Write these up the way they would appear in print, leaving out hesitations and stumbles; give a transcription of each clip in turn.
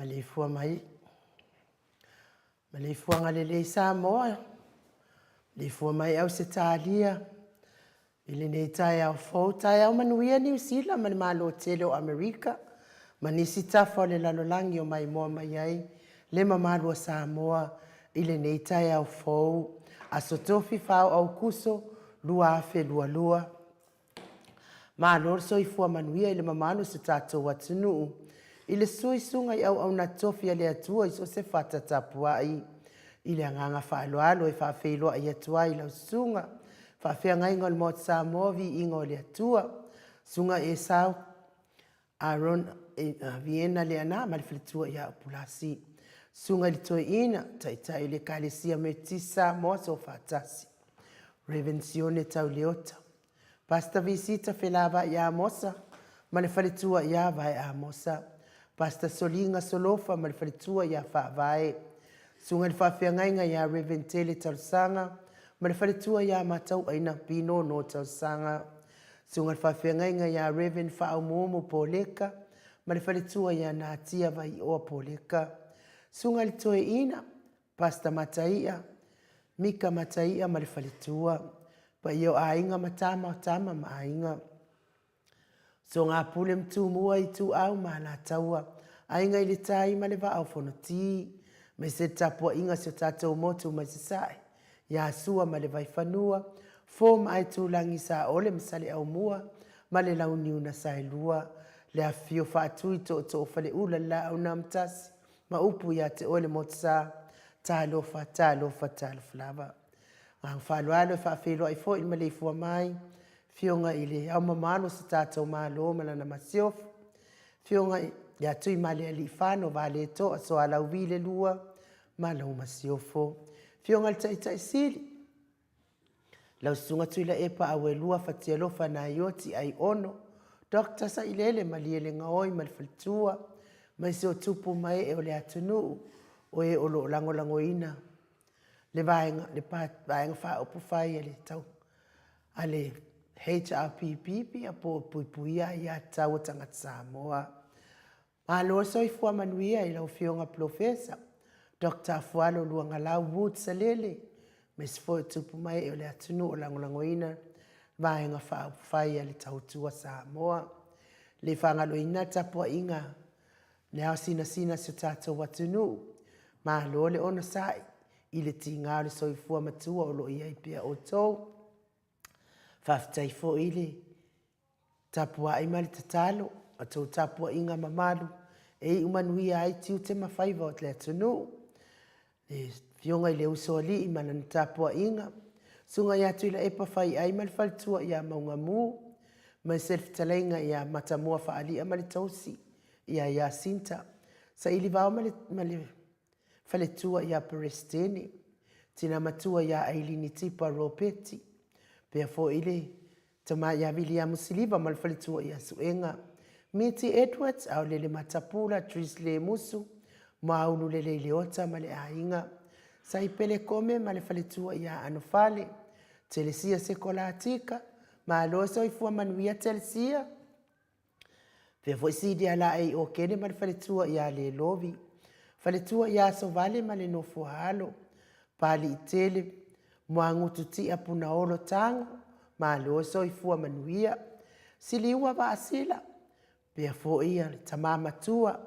Maleifua mai, maleifuaga lelei Samoa, maleifua mai Ausetalia i lenei taeao fou, taeao manuia Niu Sila ma le Malo tele o Amerika ma nisi tafa o le lalolagi o maimoa mai ai le mamalu o Samoa i lenei taeao fou, Aso Tofi 4 o Aukuso 2022. Malo le soifua manuia i le mamalu o si o tatou atunuu i le suisuga i auauna tofi a le Atua i so o se fata tapuai. I le agaga faaaloalo e faafeiloai atu ai i lau susuga faafeagaiga o le Maota Samoa, viiga o le Atua, Susuga Esau Aaron Viena Leaana ma le faletua ia Upulasi. Susuga i le Toeaina, Taitai o le Ekalesia Metotisi Samoa Soofaatasi, Rev. Sione Tauleota, Pastor Visita Felavai Amosa ma le faletua ia Vae Amosa, Pastor Soliga Solofa ma le faletua ia Faavae, Susuga i le Faafeagaiga ia Rev. Tele Talosaga ma le faletua ia Matauaina Pinono Talosaga, Susuga i le Faafeagaiga ia Rev. Faaumuumu Poleka ma le faletua ia Natia Vaioa Poleka, Susuga i le Toeaina, Pastor Mataia, Mika Mataia ma le faletua, paia o aiga ma tama o tama ma aiga. Soga Pule ma Tumua, Ituau ma Alataua, Aiga i le Tai ma le Vaa o Fonoti, aemaise le tapuaiga a si o tatou motu mai Sasae, ia Sua ma le Vaifanua, Fo ma Aitulagi, Saole ma Saleaaumua ma le Launiu na Saelua, le afifio Faatui, Tootoo o Faleula, le Laau na Amotasi ma upu ia te oe le Motusa, talofa, talofa, talofa lava. Agaga faaaloalo e faafeiloai foi i le maleifua mai, Afioga i le Ao Mamalu o si tatou Malo ma lana Masiofo, Afioga ia Tuimalealiifano Vaaletoa Sualauvi le Lua ma lau Masiofo, Afioga i le Taitai Sili, lau Susuga Tuilaepa Auelua Fatialofa Naioti Aiono, Doctor Sailele Malielegaoi ma le faletua, aemaise o tupu ma ee o le atunuu o e o lo o lagolagoina le vaega, le Vaega Faaupufai a le tau a le HRPP po o Puipuia Aiatatau a Tagata Samoa. Malo le soifua manuia i lau Afioga Polofesa Doctor Afualo Luagalau Wood Salele, aemaise foi o tupu ma ee o le atunuu o lagolagoina Vaega Faaupufai a le Tautua Samoa. E le faagaloina le tapuaiga le ao sinasina si o tatou atunuu. Malo le onosai i le tiga o le soifua matua o lo o i ai pea outou. Faafetai foi i le tapuai ma le tatalo a tou tapuaiga mamalu e iu manuia ai tiute ma faiva o le atunuu. Le Afioga i le Usoalii ma lana tapuaiga, Susuga ia Tuilaepa Faiai ma le faletua ia Maugamu, aemaise le fetalaiga ia Matamua Faalia ma le tausi ia Iasinta, Sailivao ma le, ma le faletua ia Peresetene, tina matua ia Ailini Tipa Ropeti, pea foi le Tama ia Viliamu Siliva ma le faletua ia Suega, Miti Edwards, Aolele Matapula, Tris Lemusu, Moaulu Lelei Leota ma le aiga, Saipele Kome ma le faletua ia Anofale, Telesia Sekolatika, Malo soifua manuia Telesia. Pea foi Sidia Laei Okene ma le faletua ia Lelovi, faletua ia Sovale ma le nofoaalo, Paliitele, Muagutu Tia Punaolo Tago, malo soifua manuia. Siliua Vaasila, pea foi ia le tama matua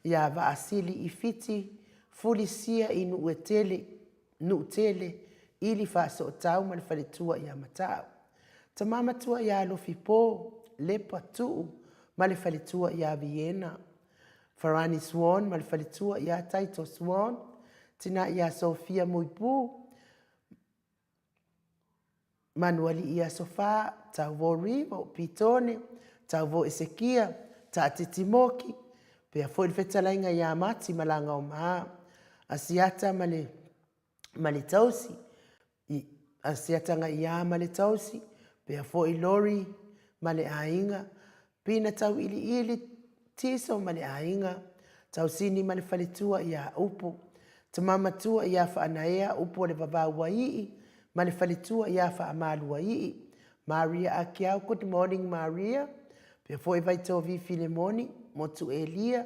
ia Vaasili Ifiti Fulisia i Nuuetele, Nuutele, Ili Faasootau ma le faletua ia Matau. Tama matua ia Alofipo, Lepa, Tuu ma le faletua ia Viena. Farani Swan ma le faletua ia Taito Swan, tina ia Sofia Muipu, Manualii ia Sofa, Tauvo Rivo, Pitone, Tauvo Esekia, Taatiti Moki, pea foi le fetalaiga ia Mati Malagaomaa, Asiata ma le ma le tausi, i Asiata ia ma le tausi, pea foi Lori ma le aiga, Pina Tauiliili Tiso ma le aiga, Tausini ma le faletua ia Upu, Tama matua ia Faanaea Upu o le Vavau Waii ma le faletua ia Faamaluaii, Maria Akiau Good morning Maria, pea foi Vaitovi Filemoni, Motu Elia,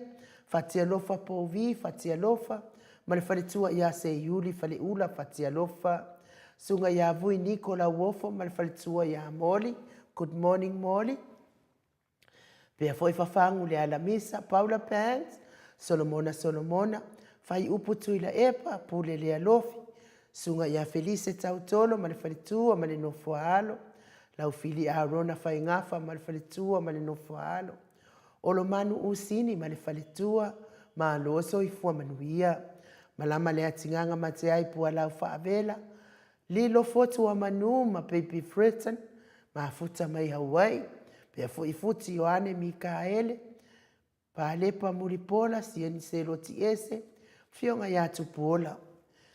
Fatialofa Povi, Fatialofa, ma le faletua ia Seiuli Faleula, Fatialofa. Susuga ia Vui Niko Lauofo ma le faletua ia Moli, Good morning Moli. Pea foi Fafagu Lealamisa, Paula Banks, Solomona Solomona, Faiupu Tuilaepa, Pule Lealofi, Susuga ia Felise Tautolo ma le faletua ma le nofoaalo, Laufili Arona Faigafa ma le faletua ma le nofoaalo, Olomanu Usini ma le faletua, Malo soifua manuia. Malama le atigaga mateai pualau faavela, Lilo Fotu a Manu ma Baby Fritton, mafuta mai Hawaii, pea foi Futi Ioane Mikaele, Palepa Mulipola, Sieni Seloti Ese, Afioga ia Tupuola,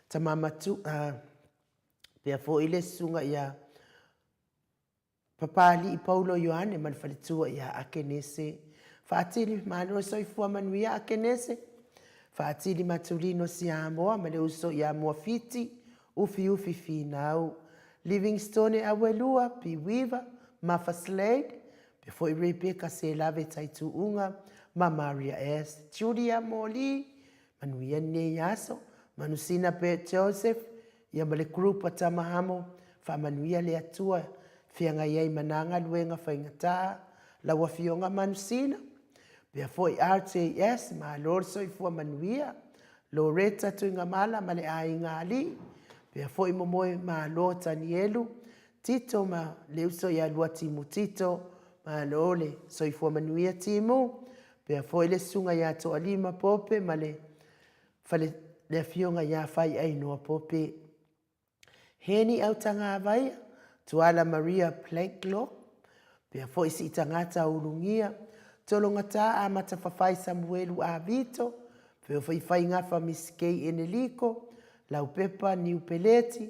Tama Matua, pea foi le Susuga ia Papalii Paulo Ioane ma le faletua ia Akenese. Faatili Malo Soifua Manuia Akenese. Faatili Matulino Siamoa ma le uso ia Muafiti Ufiufi Finau. Livingstone Auelua P. Weaver Mafa Slade pe foi Rebecca Selave Taituuga ma Maria S. Julia Moli Manuia lenei aso. Manusina Bert Joseph ia ma le group a Tamahamo, faamanuia le Atua feagai ai ma na galuega faigata, lau Afioga Manusina, pea foi RJS, malo le soifua manuia, Loretta Tuigamala ma le aiga alii, pea foi Momoe Malo Tanielu, Tito ma le uso ia Lua Timu Tito, malo le soifua manuia Timu, pea foi le susuga ia Toalima Pope ma le fale le afioga ia Faiainoa Pope. Heni Autagavaia, Tuala Maria Blanklock, pea foi Siitagata Ulugia, Tologata Amata Fafai Samuelu Avito, Feofaifaigafa Miss Kay Eneliko, Laupepa Niu Peleti,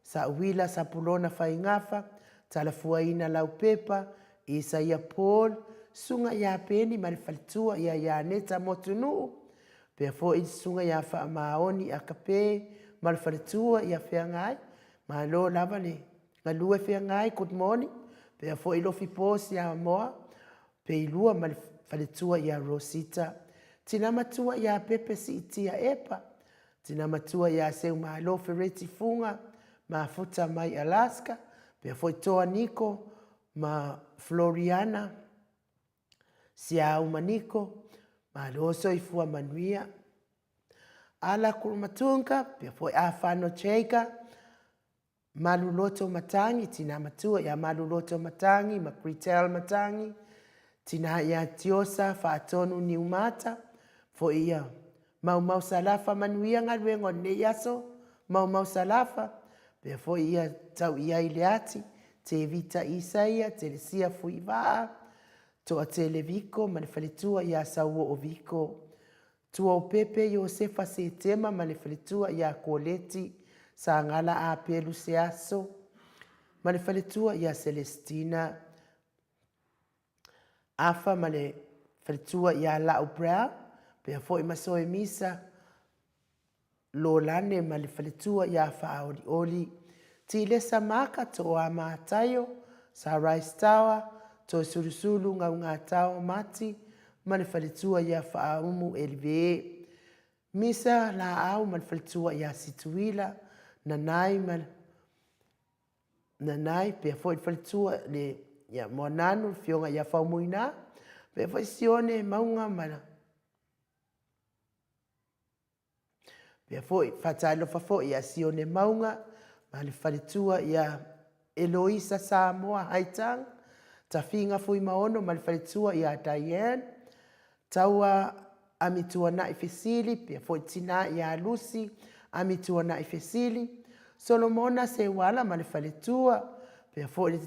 Sauila Sapulona Faigafa, Talafuaina Laupepa, Isaia Paul, Susuga ia Peni ma le faletua ia Ianeta Motunuu, pea foi le Susuga ia Faamaoni Akape ma le faletua ia Feagai. Malo lava le galue Feagai, good morning. Pea foi Lofipo Siamoa, Peilua ma le faletua ia Rosita. Tina matua ia Pepe Siitia Epa, Tina matua ia Seumalo Fereti Fuga, mafuta mai Alaska, pea foi Toa Niko ma Floriana Siauma Niko, malo soifua manuia. Ala Kurumatunga, pea foi Afano Chaika, Maluloto Matangi, tinā matua iā Maluloto Matangi ma Cretel Matangi, tinā iā Tiosa Faatonu Niumata, foi ia Maumau Salafa manuia galuega o lenei aso, Maumau Salafa, pea foi ia tau i ai le ati, Tevita Isaia, Telesia Fuivaa, Toatele Viko ma le faletua iā Sauoo Viko. Tuaopepe Iosefa Setema ma le faletua ia Koleti Sagala Apelu Seaso ma le faletua ia Celestina Afa ma le faletua ia Lau Brown pea foi ma Soemisa Lolane ma le faletua ia Faaolioli, Tilesa Maka, Tooa Mataio, Sunrise Tower, Toisulusulu Gaugatao Mati ma le faletua ia Faaumu Elive, Misa Laau ma le faletua ia Situila, Nanai ma Nanai, pea foi le faletua le ia Moananu, le fioga ia Faumuina, pea foi Sione Mauga ma Pea foi, faatalofa foi ia Sione Mauga ma le faletua ia Eloisa Samoa Haitang, Tafiga Fuimaono ma le faletua ia Diane, Taua Amituanai Fesili, pea foi tina ia Lucy Amituanai Fesili, Solomona Seuala ma le faletua, pea foi le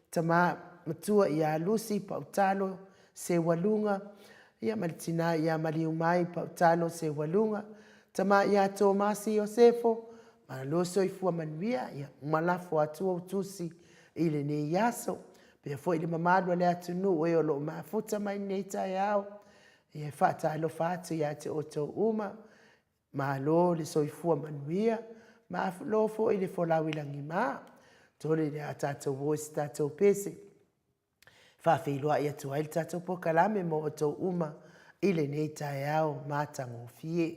Tama matua ia Lucy Pautalo Seualuga, ia ma le tina ia Maliumai Pautalo Seualuga, tama ia Tomasi Iosefo, malo soifua manuia, ia uma lafo atu ou tusi i lenei aso. Pea foi le mamalu a le atunuu e o lo o mafuta mai lenei taeao, ia e faatalofa atu ia te outou uma, Malo le soifua manuia, malo foi le folau i lagima. Tole le a tatou o i se tatou pese. Faafeiloai atu ai le tatou polokalame mo outou uma. i lenei taeao matagofie.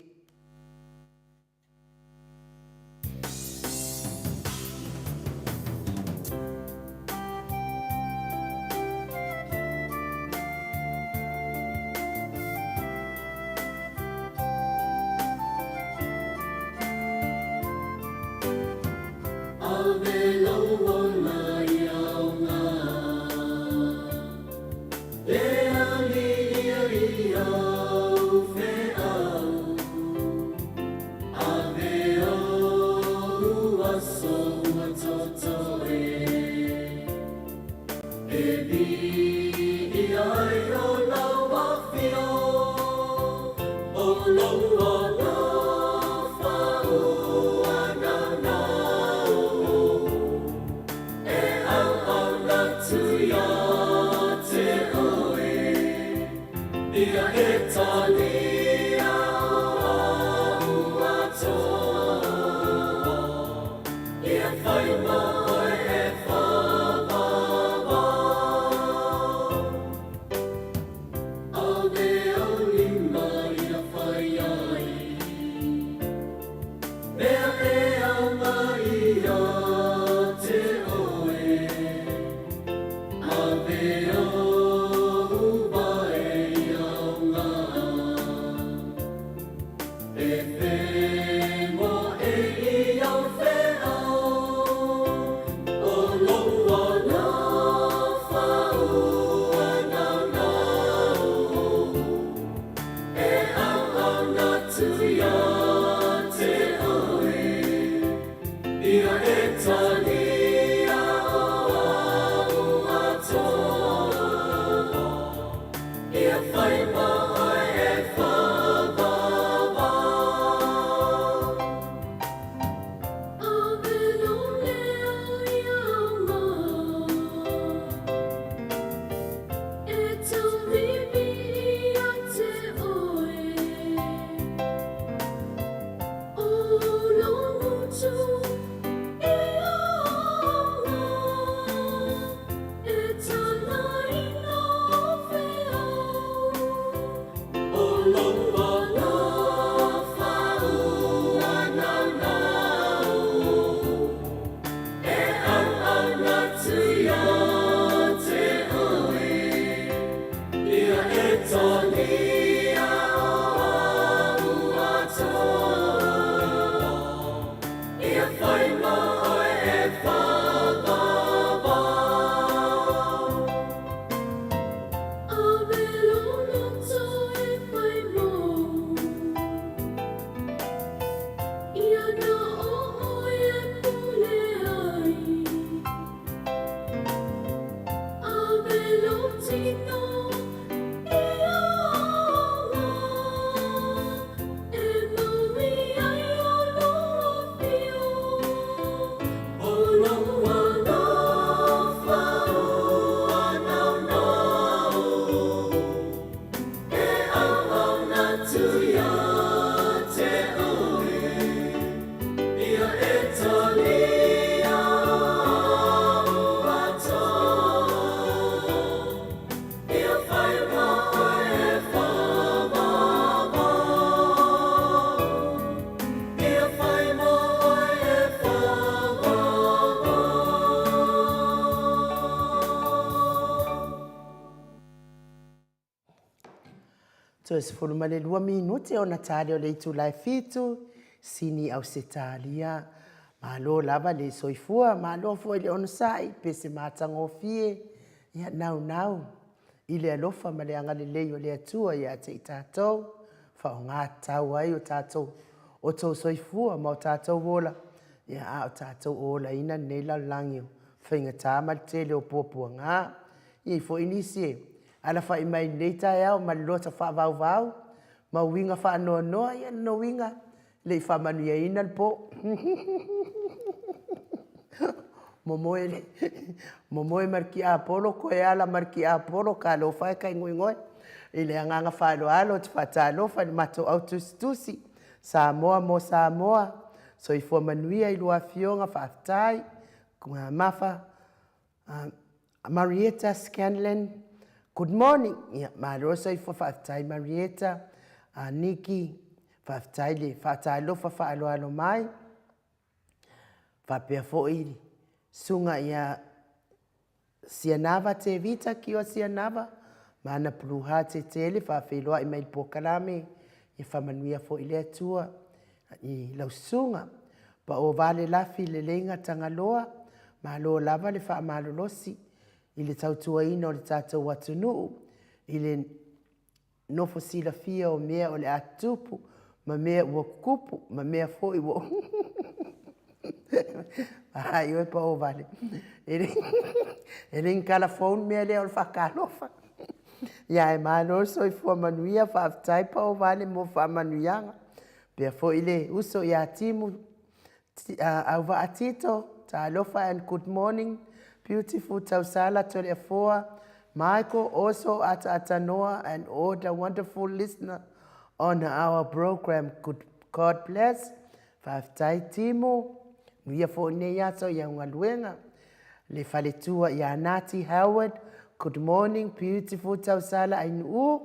Toe 12 minute ona tali o le itula e 7, Sini Ausetalia. Malo lava le soifua, malo foi le onosai, pe se matagofie, ia naunau i le alofa ma le agalelei o le Atua ia te i tatou, faaaoga tatau ai o tatou o tou soifua ma o tatou ola, ia a o tatou olaina lenei lalolagi o faigata ma le tele o puapuaga. E i ai foi nisi e alafai mai i lenei taeao ma le loto faavauvau ma uiga faanoanoa, ia lona uiga e le i faamanuiaina le po. Momoe le momoe ma le tiapolo, toe ala ma le tiapolo, talofa e Kaigoigoe. I le agaga faaaloalo ou te faatalofa i le matou au tusitusi, Samoa mo Samoa, soifua manuia i lua afioga, faafetai. Mafa Marietta Scanlan. Good morning, ia malo le soifua faafetai Marieta, a Niki, faafetai le faatalofa faaaloalo mai. Faapea foi susuga ia Sianava Tevita Kio Sianava ma ana puluha tetele faafeiloai mai le polokalame ia faamanuia foi le Atua i lau susuga. Pao vale lafi leleiga Tagaloa, malo lava le faamalolosi i le tautuaina o le tatou atunuu i le nofo silafia o mea o le a tutupu ma mea ua tutupu ma mea foi ua Ai oe pao vale. E le e le ni tala fou le mea lea o le faatalofa. Ia ae malo le soifua manuia, faafetai pao vale mo faamanuiaga. Pea foi le uso ia Timu Auvaa Tito, talofa and good morning, beautiful Tausala Toleafoa, Michael also Ata'atanoa and all the wonderful listener on our program. Good God bless. Faafetai Timo. Manuia foi lenei aso i au galuega. Le faletua ia Nati Howard, good morning, beautiful Tausala Ainuu.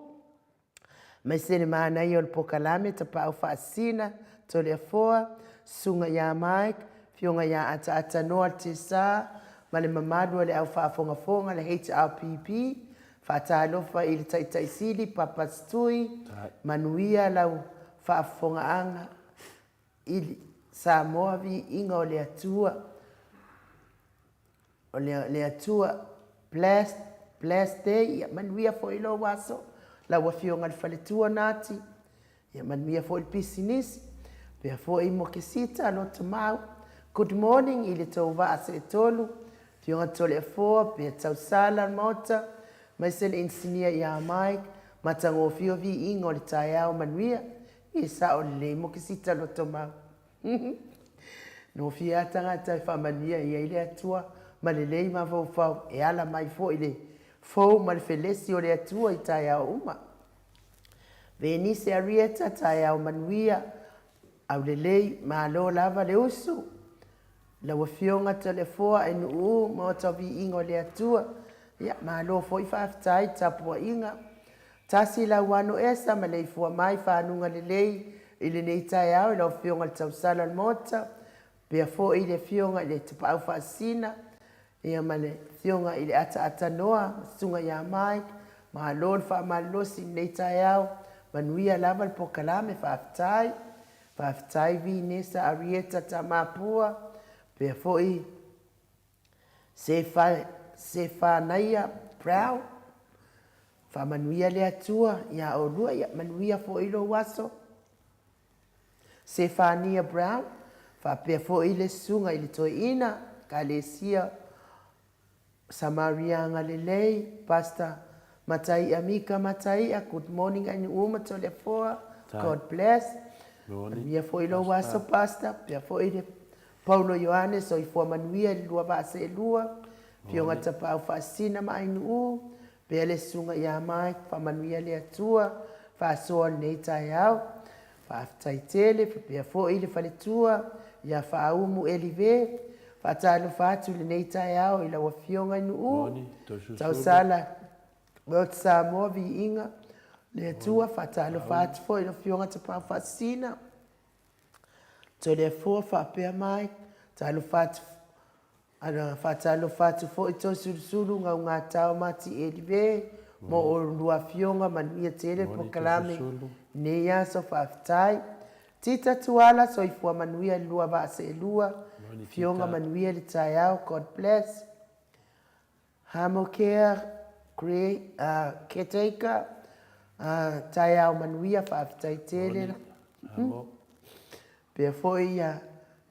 Aemaise le manaia o le pokalame Tapaau Faasisina, Toleafoa, Susuga ia Mike, Afioga ia Ataata Noa Tesa ma le mamalu o le au faafogafoga le HRPP. Faatalofa i le Taitai Sili Papa Stui, manuia lau faafofogaaga i Samoa viiga o le Atua. O le Atua bless bless day ia manuia foi lou aso lau afioga i le faletua Nati ia manuia foi le pisinisi pea foi Mokesita Lotomau good morning i le tou vaa seetolu afioga Toleafoa pea Tausala Maota aemaise le inisinia ia Mike matagofie viiga o le taeao manuia e sao lelei Mokesita Lotomau. Nofia lava tagata e faamanuia i ai le Atua ma lelei mafaufau e ala mai foi le fou ma le felesi o le Atua i taeao uma. Venise Arieta, taeao manuia, aulelei, malo lava le usu. Lau Afioga Toleafoa Ainuu, Maota o Viiga o le Atua, ia malo foi faafetai i le tapuaiga. Tasi lau ano esa ma leifua mai fanuga lelei i lenei taeao i lau Afioga i le Tausala o le Maota, pea foi i le Afioga i le Tapaau Faasisina, ia ma le Afioga i le Ataatanoa ma Susuga ia Mike. Malo le faamalolosi i lenei taeao, manuia lava le pokalame, faafetai. Faafetai Vinesa Arieta Tamapua, pea foi Sefanaia Brown, faamanuia le Atua iā oulua, ia manuia foi lou aso. Sefania Brown, faapea foi le susuga i le toeaina, Ekalesia Samaria Agalelei, Pastor Mataia Mika Mataia, good morning Ainuu ma Toleafoa, God bless. Manuia foi lou aso Pastor, faapea foi le Paulo Ioane, soifua manuia i le lua vaa seelua, Afioga Tapaau Faasisina ma Ainuu, pea le Susuga ia Mike, faamanuia le Atua, faasoa lenei taeao. Faafetai tele, faapea foi le faletua ia Faaumu Elive, faatalofa atu i lenei taeao i lau Afioga i Nuu, Tausala World Samoa, viiga le Atua, faatalofa atu foi i lau Afioga Tapaau Faasisina, Toleafoa faapea mai, talofa atu Ana faatalofa atu foi Toisulusulu Gaugatao Mati Elive mo oulua afioga manuia tele polokalame nei aso faafetai. Tita Tuala soifua manuia le lua vaa seelua afioga manuia le taeao God bless. Hamokea Caretaker taeao manuia faafetai tele. Pea foi ia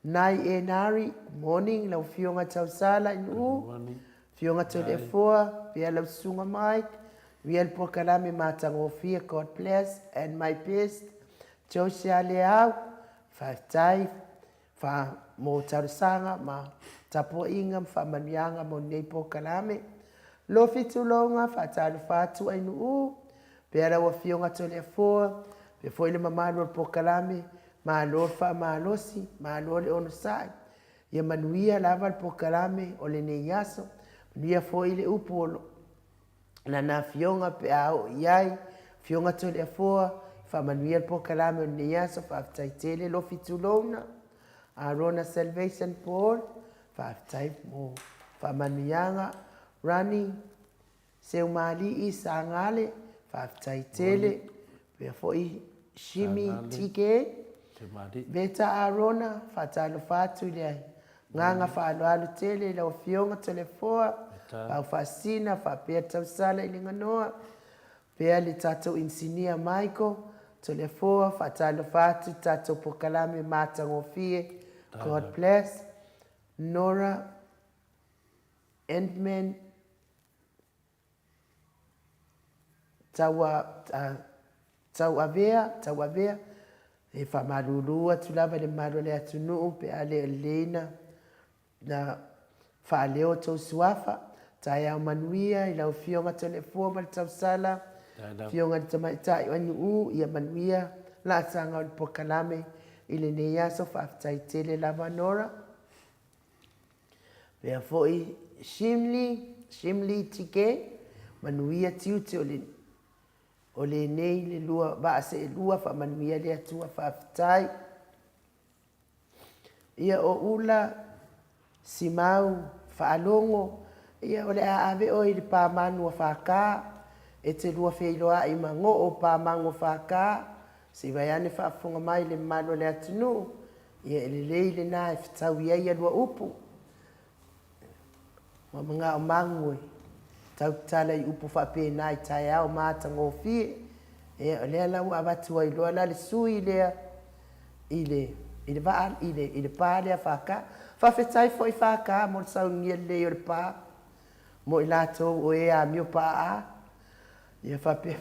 Nai Enari, morning lau Afioga Tausala i Nu'u, Afioga Toleafoa, pea lau Susuga Mike, manuia le polokalame matagofie, God bless and my best, Josia Leau, faafetai fa mo talosaga ma tapuaiga ma faamanuiaga mo lenei polokalame. Lofi Tuloga, faatalofa atu Ainuu, pea lau Afioga Toleafoa, pea foi le mamalu o le polokalame, Malo le faamalosi, malo le onosai. Ia manuia lava le polokalame o lenei aso. Manuia foi le upu o lo. Lana Afioga pe a oo i ai, Afioga Toleafoa, faamanuia le polokalame o lenei aso, faafetai tele Lofi Tulouna, Arona Salvation Paul, faafetai mo faamanuiaga, Rani Seumalii Sagale, faafetai tele, pea foi Shimi TK, Veta Arona, faatalofa atu i le agaga faaaloalo tele i lau Afioga Toleafoa, Pau Faasina, faapea Tausala i Leganoa, pea le tatou Inisinia Michael Toleafoa, faatalofa atu i le tatou polokalame matagofie, God bless, Nora Endman, Tauavea, Tauavea, e faamalulu atu lava i le mamalu o le atunuu pe a le lelei na faaleo outou suafa. Taeao manuia i lau Afioga Toleafoa ma le Tausala, Afioga i le Tamaitai o NUU, ia manuia laasaga o le polokalame i lenei aso. Faafetai tele lava Nora. Pea foi Shimli, Shimli TK, manuia tiute o le o lenei le lua vaa seelua faamanuia le Atua faafetai. Ia o Ula Simau Faalogo, ia o le a ave oe i le pa manu a FK e te lua feiloai ma Goo pa magu a FK se i vaeane faafofoga mai le mamalu o le atunuu. Ia e lelei lena e fetaui ai a lua upu. Ua manao magu e tautala i upu faapena i taeao matagofie. Ia o lea la ua avatu ai loa la le sui lea i le i le vaa i le i le pa lea FK. Faafetai foi FK mo le saunia lelei o le pa mo i latou o e amio paa. Ia faapea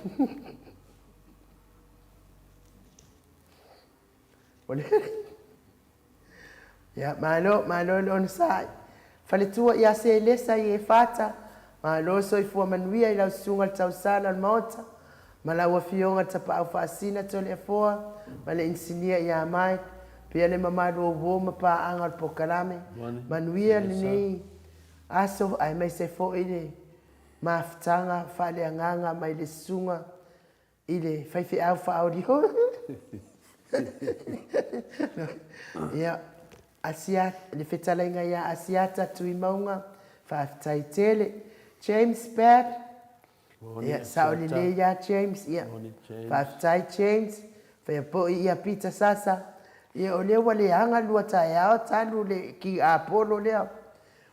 Ia, malo, malo le onosai. Faletua ia Selesa i Efata, malo le soifua manuia i lau susuga le tausala o le Maota, ma lau Afioga le Tapaau Faasina Toleafoa, ma le Inisinia ia Mike, pea le mamalu o uo ma paaga o le polokalame. Manuia lenei aso aemaise foi le mafutaga faaleagaga mai le susuga i le faifeau faaolioli. Ia, Asia, le fetalaiga ia Asiata Tuimauga, faafetai tele. James Babb, ia, sao lelei ia James, ia, faafetai James. Faia foi ia Peter Sasa, ia, o lea ua leaga lua taeao talu le ki Apollo lea.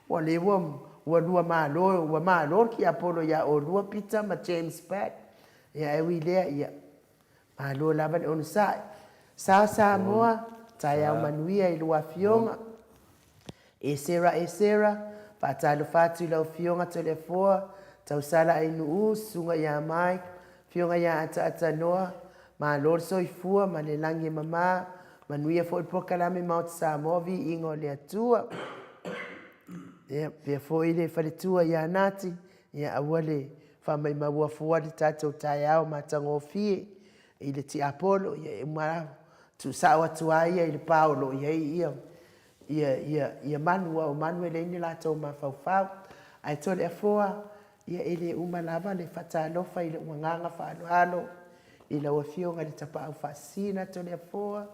Ua le ua, ua lua malo, ua malo le ki Apollo ia olua Peter ma James Babb. Ia ae ui i lea, ia, malo lava le onosai. Sa Samoa, taeao manuia i lua afioga. Esera Esera, faatalofa atu i lau afioga Toleafoa, Tausala Ainuu, Susuga ia Mike, Afioga ia Ataata Noa, malo le soifua ma le lagi e mama, manuia foi le polokalame Maota Samoa, viiga o le Atua. Ia, pea foi le faletua ia Nati, ia aua le faamaimaua fua le tatou taeao matagofie i le tiapolo, ia e uma lava, tuusao atu lava ia i le pa o lo o i ai ia, ia, ia, ia manu, aua o manu e leai ni latou mafaufau. Ae Toleafoa, ia e le uma lava le faatalofa i lou agaga faaaloalo i lau Afioga i le Tapaau Faasisina Toleafoa,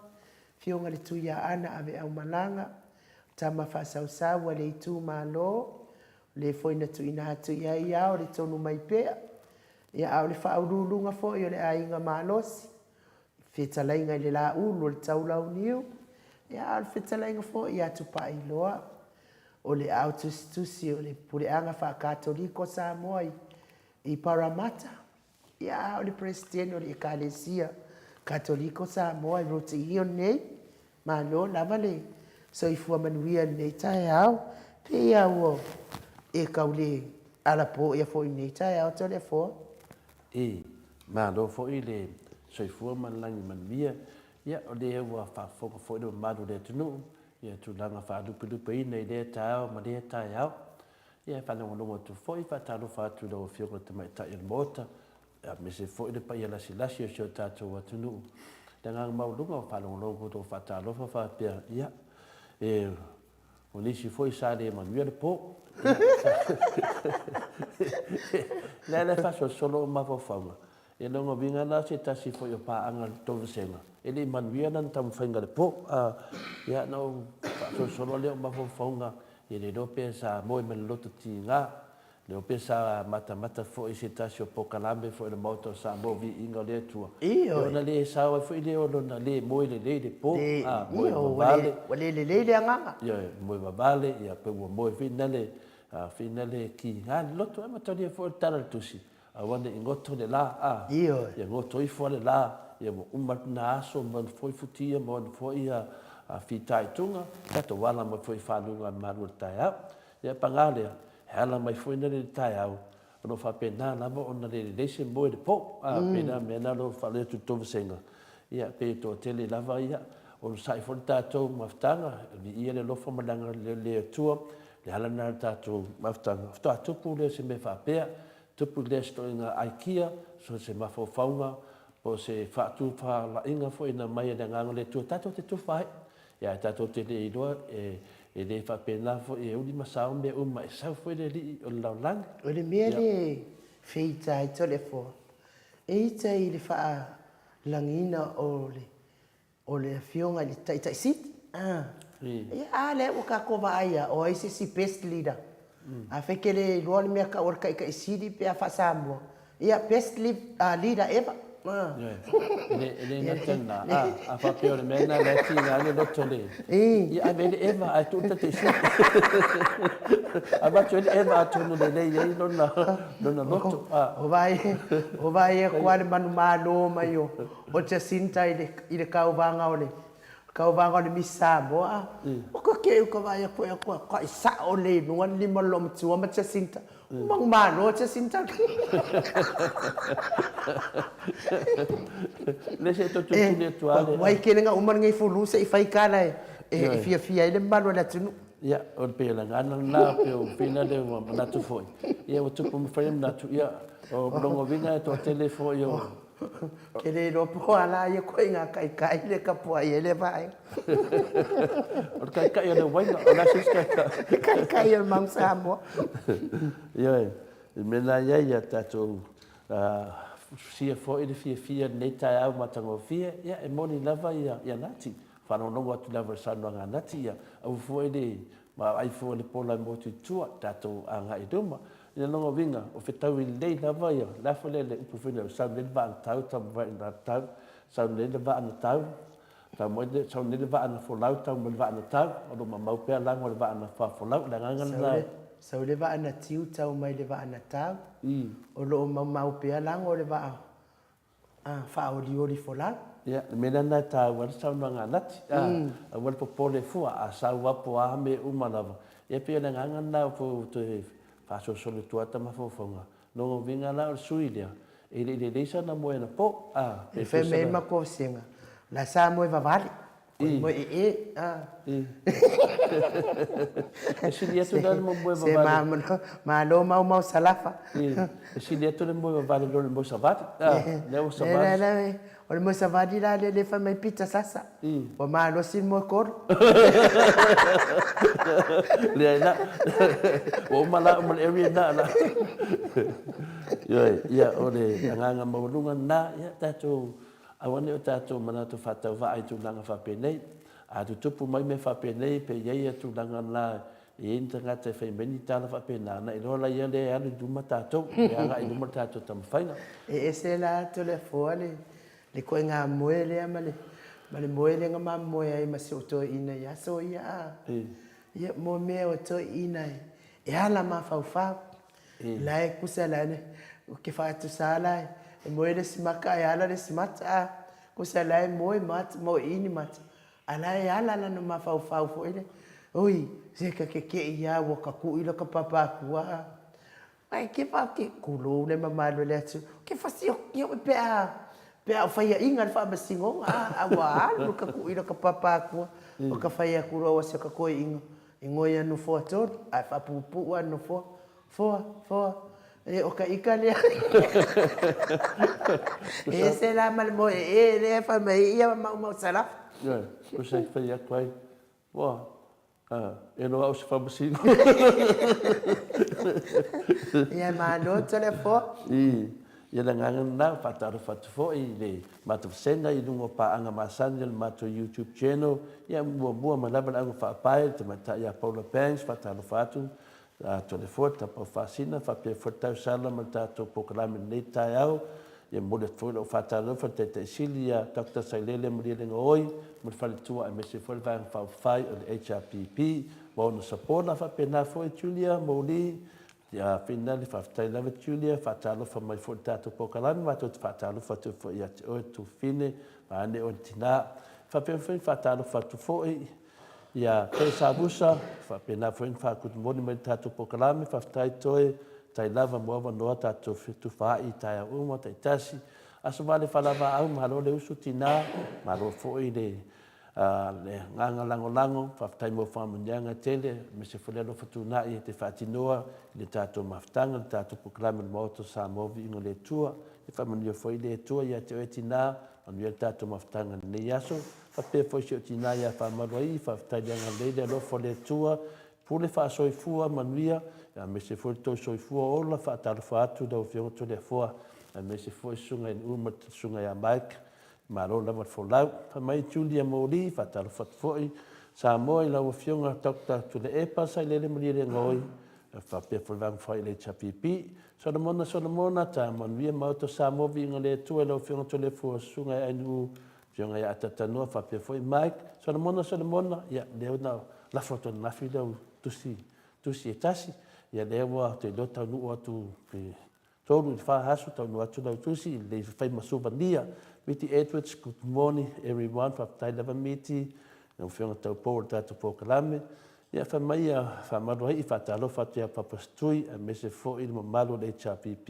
Afioga i le Tuiaana Aveaumalaga, tama faasausau a le itumalo, le foi na tuuina atu i ai ia o le tonu mai pea, ia a o le faauluuluga foi o le aiga malosi, fetalaiga i le Laulu o le Taulauniu, ia a o le fetalaiga foi ia Tupailoa, o le aao tusitusi o le Puleaga Faa-Katoliko Samoa i Paramata. Ia, a o le Peresetene o le Ekalesia Katoliko Samoa i Rota Hill nei, malo lava le soifua manuia i lenei taeao. Pei lava ua e tau le alapo ia foi i lenei taeao Toleafoa. E, malo foi le soifua ma le lagi manuia. Ia, o lea ua faafofoga foi le mamalu o le atunuu i tulaga faalupelupeina i lea taeao ma lea taeao. Ia, e faalogologo atu foi, faatalofa atu i lau Afioga i le Tamaitai o le Maota, aemaise foi le paia lasilasi o si o tatou atunuu. Le agaga maualuga o faalogologo tou faatalofa faapea, ia, e... O nisi foi sa le manuia le po. Lea la e faasolosolo ou mafaufauga, ia lona uiga la o se tasi foi o paaga a le tou vasega, e le i manuia lana taumafaiga i le po. Ia ona ou faasolosolo lea o mafaufauga, ia le iloa pe sa moe ma le loto tiga, Leo pe sa matamata foi i se tasi o polokalame foi o le Maota o Samoa Viiga o le Atua, ia ona le sao ai foi lea o lona le moe lelei i le po, a, moe vavale. Ua le lelei le agaga. Ioe, moe vavale, ia pe ua moe foi nale, foi nale kiga le loto. Ae matalia foi o le tala a le Tusi, aua ne i goto le la, a, ia goto ifo lava le la, ia ua uma atu na aso ma ona foi futia ma ona foi fitaituga, tatou ala mai foi i faluga o le malu o le taeao. Ia paga lea, e ala mai foi nale i le taeao, o lo o faapena lava ona le lelei se moe i le po. A, pei la o le mea lena o lo o faaleo atu i le tou vasega, ia pei e toatele lava ia, onosai foi le tatou mafutaga, viia le alofa ma le agalelei o le Atua, le ala lena o le tatou mafutaga. Faatoa tupu lea o se mea faapea, tupu lea o se ituaiga aikia, so o se mafaufauga, po o se faatufalaiga foi na aumai e le Agaga o le Atua tatou te tufa ai. Ia ae tatou te le iloa e e le faapena foi e uli ma sao mea uma e sau foi le alii o le lalolagi. O le mea lea e feita ai Toleafoa, e ita i le faalagiina o le o le afioga i le Taitai Sili. Ia a lea ua tatou vaai lava o ai se isi best leader. Afai e te le iloa le mea e tau o le Taitai Sili pe a faa-Samoa, Ia, best leader ever. E le gata i lena, a faapea o le mea lena o lea e tiga ai le loto le, ia ave ai le eva ae tuu le Taitai Sili. Avatu ai le eva atonu e lelei ai lona loto. O vaai atu lava le manumalo mai o Jacinta i le tauvaga o le tauvaga o le Miss Samoa. O ka keu ka vaai atu e kai sao lelei i luga le lima o le loomatua ma Jacinta. Manumalo Jacinta. Le se to tulituli atu a le. Ua ai kele nga uma lenei fulu se i fai tala e fiafia ai le mamalu o le atunuu. Ia, o le pei o le agaga lena, pei o pina lea ua manatu foi. Ia ua tupu ma fai le manatu, ia, o lona uiga e toatele foi o, Ke le iloa po o a la ia koiga kaikai le kapuai ai lea vaega. O le kaikai o le uaina, o le a se isi kaikai? Kaikai o le Mount Samoa. Ioe, i le mea lena e i ai ia tatou fusia foi le fiafia i lenei taeao matagofie, ia e moni lava ia Nati, faalogologo atu lava i le saunoaga a Nati, ia aua foi le vaai fua i le pola e motu i tua, tatou agai i luma. I lona uiga, o fetaui lelei lava ia, le a foi lea le upu foi lea, sau nei le vaa na tau, tau mai na tau, sau nei le vaa na tau, tau mai le, sau nei le vaa na folau, tau mai le vaa na tau, o lo o mamau pea lago le vaa na faafolau, o le agaga lena. Sau le vaa na tiu, tau mai le vaa na tau, o lo o maumau pea lago le vaa A, faaolioli folau. Ia, le mea lena e taua ai le saunoaga a Nati, a, aua le popole fua, a sau lava po o a mea uma lava. Ia e pei o le agaga lena ua tou toe faasolosolo atu ai ta mafaufauga. Lona uiga la o le sui lea, e le i lelei sana moe anapo, a, pe E fai mai ai le matou vasega, la sa moe vavale. I. Moe ee, a. I. E sili atu la le moe vavale. Se malo maumau salafa. I. E sili atu le moe vavale i lo le moe savali. A, lea ua savali. Le, le, o le moe savali la lea lea fai mai pita sasa. I. Ua malosi le moe kolo. Leai la. Ua uma la uma le area lena la. Ioe, ia o le agaga maualuga lena, ia tatou Aua ne i o tatou manatu faatauvaa i tulaga faapenei. A tutupu mai mea faapenei, pe i ai ia tulaga na e i ai ni tagata e fai mai ni tala faapena, ona iloa laia lea e alu i luma tatou, e agai i luma le tatou taumafaiga. E ese la Toleafoa le ituaiga moe lea ma le moe lea na ma moe ai ma si ou toeaina i aso ia a. Ia mo mea o toeaina e ala mafaufau. La e kusa la le ke faatusa la e moe le isi maka ae ala le isi mata a kusa la e moe mata moe ini mata a la e ala lana mafaufau foi le oi se ka kekeʻi a ua kakuʻi la ka papakua a ae ke fa ke kulou le mamalu e le atu ke fasioki oe pe a pe a o faiaʻiga le faamasinoga a a ua alu ka kuʻi la ka papakua o ka fai atu loa ua se ka koiʻiga E ngoi a nofoa tolu, ae faapuupuu a nofoa, foa, foa, e o ka ika lea. E ese la ma le moe ee lea e fai mai ai ia maumau salafa. Ioe, o se fai atu ai, ua. E iloa au o se faamasino. Ia malo Toleafoa. Ia le agaga lena, faatalofa atu foi i le matou vasega i luga o paaga masani o le matou YouTube channel. Ia muamua mai lava le auga faapae le tamaitai ia Paula Banks, faatalofa atu Toleafoa, Tapaau Faasina faapea foi le tausala ma le tatou polokalame i lenei taeao. Ia momoli atu foi lau faatalofa i le Taitai Sili ia Doctor Sailele Malielegaoi ma le faletua aemaise foi le Vaega Faaupufai o le HRPP ma ona sapola faapena foi Julia Moli ia Finale. Faafetai lava Julia, faatalofa mai foi i le tatou polokalame. Matou te faatalofa atu foi ia te oe Tufine vaeane oe le tina. Faapea foi ona faatalofa atu foi Ia Toe Savusa, faapena foi ona faakutumoni mai le tatou polokalame. Faafetai Toe, tai lava mo avanoa tatou fetufaai i taeao uma taitasi. Aso vale falavaau, malo le usu tina, malo foi le le agaga lagolago, faafetai mo faamanuiaga e tele, aemaise foi le alofa tuunai e te faatinoa i le tatou mafutaga, le tatou polokalame o le Maota o Samoa, Viiga i le Atua. Ia faamanuia foi le Atua ia te oe tina, manuia le tatou mafutaga i lenei aso. Faapea foi si ou tina ia Faamaluaii, faafetai le agalelei, le alofa o le Atua, pule faasoifua manuia, aemaise foi le tou soifua ola, faatalofa atu i lau Afioga Toleafoa, aemaise foi Susuga i Nu'u ma le Susuga ia Mike, malo lava le folau. Fai mai Julia Moli, faatalofa atu foi Samoa i lau Afioga Doctor Tuilaepa Sailele Malielegaoi, faapea foi le Vaega Fai i le HRPP. Solomona Solomona, ta manuia Maota Samoa, viiga le Atua i lau Afioga Toleafoa, Susuga i Nu'u, Afioga ia Atatanoa faapea foi Mike, Solomona Solomona, ia lea na lafo atu ananafi lau tusi, tusi e tasi, ia lea ua ou te iloa taunuu atu pe 3 i le 4 aso taunuu atu lau tusi i le fai ma suvania. Miti Edwards, good morning everyone, faafetai lava Miti, lau Afioga Taupou o le tatou polokalame. Ia fai mai ia faamalu ai i faatalofa atu ia Papa Stui aemaise foi le mamalu o le HRPP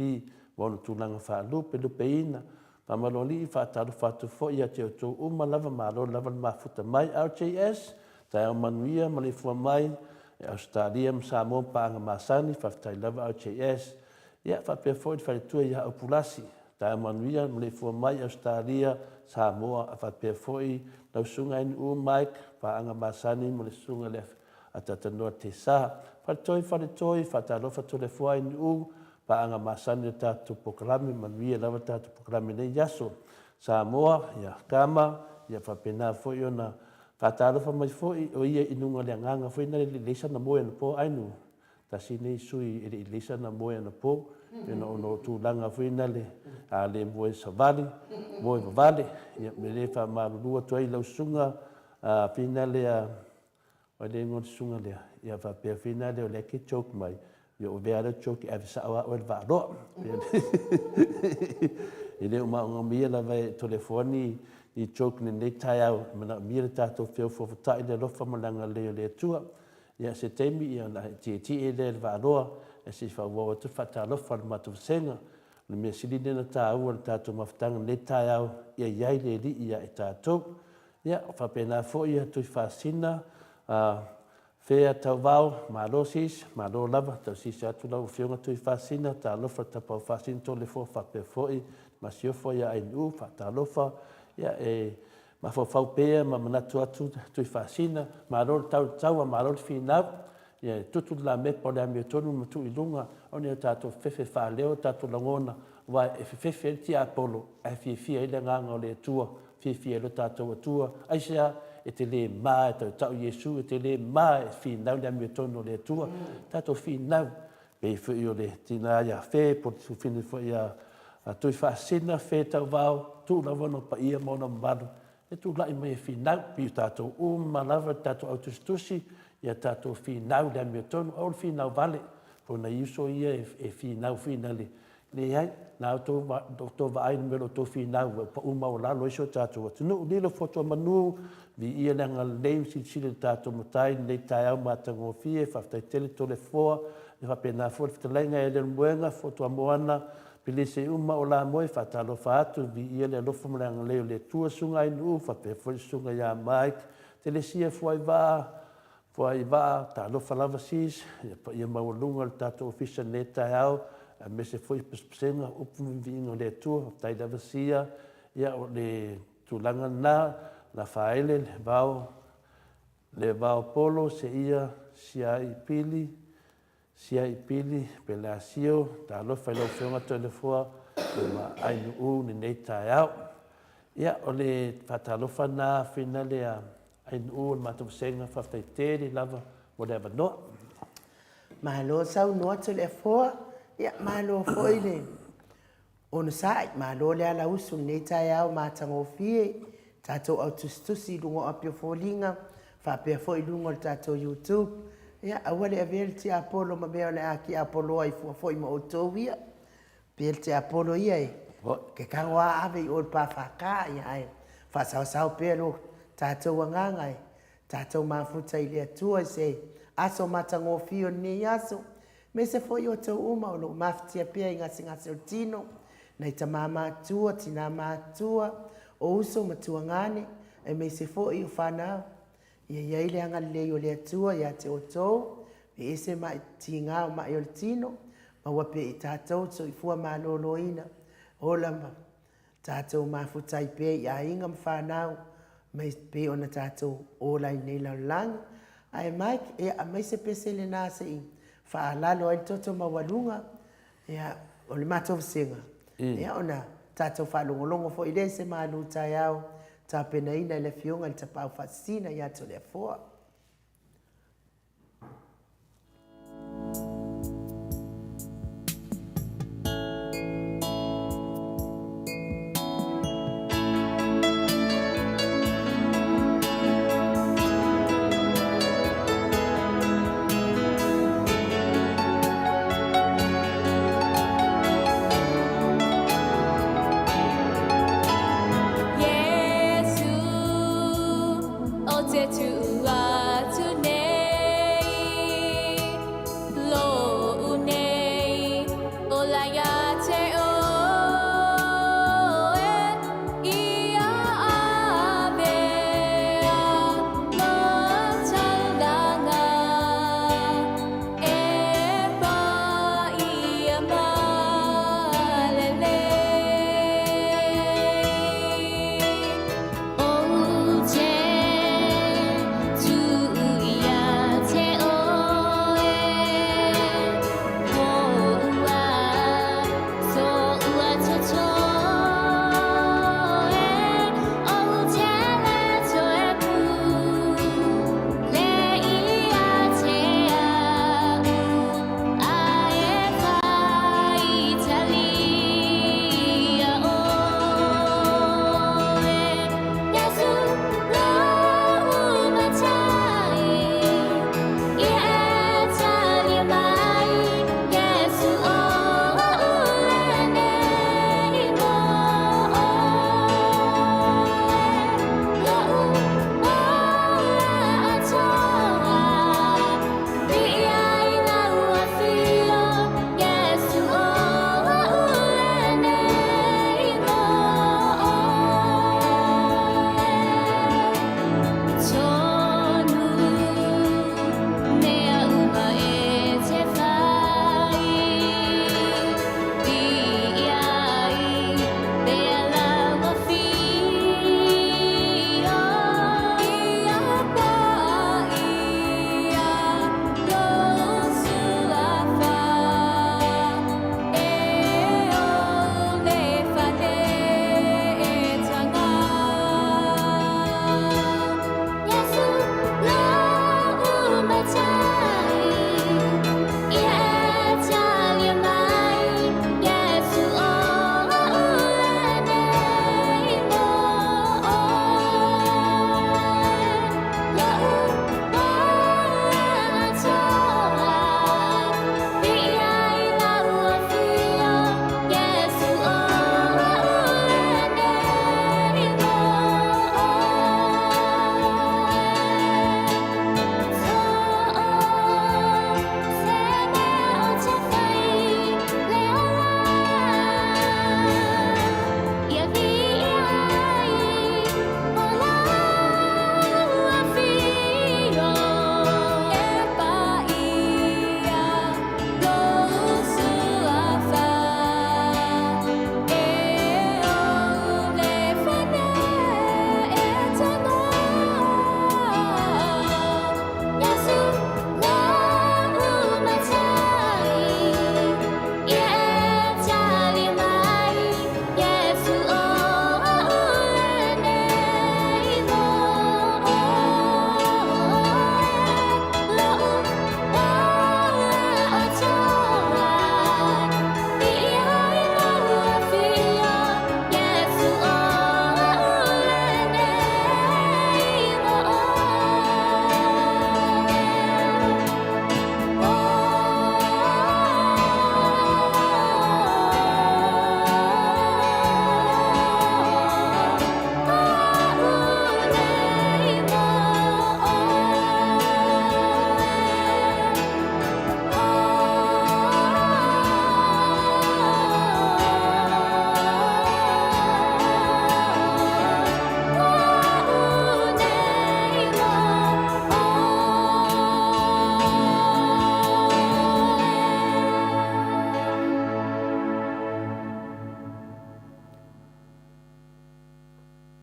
ma ona tulaga faalupelupeina. Faamalo alii, faatalofa atu foi ia te outou uma lava, malo lava le mafuta mai. RJS, taeao manuia, maleifua mai e Ausetalia ma Samoa ma paaga masani, faafetai lava RJS. Ia, faapea foi le faletua ia Aupulasi, taeao manuia, maleifua mai Ausetalia, Samoa, faapea foi lau susuga NU Mike, paaga masani ma le susuga le Atatanoa Tesa. Faletoi, faletoi, faatalofa Toleafoa NU, Paaga masani o tatou polokalame, manuia lava tatou polokalame i lenei aso. Samoa, ia Kama, ia faapena foi ona faatalofa mai foi o ia i luga o le agaga foi lena e le i leai sana moe anapo Ainu. Tasi lenei sui e le i leai sana moe anapo, ona o tulaga foi na le a le moe savali, moe vavale. Ia me le faamalulu atu ai i lau susuga Finale a Ai le igoa o le susuga lea, ia faapea foi na lea o lea ke joke mai, ia o vea lea joke e ave sao a oe le vaaloa. E le o maogamia lava e Toleafoa ni ni joke i lenei taeao, e manaomia le tatou feofaofata'i le alofa ma le agalelei o le Atua. Ia se taimi ia ona tietie lea i le vaaloa, ae se i faaauau atu le faatalofa a le matou vasega. O le mea sili lea ona taua i le tatou mafutaga i lenei taeao, ia i ai le Alii ia i tatou. Ia, faapena foi ia Tuifaasina, a, Fea Tauvao, malo sis, malo lava, tausisi atu lau Afioga Tuifaasina, talofa le Tapaau Faasina Toleafoa faapea foi Masiofo ia Ainuu, faatalofa, ia e mafaufau pea ma manatu atu Tuifaasina, malo le tau i le taua, malo le finau, ia e tutu le lamepa o le amiotonu ma tuu i luga, o ni o tatou fefe faaleo o tatou lagona, aua e fefefe ai le tiapolo ae fiafia ai le agaga o le Atua, fiafia ai lo tatou Atua. Aisea? E te le ma e tautau Iesu, e te le ma e finau le amiotonu o le Atua. Tatou finau, pei foi o le tina ia Fe, po o le tufine foi ia Tuifaasisina, Fe Tauvao, tuu lava ona paia ma ona mamalu e tulai mai e finau, pei o tatou uma lava le tatou au tusitusi, ia tatou finau i le amiotonu, aua le finau vale, po o nai uso ia e finau foi na le leai, na outou vaai i le mea o lo o outou finau ua pau maualalo ai si o tatou atunuu. Lilo Fotuamanu, viia le agalelei ma silasila i le tatou Matai i lenei taeao matagofie, faafetai tele Toleafoa, e faapena foi le fetalaiga ia Leulumoega Fotuamoana, Pilese uma o Lamoe, faatalofa atu, viia le alofa ma le agalelei o le Atua, Susuga Ainuu, faapea foi le Susuga ia Mike Telesia Fuaivaa, Fuaivaa, talofa lava sis, ia paia maualuga le tatou ofisa i lenei taeao, aemaise foi pesepesega, upu ma viiga o le Atua, faafetai lava sia, ia o le tulaga lena, Lafaele, Vao. Le Vaopolo seia Siaipili Siaipili Pelasio, talofa i lau Afioga Toilefoa ma Ainuu lenei taeao. Ia, o le faatalofa lena Finale a Ainuu o le matou vasega, faafetai tele lava mo le avanoa. Malo saunoa Toleafoa, ia malo foi le onosai, malo le ala usu i lenei taeao matagofie, tatou au tusitusi i luga o api o foliga, faapea foi i luga o le tatou YouTube. Ia aua le avea le tiapolo ma mea o le a tiapolo ai fua foi ma outou ia. Pei le tiapolo ia e ke tago a ave i o i le PFK, ia ae faasaosao pea lo tatou agaga e tatou mafuta i le Atua i se aso matagofie o lenei aso, aemaise foi outou uma o lo o mafatia pea i gasegase o le tino, nai tama matutua, tina matutua, o uso ma tuagane, aemaise foi o fanau. Ia i ai le agalelei o le Atua ia te outou, e ese mai tiga o mai o le tino, maua pea e i tatou le soifua maloloina, ola ma tatou mafuta ai pea i aiga ma fanau, e pei ona tatou ola ai nei lalolagi. Ae Mike, ia aumai se pese lena se i faalalo ai le toto maualuga ia, o le matou vasega, ia ona tatou faalogologo foi lea i se malu taeao tapenaina e le Afioga i le Tapaau Faasisina ia Toleafoa. Iesu, o te tuua.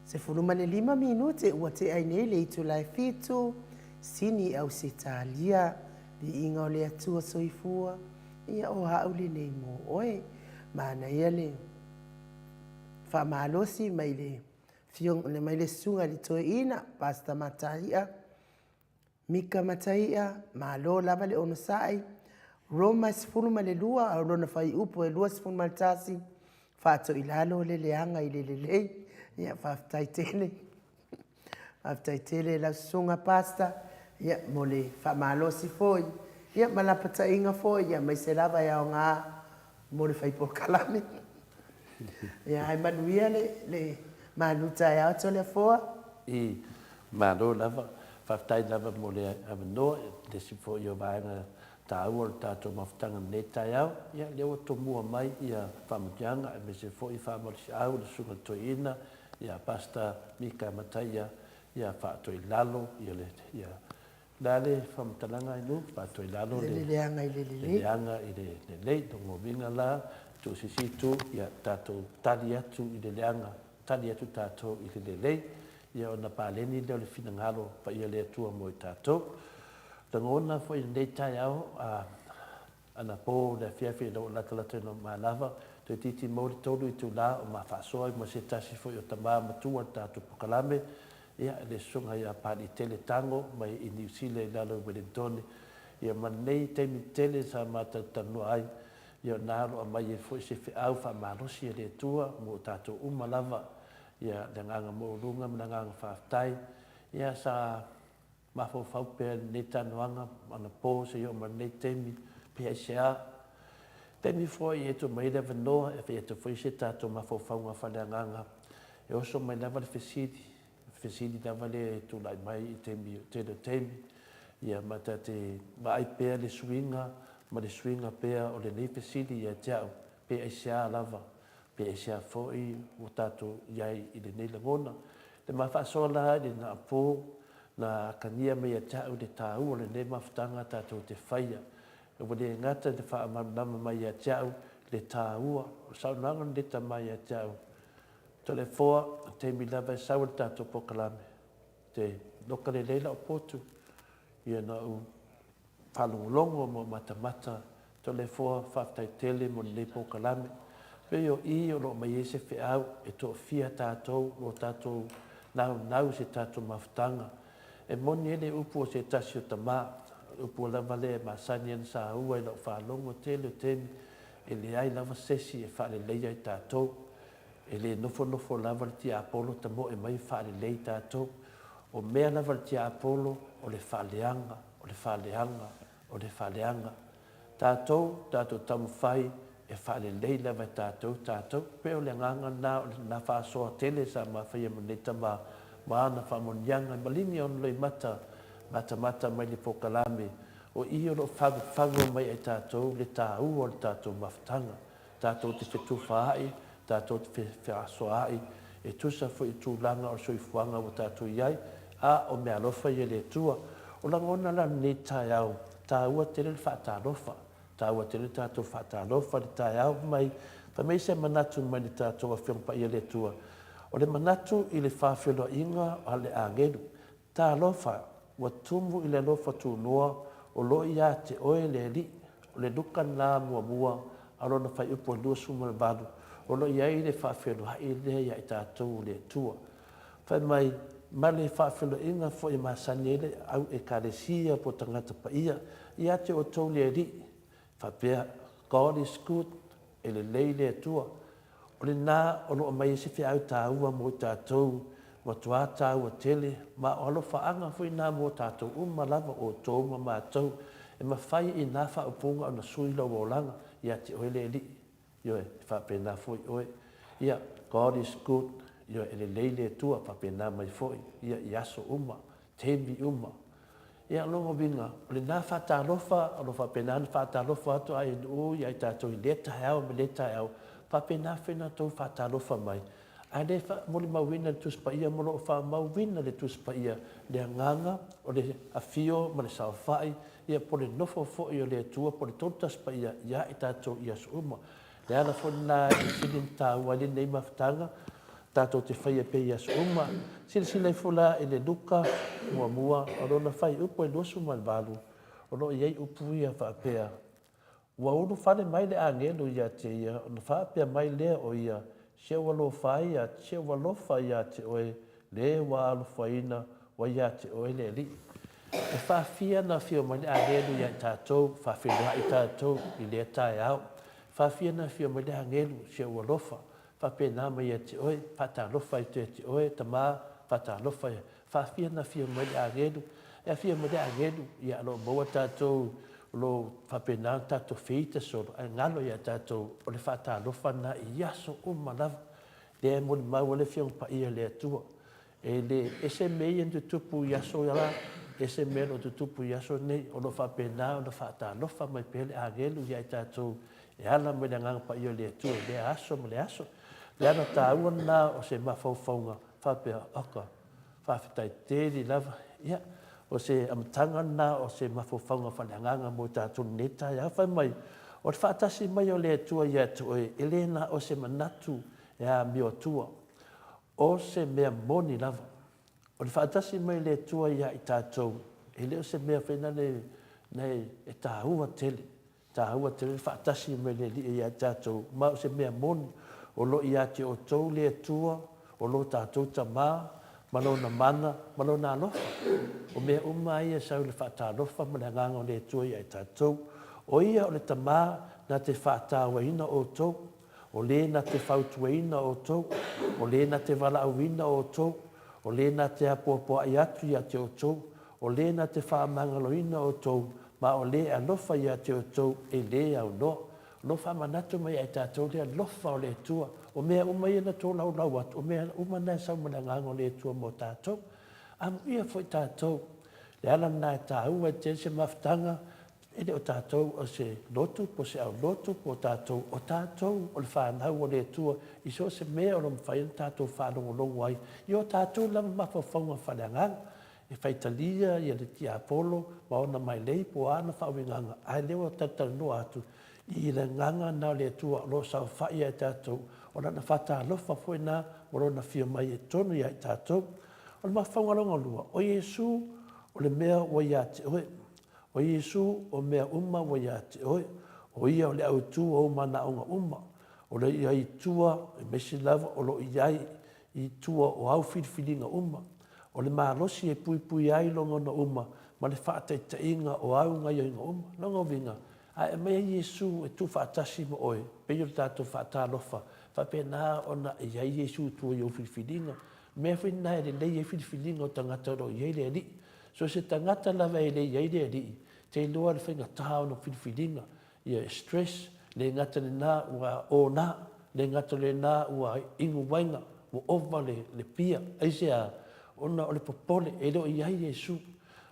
15 minute ua tea ai nei le itula e fitu, sini i Ausetalia, viiga o le Atua Soifua, ia o au lenei mo oe. Manaia le faamalosi mai le afioga mai le susuga i le toeaina, Pastor Mataia, Mika Mataia, malo lava le onosai. Roma e 12, a o lona fuaiupu e 21, faatoilalo le leaga i le lelei. Ia, faafetai tele. Faafetai tele lau susuga Pastor, ia, mo le faamalosi foi, ia, ma lapataiga foi, ia, aemaise lava e aoga mo le fai polokalame. Ia, ae manuia le, le malu taeao Toleafoa. I, malo lava. Faafetai lava mo le avanoa, le isi foi o vaega taua o le tatou mafutaga i lenei taeao. Ia, lea ua tomua mai ia faamanuiaga aemaise foi faamalosiau le Susuga i le Toeaina ia Pastor Mika Mataia ia faatoilalo ia le ia le a le faamatalaga Ainuu? Faatoilalo le Le leaga i le lelei. Le leaga i le lelei. Lona uiga la, tuu se isi itu, ia tatou tali atu i le leaga, tali atu tatou i le lelei, ia ona paleni lea o le finagalo paia o le Atua mo i tatou. Lagona foi i lenei taeao, a anapo le afiafi ina ua latalata ina manava, toeitiiti maua le tolu itula o ma faasoa ai ma se tasi foi o tama matua o le tatou polokalame, ia, le Susuga ia Papaliitele Tago mai i Niu Sila i lalo i Welentone. Ia ma lenei taimi tele sa ma talatalanoa ai, ia o na o lo o aumai ai foi se feau faamalosi a le Atua mo tatou uma lava, ia le agaga maualuga ma le agaga faafetai, ia sa mafaufau pea i lenei talanoaga anapo seia oo mai lenei taimi, pe aisea. Taimi foi e tuu mai ai le avanoa e fai atu foi se tatou mafaufauga faaleagaga, e oso mai lava le fesili, fesili lava lea e tulai mai i taimi, tele o taimi, ia ma ta te vaai pea le suiga ma le suiga pea o lenei fesili ia te au, pe aisea lava, pe aisea foi ua tatou i ai i lenei lagona. Le ma faasoa la i le naapo, na atagia mai ia te au le taua o lenei mafutaga tatou te faia. Ua le gata i le faamalamalama mai ia te au le taua o le saunoaga lenei tama ia te au, Toleafoa, o le taimi lava e sau ai le tatou polokalame, te loka lelei lau potu, ia na ou faalogologo ma ou matamata Toleafoa, faafetai tele mo lenei polokalame. Pei o i o lo o mai ai se feau e toafia tatou o lo tatou naunau i se tatou mafutaga. E moni ai le upu o se tasi o tama, o le upu lava lea e masani ai ona saua i lau faalogo tele o taimi, e leai lava se isi e faaleleia i tatou. E le nofonofo lava le tiapolo tamoe mai e faalelei tatou. O mea lava a le tiapolo o le faaleaga, o le faaleaga, o le faaleaga. Tatou, tatou taumafai e faalelei lava e tatou tatou. Pei o le agaga lena o lena faasoa tele sa ma faia ma lenei tama ma ana faamanuiaga e maligi ona loimata matamata mai le polokalame o i o lo o fagufagu mai ai tatou le taua o le tatou mafutaga. Tatou te fetufaai, tatou te feasoaai e tusa foi i tulaga o le soifuaga ua tatou i ai, a o meaalofa ia le Atua. O lagona la lenei taeao, taua tele le faatalofa, taua tele le tatou faatalofa i le taeao mai, fai mai se manatu mai le tatou Afioga Paia le Atua, o le manatu i le faafeiloaiga a le agelu, Talofa, ua tumu i le alofa tunoa o lo o ia te oe le Alii. O le Luka lena muamua a lona fuaiupu e 28, o lo o i ai le faafeiloai lea ia i tatou o le Atua. Fai mai, ma le faafeiloaiga foi e masani ai le au Ekalesia po o tagata paia, ia te outou le Alii, faapea, God is good, e lelei le Atua. O lena o lo o aumai ai se feau taua mo i tatou, matua taua tele, ma o alofaaga foi na mo tatou uma lava, outou ma matou, e mafai i na faaupuga ona sui lou olaga ia te oe le Alii. Ioe, e faapena foi oe. Ia, God is good, ioe, e lelei le Atua, faapena mai foi, ia, i aso uma, taimi uma. Ia, o lona uiga, o lena faatalofa o lo o faapena ona faatalofa atu a ANU ia i tatou i lea taeao ma lea taeao, faapena foi ona outou faatalofa mai. Ae le molimauina le Tusi Paia ma o lo o faamauina le Tusi Paia le agaga o le afio ma le saofai, ia po o le nofo foi o le Atua po o le Tolutasi Paia ia i tatou i aso uma. Le ala foi lena e sili ona taua ai lenei mafutaga. Tatou te faia pea i aso uma. Silasila ifo la i le Luka muamua o lona fuaiupu e 28, o lo o i ai upu ia faapea, Ua ulufale mai le agelu ia te ia, ona faapea mai lea o ia, Se ua alofa ia, se ua alofa ia te oe, le ua alofaina, ua ia te oe le Alii. E faafia ona afio mai le agelu ia i tatou, faafeiloai tatou i lea taeao. E faafia ona afio mai le agelu, se ua alofa, faapena mai ia te oe, faatalofa atu ia te oe, tama, faatalofa ia. Faafia ona afio mai le agelu, e afio mai le agelu, ia o lo o maua tatou, o lo o faapena ona tatou feita solo, ae galo ia tatou o le faatalofa lena i aso uma lava. Lea e molimau ai le Afioga Paia i le Atua. E le ese mea ia na tutupu i aso la, ese mea o lo o tutupu i aso nei, o lo o faapena ona faatalofa mai pea le agelu ia i tatou e ala mai le Agaga Paia o le Atua i lea aso ma lea aso. O le ala taua lena o se mafaufauga faapea, oka, faafetai tele lava. Ia, o se amataga lena o se mafaufauga faaleagaga mo i tatou i lenei taeao. Fai mai, o le faatasi mai o le Atua ia te oe, e le na o se manatu e amio atua, O se mea moni lava, o le faatasi mai le Atua ia i tatou, e le o se mea foi lale e taua tele, taua tele le faatasi mai le Alii ia i tatou, ma o se mea moni, o lo o ia te outou le Atua, o lo tatou Tama, ma Lona mana, ma Lona alofa. O mea uma ia e sau i le faatalofa ma le agaga o le Atua ia i tatou. O Ia o le Tama na te faatauaina outou, O le na te fautuaina outou, o le na te valaauina outou, o le na te apoapoai atu ia te outou, o le na te faamagaloina outou, ma o le e alofa ia te outou e le aunoa. O lo faamanatu mai ia i tatou le alofa o le Atua. O mea uma ia na tolaulau atu, o mea uma na e sau ma le agaga o le Atua mo tatou. Amuia foi tatou. Le ala lena e taua ai tele se mafutaga E le o tatou o se lotu po o se aulotu po o tatou, o tatou o le fanau a le Atua i so o se mea o lo o mafai ona tatou faalogologo ai i o tatou lava mafaufauga faaleagaga. E faitalia ia le tiapolo ma ona mailei po o a ana faauigaga, ae lea ua talatalanoa atu i le agaga lena o le Atua o lo o saofai ia i tatou, o Lana faatalofa foi lena ma Lona afio mai i totonu ia i tatou. O le mafaufauga lona lua, o Iesu o le mea ua ia te oe. O Iesu, o mea uma ua ia te oe, o Ia o le autu o ou manaoga uma, o lo o i ai i tua, aemaise lava o lo o i ai i tua o au filifiliga uma, o le malosi e puipuia ai logona uma ma le faataitaiga o au gaioiga uma. Lona uiga, a e aumai ai Iesu e tuufaatasi ma oe, pei o le tatou faatalofa, faapena ona i ai Iesu i tua i ou filifiliga. O le mea foi lena e lelei ai filifiliga o tagata o lo o i ai le Alii. So se tagata lava e le i ai le Alii, te iloa le faigata ona filifiliga, ia e stress, le gata lena ua ona, le gata lena ua inu uaina, ua ova le pia. Aisea? Ona o le popole, e le o i ai Iesu.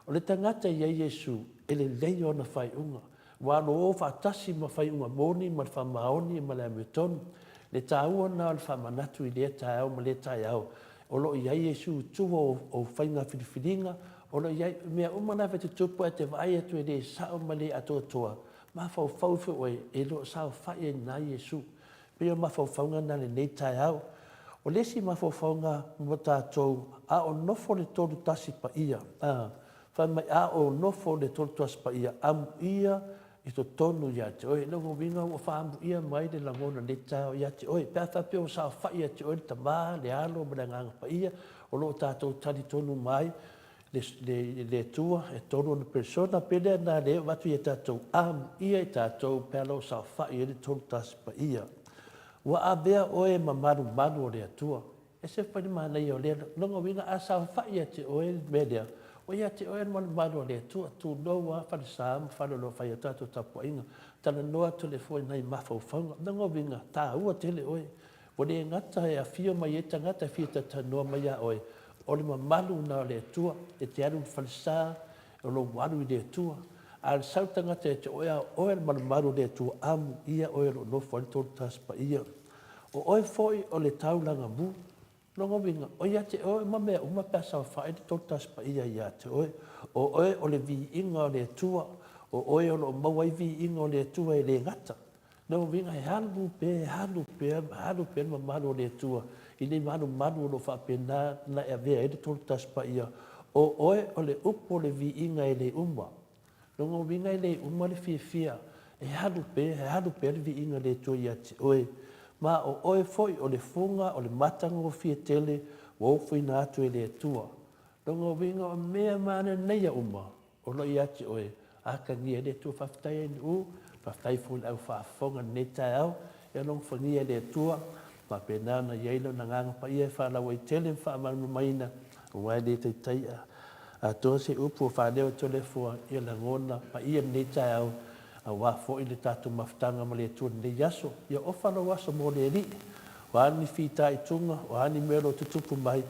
O le tagata e i ai Iesu, e lelei ona faaiuga. Ua alo faatasi ma faaiuga moni ma le faamaoni ma le amiotonu. Le taua lena o le faamanatu i lea taeao ma lea taeao, o lo o i ai Iesu i tua o faiga filifiliga, o lo o i ai mea uma lava e tutupu ae te vaai atu e le sao ma le atoatoa, mafaufau ifo oe e le o saofai ai i ina Iesu. E pei o mafaufauga na i lenei taeao. O le isi mafaufauga mo tatou, a o nofo le Tolutasi Paia, a, Fai mai, A o nofo le Tolotasi Paia, amuia i totonu ia te oe. Lona uiga ua faaamuia mai le lagona nei taeao ia te oe. Pe a faapea ua saofai ia te oe le Tama, le Alo ma le Agaga Paia, o lo o tatou talitonu uma ai le, le, le Atua, e tolu ona persona, pe lea na le avatu ia tatou, amuia i tatou pe a lo o saofai ai le Tolotasi Paia. Ua avea oe ma malumalu o le Atua. E ese foi le manaia o lea lona uiga a saofai ia te oe le mea lea, ua ia te oe le malumalu a le Atua, tulou lava falesa ma fale o lo o fai ai tatou tapuaiga, talanoa atu le Atua i nai mafaufauga. Lona uiga, taua tele oe. Ua le gata e afio mai ai tagata e fia talatalanoa mai ia oe, o le mamalu lena o le Atua, e te alu i le falesa, o lou alu i le Atua. A o le sau tagata ia te oe, a o oe le malumalu o le Atua, amuia oe o lo o nofo ai le Tolutasi Paia. O oe foi o le taulaga mu. Lona uiga, o ia te oe ma mea uma pe a saofai le Tolutasi Paia ia te oe. O oe o le viiga o le Atua. O oe o lo o maua ai viiga o le Atua e le gata. Lona uiga e alu pea, alu pea, alu pea le mamalu o le Atua i nei malumalu o lo o faapena ona e avea ai le Tolotasi Paia, o oe o le upu o le viiga e le uma. Lona uiga e le uma le fiafia, e alu pea, e alu pea le viiga o le Atua ia te oe. Ma o oe foi o le fuga o le matagofie tele ua ofoina atu e le Atua. Lona uiga o mea manaia uma o lo o ia te oe, atagia ai le Atua. Faafetai ai Nu'u, faafetai foi i le au faafofoga i lenei taeao, ia alofagia e le Atua, faapena ona i ai Lona Agaga Paia e faalauaitele ma faamalamalamaina, aua e le taitai atoa se upu o faaleo e Toleafoa ia lagona paia i lenei taeao, aua foi le tatou mafutaga ma le Atua i lenei aso. Ia ofa lou aso mo le Alii. O a ni fitaituga, o a ni mea o lo o tutupu mai,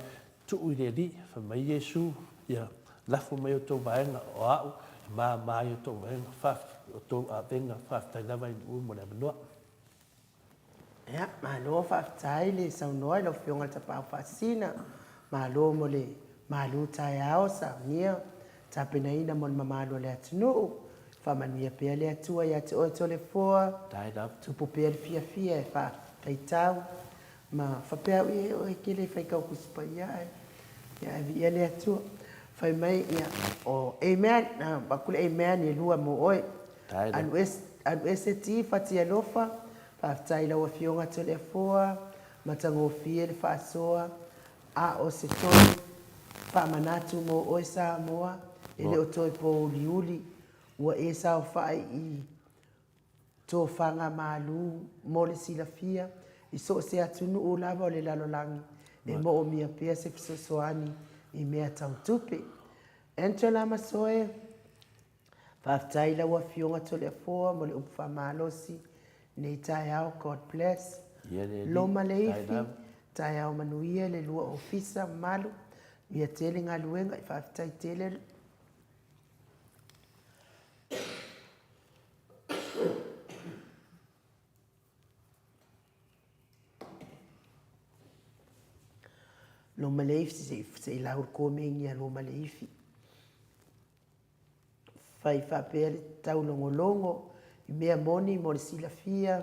Tuu i le Alii, fai mai Iesu, Ia lafo mai outou vaega, o au e māmā ai outou vaega, outou avega, faafetai lava i Nu'u mo le avanoa. Ia, malo faafetai le saunoa i lau Afioga i le Tapaau Faasisina. Malo mo le malu taeao saunia tapenaina mo le mamalu o le atunuu. Faamanuia pea le Atua ia te oe Toleafoa. Tupu pea le fiafia e faataitau Ma faapea au ia e ke le faitau Tusi Paia ae ia ae viia le Atua. Fai mai ia o amen avatu le amen e lua mo oe. Alu ese alu ese ti fati alofa faafetai i lau afioga Toleafoa matagofie le faasoa a o se toe faamanatu mo oe Samoa e le o toe pouliuli ua e saofai i Tofaga malu mo le silafia i so o se atunuu lava o le lalolagi e moomia pea se fesoasoani i mea tau tupe. Angela Masoe, Faafetai i lau Afioga Toleafoa mo le upu faamalosi nei taeao God bless. Loma Leifi, Taeao manuia le lua ofisa mamalu, ia tele galuega, faafetai tele. Loma le ifi, se i lau le komeni a loma le ifi. Fai faapea le taulogologo i mea moni mo le silafia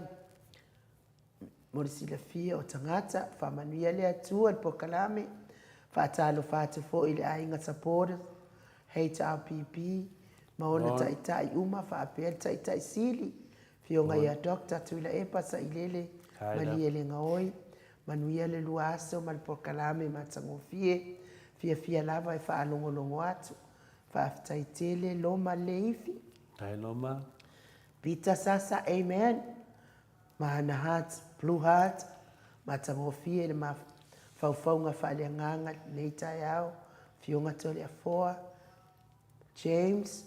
Mo le silafia o tagata, faamanuia le Atua i le polokalame. Faatalofa atu foi i le aiga Supporters, HRPP, ma ona taitai uma faapea le Taitai Sili, Afioga ia Doctor Tuilaepa Sailele Malielegaoi. Manuia le lua aso ma le polokalame matagofie. Fiafia lava e faalogologo atu. Faafetai tele Loma Leifi. Faafetai Loma. Peter Sasa, Amen. Mahana Heart, Blue Heart, matagofie le mafaufauga faaleagaga lenei taeao, Afioga Toleafoa, James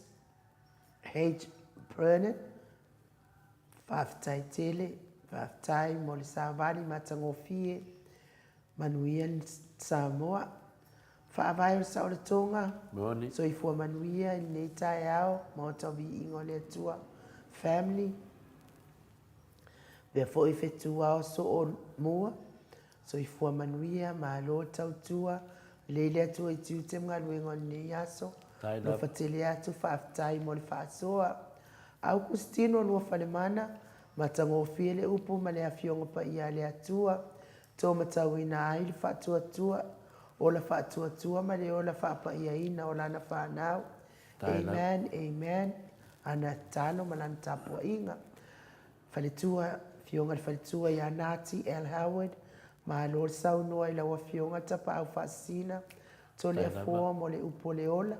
H. Brennan, faafetai tele, faafetai mo le savali matagofie, manuia Samoa. Faavae o le Saolotoga, soifua manuia i lenei taeao, Maota o Viiga o le Atua, Family, Mea foi fetu ao soo mua, soifua manuia, malo tautua, lelei le Atua i tiute ma galuega o lenei aso, alofa tele atu, faafetai mo le faasoa. Aukustino Luafalemana, matagofie le upu ma le Afioga Paia a le Atua, to matauina ai le faatuatua, ola faatuatua ma le ola faapaiaina o lana fanau. Amen, amen. Ana tatalo ma lana tapuaiga. Faletua, Afioga i le Faletua ia Nati L. Howard, malo le saunoa i lau Afioga Tapaau Faasisina, Toleafoa mo le upu o le ola,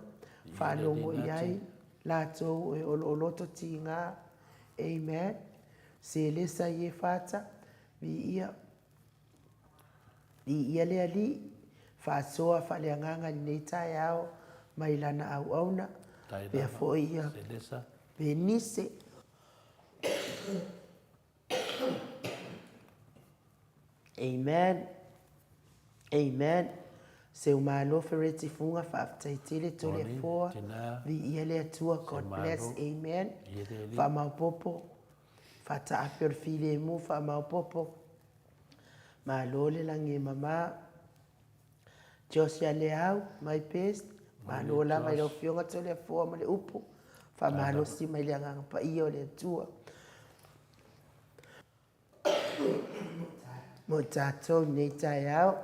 faalogo i ai latou e olooloto tiga. Amen. Selesa Iefata, viia. Viia le Alii, faasoa faaleagaga i lenei taeao mai Lana auauna, pea foi ia Penise. Amen. Amen. Seumalo Fereti Fuga, faafetai tele Toleafoa, viia le Atua, God bless, amen. Faamaopopo, faataape o le filemu, faamaopopo. Malo le lagi e mama. Josh Aleau, my best. Malo lava i lau Afioga Toleafoa ma le upu. Faamalosi mai le Agaga Paia o le Atua. Mo i tatou i lenei taeao.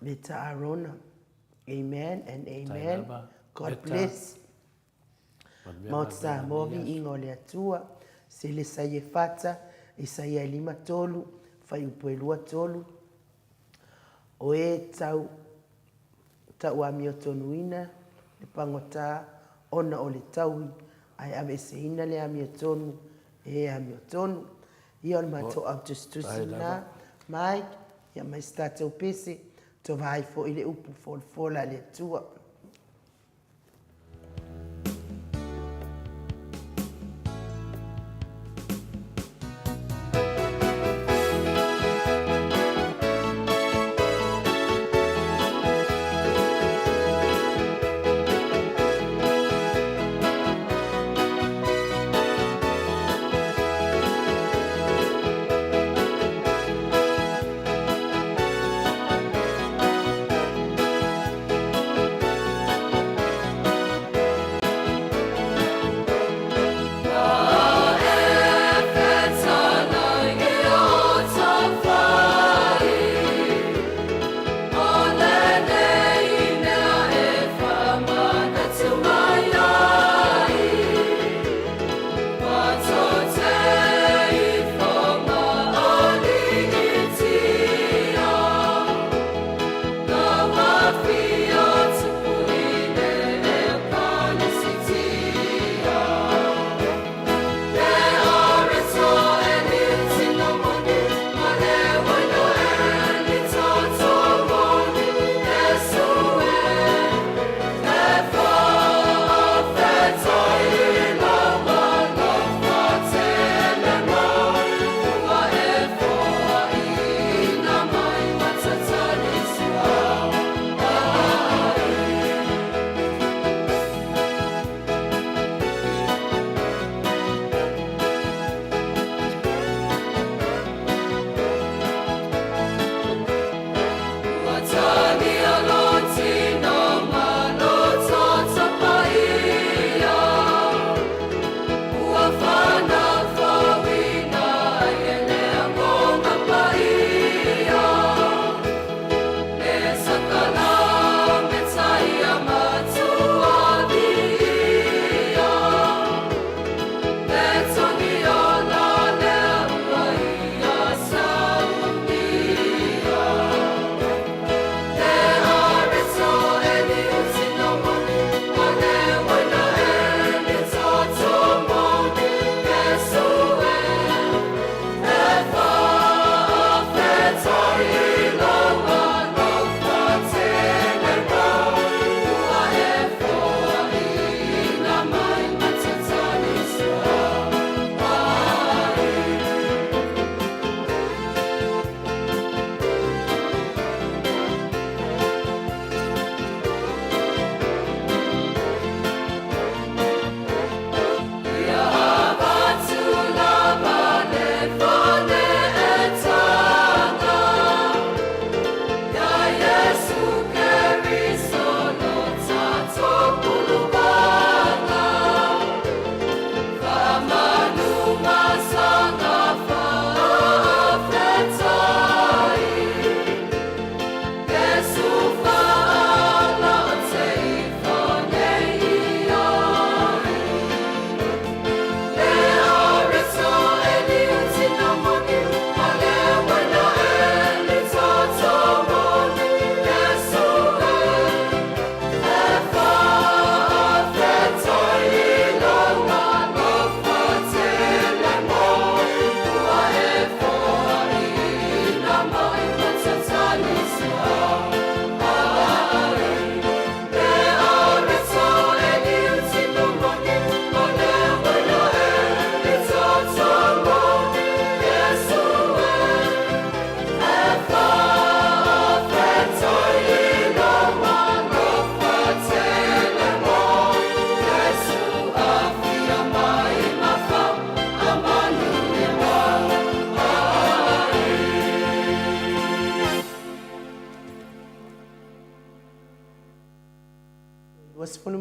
Veta Arona. Amen and amen. God bless. Maota Samoa viiga o le Atua. Sele Saie Fata, Isaia e 53, fuaiupu e 23. O e tau tauamiotonuina le pagota ona o le taui, ae aveeseina le amiotonu e amiotonu. Ia o le matou autusitusi lena, Mike, ia mai se tatou pese, tova ai foi le upu folafola a le Atua.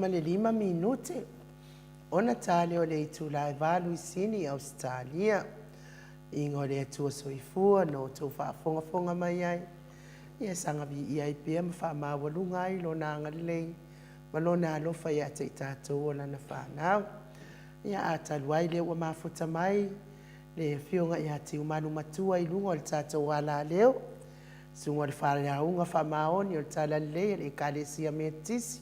25 minute ona ta lea o le itula e 8 i Sini, Ausetalia. Inga o le Atua Soifua na outou faafogafoga mai ai, ia saga viia ai pea ma faamaualuga ai Lona agalelei ma Lona alofa ia te i tatou o Lana fanau. Ia, a talu ai lea ua mafuta mai le Afioga ia Tiumalu Matua i luga o le tatou alaleo, susuga o le Faleauga Faamaoni o le Talalelei a le Ekalesia Metotisi,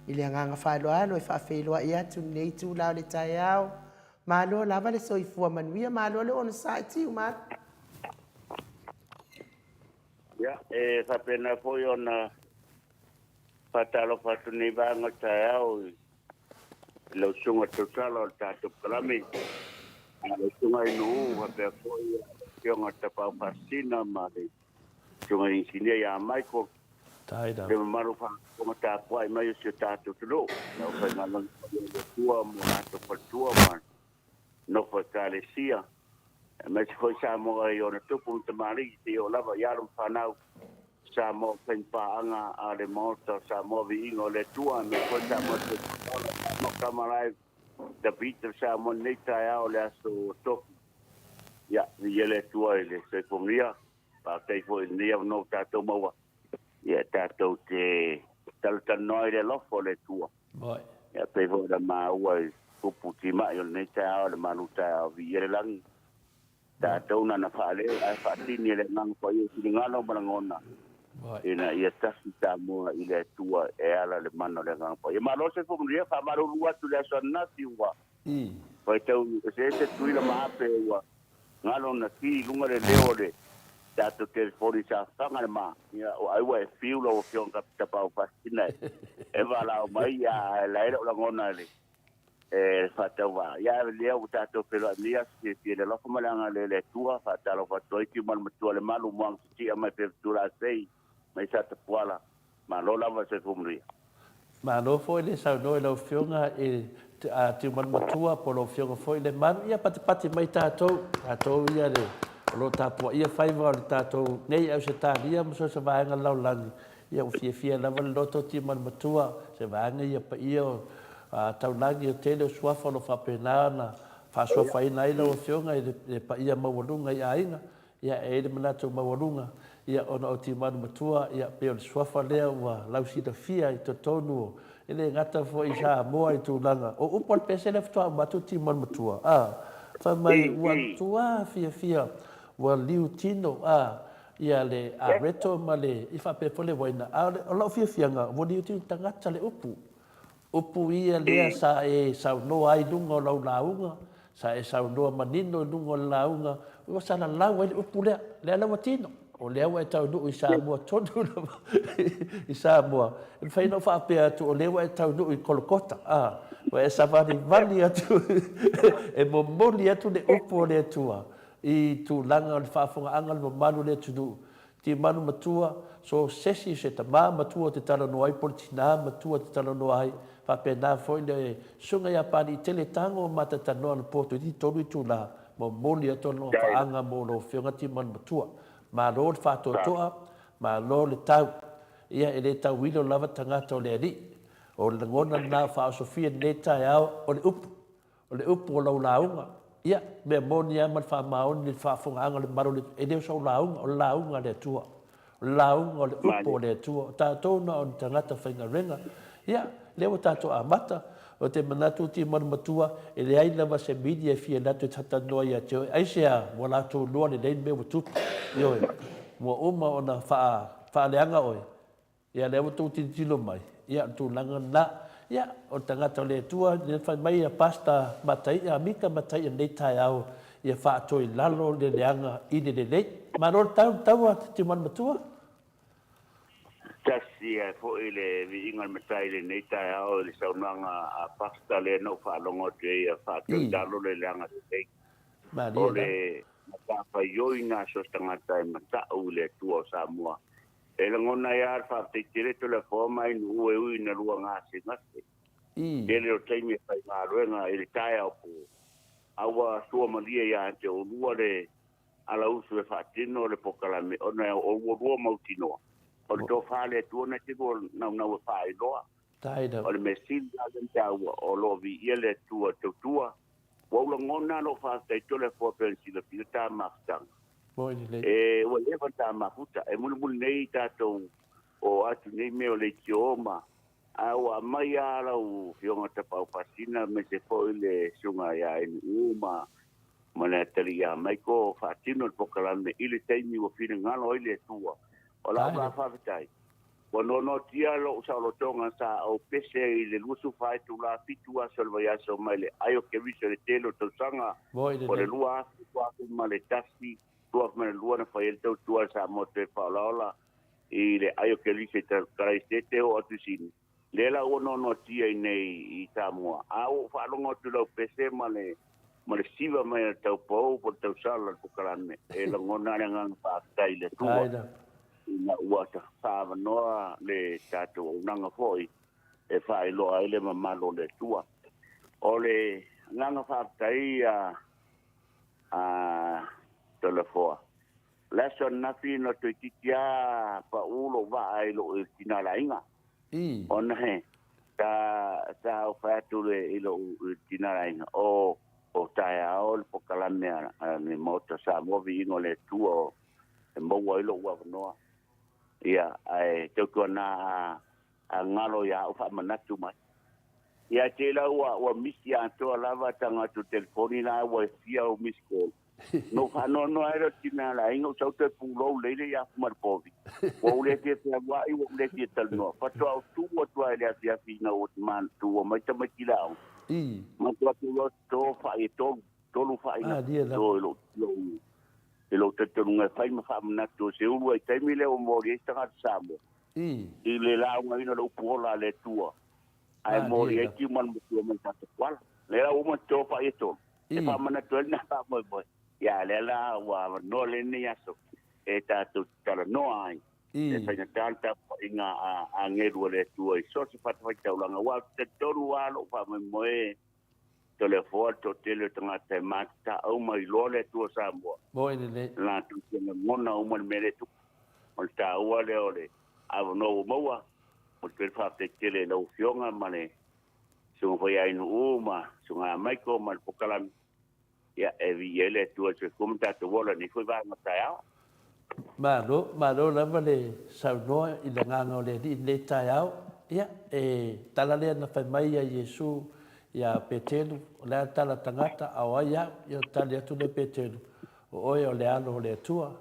i le agaga faaaloalo e faafeiloai atu i lenei itula o le taeao. Malo lava le soifua manuia, malo le onosai Tiumalu. Ia, e faapena foi ona faatalofa atu nei vaega o taeao i lau susuga tautala o le tatou Kalame, lau susuga i Nuu, faapea foi le Afioga Tapaau Faasisina ma le Susuga i Inisinia ia Michael, le mamalu faafofoga tapuai mai o si o tatou atunuu, le aufaigaluega paia a le Atua ma o latou faletua ma nofo Ekalesia, aemaise foi Samoa i ona tupu ma tamalii seia oo lava i alo ma fanau, Samoa faigapaaga a le Maota o Samoa Viiga o le Atua, aemaise foi Samoa Soifua, Samoa Come Alive, The Beat of Samoa i lenei taeao o le aso Tofi. Ia, viia le Atua i le soifua manuia. Faafetai foi i lenei avanoa ua tatou maua, ia tatou te talatalanoa i le alofa o le Atua. Ia pei foi ona maua i upu timai o lenei taeao, le malu taeao, viia le lagi. Tatou na na faaleo ae faatini e le Agaga Paia i finagalo ma lagona, ina ia tasi Samoa i le Atua e ala le mana o le Agaga Paia. Malo se manuia, faamalulu atu i le aso ananafi ua faitau eseese Tutuila ma Ape ua galo na ki i luga le leo o le tatou telefoni sa faga le ma. Ia, ai ua e fiu lau Afioga Tapaau Faasisina e valaau mai, ia ae la e le o lagona e le e faatauvaa. Ia lea ua tatou feiloai nei aso fiafia i le alofa ma le agalelei o le Atua. Faatalofa atu ai Tiumalu Matua le Malu Moana Sitia mai Pefetula Asei mai Satapuala. Malo lava le soifua manuia. Malo foi le saunoa i lau Afioga i Tiumalu Matua po o lau Afioga foi le Malu. Ia patipati mai tatou, tatou ia le o lo o tapuaia faiva o le tatou nei Ausetalia ma so o se vaega o le lalolagi. Ia ua fiafia lava le loto o Tiumalu Matua, se vaega ia paia o taulagi o tele o suafa o lo o faapena ona faasuafaina ai lau Afioga i le paia maualuga i aiga. Ia, e i ai le manatu maualuga, ia, ona o Tiumalu Matua, ia, pei o le suafa lea ua lausilafia i totonu o, e le gata foi i Samoa i tulaga, o upu a le pese lea faatoa uma atu Tiumalu Matua, a, fai mai ua matua fiafia, ua liu tino, a, ia le areto ma le, i faapea foi le uaina, a o lau fiafiaga, ua liu tino tagata le upu. Upu ia lea sa e saunoa ai i luga o lau lauga, sa e saunoa manino i luga o le lauga, ua salalau ai le upu lea, lea la ua tino, o lea ua e taunuu i Samoa tonu lava i Samoa. E mafai ona ou faapea atu o lea ua e taunuu i Kolokota, a, ua e savalivali atu e momoli atu le upu o le Atua i tulaga o le faafofogaaga o le mamalu o le atunuu. Timalu matua, so sesi se tama matua te talanoa ai po le tina matua te talanoa ai, faapena foi le susuga ia Paliitele Tago ma te talanoa anapo toeitiiti 3 itula, momoli atu ana paaga mo lau afioga Timalu matua. Malo le faatoatoa, malo le tau. Ia e le tauilo lava tagata o le Alii. O le lagona lena o faaosofia i lenei taeao o le upu. O le upu o lau lauga, ia, mea moni lava ma le faamaoni i le faafofogaaga o le mamalu o le, e le o sau lauga, o le lauga a le Atua. O le lauga o le upu o le Atua. O tatou na o ni tagata faigaluega. Ia, lea ua tatou amata. Ou te manatu Timalu Matua, e leai lava se media e fia alu atu e talatalanoa ia te oe. Aisea? Ua latou iloa lelei le mea ua tupu. Ioe. Ua uma ona faaleaga oe. Ia lea ua tou tilotilo mai, ia o le tulaga lena. Ia, o le tagata o le Atua, lea fai mai ia Pastor Mataia, Mika Mataia i lenei taeao, ia faatoe i lalo le leaga i le lelei. Malo le tau, le taua Tiumalu Matua. Tasi ai foi le viiga o le Matai i lenei taeao i le saunoaga a Pastor lea na ou faalogo atu ai ia faatoe i lalo le leaga lelei. O le matafaioi na a so o se tagata e matau i le Atua o Samoa. E lagona ai lava le faafetai tele Toleafoa mai Nu'u e ui ina lua gasegase. Tele o taimi e faigaluega i le taeao po, a ua suamalie ia te oulua le alausu e faatino le pokalame ona o ua lua mautinoa o le tofa a le Atua na te lua naunau e faailoa. O le mea sili la lea taua o lo o viia le Atua tautua. Ua ou lagona lou faafetai Toleafoa pei ona silafia ta mafutaga. Moi lelei. E ua leva ta mafuta. E mulimuli nei tatou o atu nei mea o leitio ma a ua aumai lava lau Afioga Tapaau Faasisina aemaise foi le Susuga ia Eniu ma ma le atalii ia Maiko faatino le polokalame i le taimi ua finagalo ai le Atua. O lau la faafetai, ua noanoatia lou saolotoga sa ou pese i le 24 itula 7 aso o le vaiaso mai le ai o Keriso i le tele o tausaga o le 2000, 2001, 2002 na fai ai le tautua a le Samoa toe faaolaola i le ai o Keriso i Karaisete oo atu i Sini. Lea la ua noanoatia i nei i Samoa, a ua ou faalogo atu i lau pese ma le ma le siva mai a le taupou po o le tausala o le polokalame, e lagona le agaga faafetai i le Atua ina ua faaavanoa le tatou auaunaga foi e faailoa ai le mamalu o le Atua. O le agaga faafetai a a Toleafoa, O le aso ananafi na toeitiiti lava pau lou vaa i lou tina laina. Ona he, sa, sa ou fai atu le, i lou tina laina, o, o taeao le pokalame a, a le Maota Samoa viiga o le Atua o, e maua ai lou avanoa. Ia, ae tautuana a, a galo ia au faamanatu mai. Ia, te la ua, ua misi atoa lava tagata telefoni la ua e fia au miss call. No faanoanoa ai lea o le tina a le aiga, ua sau toe pulou lelei le iafu ma le povi. Ua ou le fia fealuai, ua ou le fia talanoa. Faatoa ou tu atu lava i le afiafi ina ua tu mai tamaiti i le aoga. Matou atu loa toto fai e tolu, tolu fai na toto i lou, i lou talitonuga e fai ma faamanatu o se ulu ai taimi lea ua moli ai se tagata Samoa i le laugaina o le upu ola a le Atua ae moli ai Tiumalu Matua mai Satapuala. Lea la ua uma ona toto fai e tolu. E faamanatu ai lena faamoemoe. Ia, lea la ua avanoa lenei aso e tatou te talanoa ai. E faigata le tapuaiga a agelu a le Atua i so o se fatafaitaulaga, aua ou te talitonu lava lou faamoemoe Toleafoa le toatele o tagata e matatau ma iloa le Atua Samoa. Moi lelei. Latou te lagona uma le mea lea e tupu. O le taua lea o le avanoa ua maua, o le toe faafetai tele i lau Afioga ma le Susuga foi ia Ainuu ma Susuga ia Michael ma le Pokalame, ia e viia ai le Atua i le soifua ma tatou ola i lenei foi vaega taeao. Malo, malo lava le saunoa i le agaga o le Alii i lenei taeao. Ia, e tala lea na fai mai ia Iesu ia Petelu, o le a le tala tagata, a o ai au? Ia ona tali atu lea o Petelu, o oe o le Alo o le Atua.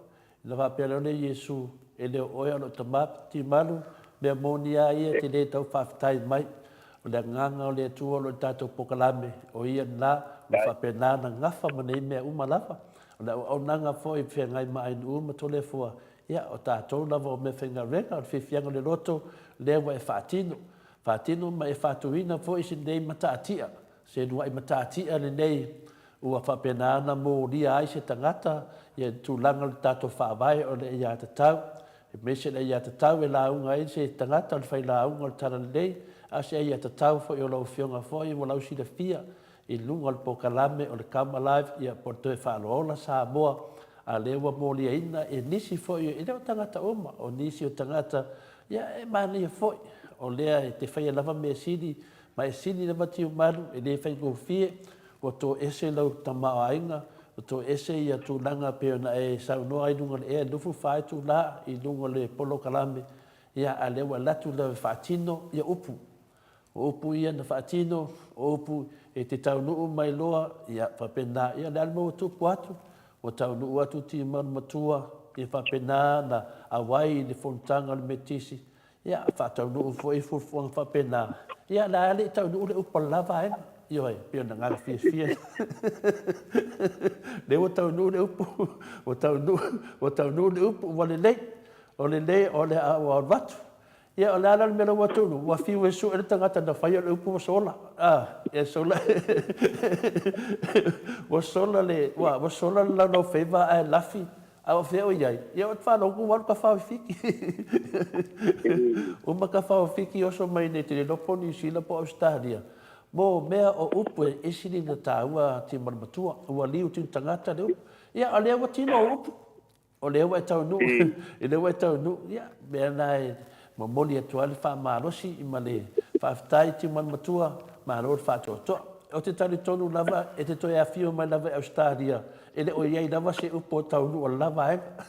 Ona faapea loa lea Iesu, E le o oe a o lou Tama, Timalu, mea moni a ia e te le tau faafetai mai. O le agaga o le Atua o lo o i tatou pokalame, o ia lena, o lo o faapena ona gafa ma nei mea uma lava. O le auaunaga foi e feagai ma Ainuu ma Toleafoa, ia, o tatou lava o meafaigaluega, o le fiafiaga o le loto, lea ua e faatino. Faatino ma e faatuina foi si nei mataatia, se lua'i mataatia lenei ua faapena ona molia ai se tagata i tulaga o le tatou Faavae o le aiatatau, aemaise le aiatatau e lauga ai se tagata o le failauga o le Talalelei, a o se aiatatau foi o lau Afioga foi ua lausilafia i luga o le polokalame o le Come Alive, ia, po o le Toe Faaolaola Samoa, a lea ua moliaina e nisi foi, e le o tagata uma, o nisi o tagata, ia, e manaia foi, o lea e te faia lava mea sili, ma e sili lava Tiumalu, e le faigofie, Ua toese lau tamaoaiga, ua toese ia tulaga pei ona e saunoa ai i luga o le ea, 24 itula i luga o le polokalame, ia, a lea ua alu atu lava e faatino ia upu. O upu ia na faatino, o upu e te taunuu mai loa, ia, faapena, ia o le a le mea ua tupu atu? Ua taunuu atu Timalu Matua, ia faapena ona auai i le fonotaga o le Metotisi, Ia, faataunuu foi fuafuaga faapena. Ia, la a le i taunuu le upu a le la vaega. Ioe, pei o le agaga fiafia. Lea ua taunuu le upu, ua taunuu, ua taunuu le upu, ua lelei. O lelei, o le a ua alu atu. Ia, o le a la le mea la ua taunuu? Ua fiu e sue le tagata na faia le upu ua sola. A, e sola, ua sola le, ua, ua sola le laulaufaiva ae lafi A o fea o i ai? Ia o te faalogo ua alu ka fao i Fiti. Uma ka fao i Fiti oso mai nei te le iloa po o Niu Sila po o Ausetalia. Mo mea o upu e sili na taua Timana Matua. Ua liu tino tagata le upu. Ia o lea ua tino o upu. O lea ua e taunuu, o lea ua e taunuu. Ia mea na e momoli atu ai le faamalosi ma le faafetai Timana Matua, malo le faatoatoa. Ou te talitonu lava e te toe afio mai lava i Ausetalia, e le o i ai lava se upu o taunuu o le la vaega.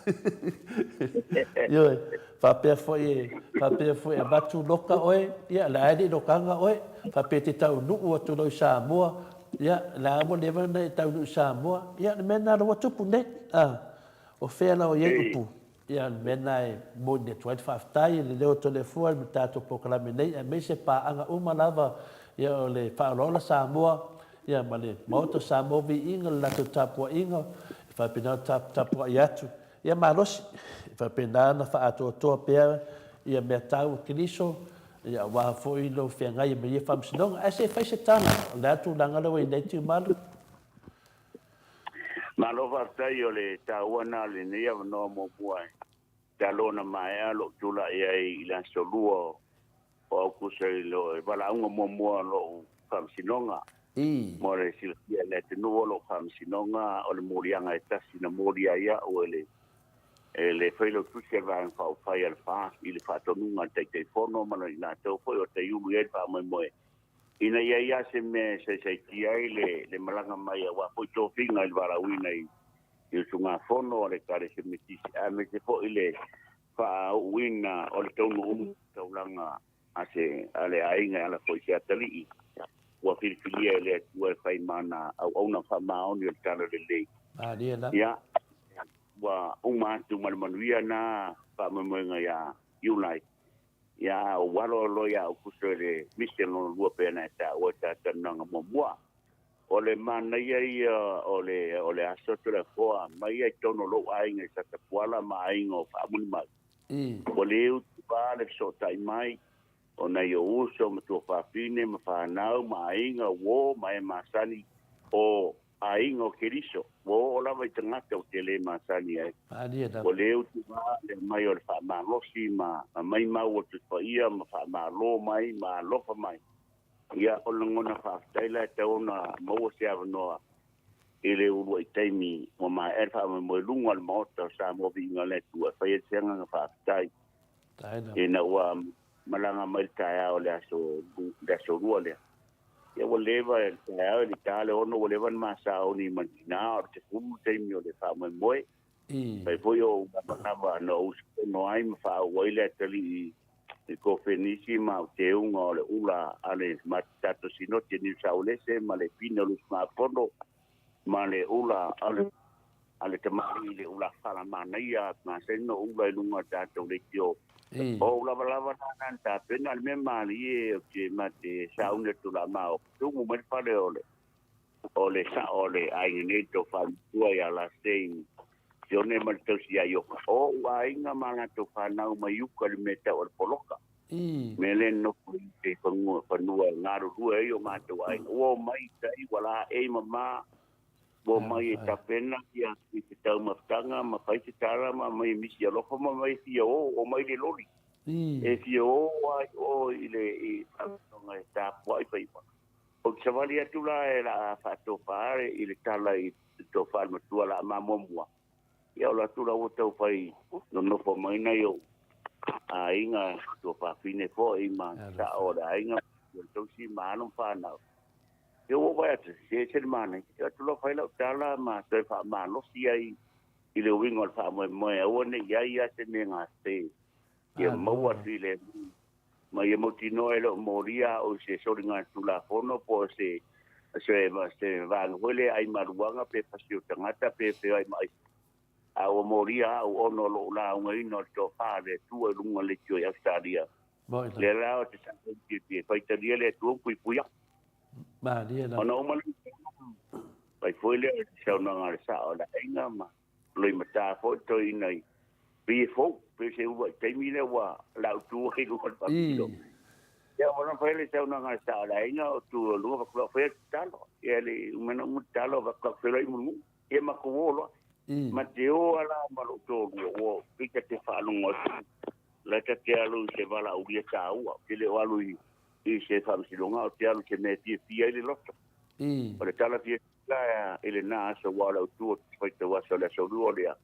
Ioe, faapea foi e, faapea foi e avatu loka oe, ia, la e le i lokaga oe, faapea e te taunuu atu loa i Samoa, ia, la ua leva ona e taunuu i Samoa, ia, le mea lena ua tupu nei, a, o fea la o i ai upu? Ia, o le mea lena e momoli atu ai le faafetai i le leo o Toleafoa i le tatou polokalame nei, aemaise paaga uma lava ia o le Faaolaola Samoa ia ma le Maota o Samoa Viiga i le latou tapuaiga, e faapena ona taputapuai atu ia malosi, e faapena ona faaatoatoa pea ia mea tau o Keriso, ia aua foi lou feagai ma ia faamasinoga. Ae se i fai se tala, o le a tulaga lea ua i ai nei Tiumalu? Malo faafetai o le taua lena o lenei avanoa muamua e talu ona maea lou tulai ai i le aso 2 o Aukuso i le valaauga muamua o lou faamasinoga. Mo le silafia e le atunuu o lou faamasinoga o le moliaga e tasi na molia ai au e le e le Failautusi a le Vaega Faaupufai a le FAST i le faatonuga a le Taitaifono ma i latou foi o taiulu i ai le faamoemoe Ina ia i ai se mea e saisaitia ai le malaga mai aua foi tofiga i le valaauina i usugafono a le Ekalesia Metotisi aemaise foi le faauuina o le taunuuga taulaga a se a le aiga e ala foi i se atalii ua filifilia e le Atua e fai ma ana auauna faamaoni o le Talalelei. Malie lava. Ia, ua uma atu ma le manuia na faamoemoega ia Iulai. Ia, a ou alo loa ia Aukuso i le mission lona lua pei ona e taua i le ta talanoaga muamua. O le manaia ia o le, o le aso Toleafoa mai lava i totonu o lou aiga i Satapuala ma aiga o Faamulimau. Ua le utuā le fesootai mai o nai ou uso ma tuafafine ma fanau ma aiga, uo ma e masani o aiga o Keriso, ua oo lava i tagata ou te le masani ai. Ua le utuā le aumai o le faamalosi ma aumai mau o le Tusi Paia ma faamalo mai ma alofa mai. Ia, o le lagona faafetai la e tatau ona maua se avanoa i le uluai taimi ua maea le faamoemoe i luga o le Maota o Samoa Viiga o le Atua e fai ai se agaga faafetai ina ua malaga mai le taeao o le aso, le aso lua lea. Ia ua leva le taeao e le ta le 6 ua leva ona ma sauni ma le tina o le 10 le taimi o le faamoemoe. Fai foi o ou lavalava na ou usufono ai ma faauu ai le atalii i Kofenisi ma au teuga o le ula a le tatou Sinoti e Niu Saolese ma le pine o le usugafono ma le ula a le a le tamalii le ula fala manaia masani ona ula i luga o tatou leitio. O ou lavalava la na na tapena le mea malie ou te ma te sauni atu la ma o tumu mai le fale o le o le sao o le aiga nei le tofa matua ia Lasei Sione ma le tausi ia Ioka. O ou aiga ma latou fanau mai uka i le mea tau o le poloka. Mea lea nofo i te fanua, fanua e galulue ai o matou aiga. Ua omai i tai, ua laei mama, ua omai e tapena ia i te taumafataga ma fai se tala ma aumai e misi alofa ma aumai e fia o, omai i le loli. E fia o ai o i le i faamasinoga e tapuai faiva. Ou te savali atu la e la faatofa i le tala i le tofa a le matua la ma muamua. Ia o le atu la ua tau fai nonofo mai nai ou aiga tuafafine foi ma sao o le aiga o le tausi ma alo ma fanau. Ia ua ou vaai atu, se ese le manaia. Ia atu loa fai lau tala ma toe faamalosi ai i le uiga o le faamoemoe, aua ne i ai lava se mea gase ia maua atu i le ma ia mautinoa e le o molia au i se soligatulafono po o se se se vaega foi lea ai maluaga pe pasi o tagata pe feoai ma aisa. A ua molia au ona o lou laugaina o le tofa a le Atua i luga o le leitio i Ausetalia. Lea la ou te saili e faitalia le Atua ma puipui au. Ona uma lea, fai foi lea o le saunoaga a le sao o le aiga ma loimata foi toeaina i pei e fou, pei o se uluai taimi lea ua lautu ai i luga o le faamasinoga. Ia ona fai le saunoaga a le sao o le aiga o tu i luga faatoa fai atu tatalo. Ia le uma na uma tatalo faatoa feiloai ma le nuu. Ia matou o loa. Ma te o lava la ma lou toalua ua pei ta te faalogo atu la ta te alu i se valaaulia taua. Ou te le o alu i se faamasinoga, ou te alu i se mea e fiafia ai le loto. O le tala fiafia la i lena aso aua o le autu o te faitau aso o le aso lua o lea,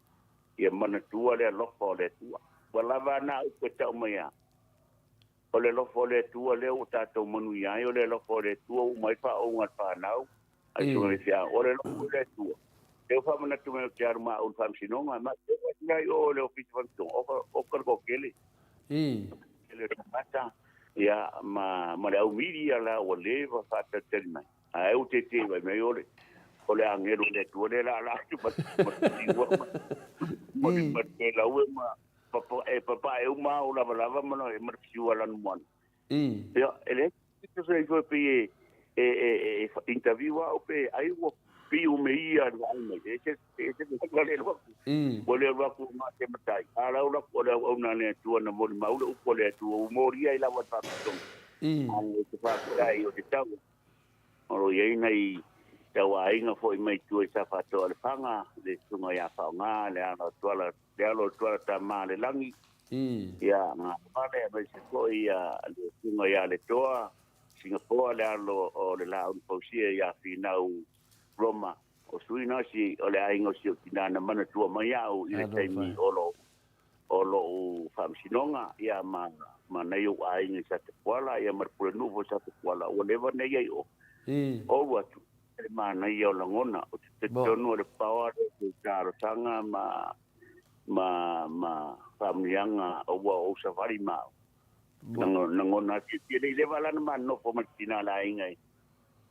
ia manatua le alofa o le Atua. Ua lava na upu e tau mai a. O le alofa o le Atua lea ua tatou manuia ai, o le alofa o le Atua ua uma ai faaouga a le fanau, a le susuga i le faifeau. O le alofa o le Atua, lea ua faamanatu mai ou te alu ma au i le faamasinoga, ma te oo atu la i o i le Ofisa Faamasinoga, oka, oka le toatele. Tele o tagata, ia, ma, ma le au media la ua leva faatalitali mai. Ae ua tete mai mai o le, o le agelu o le Atua lea la ala atu ma, ma ma, ma, ma, ma, laue ma, E papae uma au lavalava ma le fiu a Lanumoana. Ia, e leai se se ifo pei e e e e interview au pe ai ua piu me ia le vaai mai. E se e se ua le alu atu. Ua le alu atu ma te matai. A lau la o le auauna a le Atua na molimau le upu a le Atua ua molia ai lava le faapitoga. Ae te faafetai o te tau. O lo o i ai nai tauaiga foi mai tua i Safatoa Lefaga, le susuga ia Faoga, le alo o Tuala, le alo o Tuala Tama le Lagi, ia Gafale, aemaise foi ia le susuga ia Letoa, Singapoa, le alo o le Laau na Fausia ia Finau Roma. O sui na si, o le aiga o si ou tina na manatua mai au i le taimi o lou o lou faamasinoga, ia, ma, ma nai ou aiga i Satapuala, ia, ma le pulenuu foi o Satapuala, ua leva ona i ai o. Ou atu, le manaia o lagona, ou te talitonu o le power lea o tou talosaga ma, ma, ma faamanuiaga ua ou savali ma au. Lagona fiafia le i leva la na ma nofo ma le tina o le aiga i,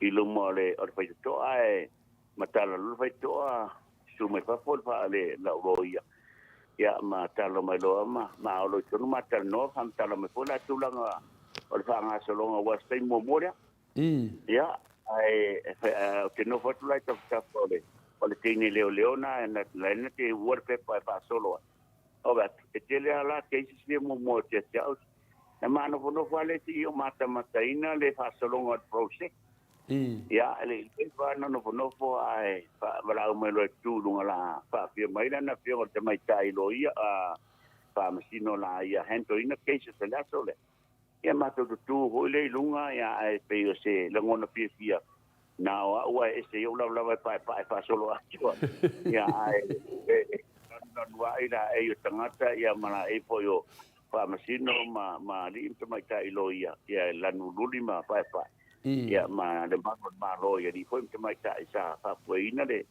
i luma o le, o le faitotoa, ae matala loa le faitotoa, susu mai fafo le faa le lau loia. Ia, ma talo mai loa ma, ma olo i tonu ma talanoa, faamatala mai foi la tulaga o le faagasologa aua se taimi muamua lea. Ia, ae, ou te nofo atu la i tafatafa o le, o le teine leoleo na, na, na te uua le pepa e faasolo ai. Ove atu, e tele lava la cases ia muamua o te ati au. Na manofonofo lava le isi o matamataina le faasologa o le process. Ia, e le i leva na nofonofo ae valaau mai loa e tu i luga la faafia mai lana afioga o le tamaitai loia a faamasino la ia handle ina cases o le aso lea. Ia matou tutu foi lea i luga ia ae pei o se lagona fiafia na o au ae ese i ou lavalava e paepae faasolo atu ia ae e lanuanuai laei o tagata ia ma laei foi o faamasino ma ma alii ma tamaitai loia ia e lanululi ma paepae ia ma le malu o le Malo i alii foi ma tamaitai sa faafoeina le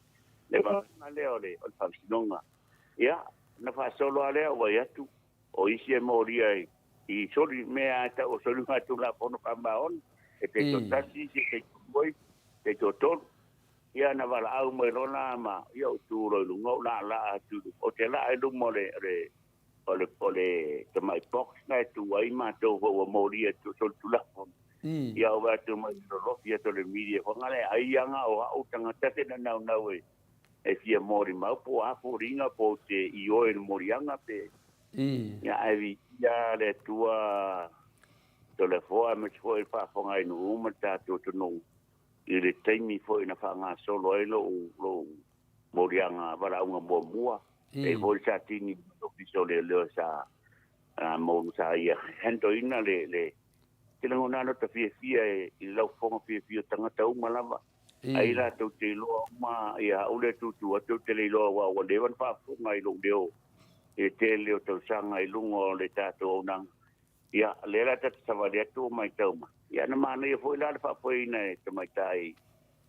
le vaega lea o le o le faamasinoga. Ia na faasolo lava lea ua i atu o isi e molia i i soli mea e tau o soligatulafono faamaoni, e taitoatasi isi, e taitolua isi, e taitoatolu. Ia na valaau mai loa la ma, ia ou tu loa i luga ou laalaa atu i luga. Ou te laa i luma o le, o le, o le, o le tamai box na e tu ai matou foi ua molia i solitulafono. Ia ou vaai atu mai lolofi atu o le media foi lea, ai aga o au tagata te naunau e, e fia molimau po o a foliga po o te ioe i le moliaga pe, Ia ae viia le Atua Toleafoa aemaise foi le faafofoga i nuu uma le tatou atunuu i le taimi foi na faagasolo ai lou lou moliaga valaauga muamua. E i ai foi le Satini ma le Ofisa o Leoleo sa mo sa ia handle ina le le te lagona lota fiafia i le laufofoga fiafia o tagata uma lava. Ai latou te iloa uma ia au lea tutu atu ou te le iloa aua ua leva ona faafofoga i lou leo i le tele o tausaga i luga o le tatou auaunaga. Ia, lea la ta te savali atu o matau mai. Ia, na manaia foi la le faafoeina e tamaitai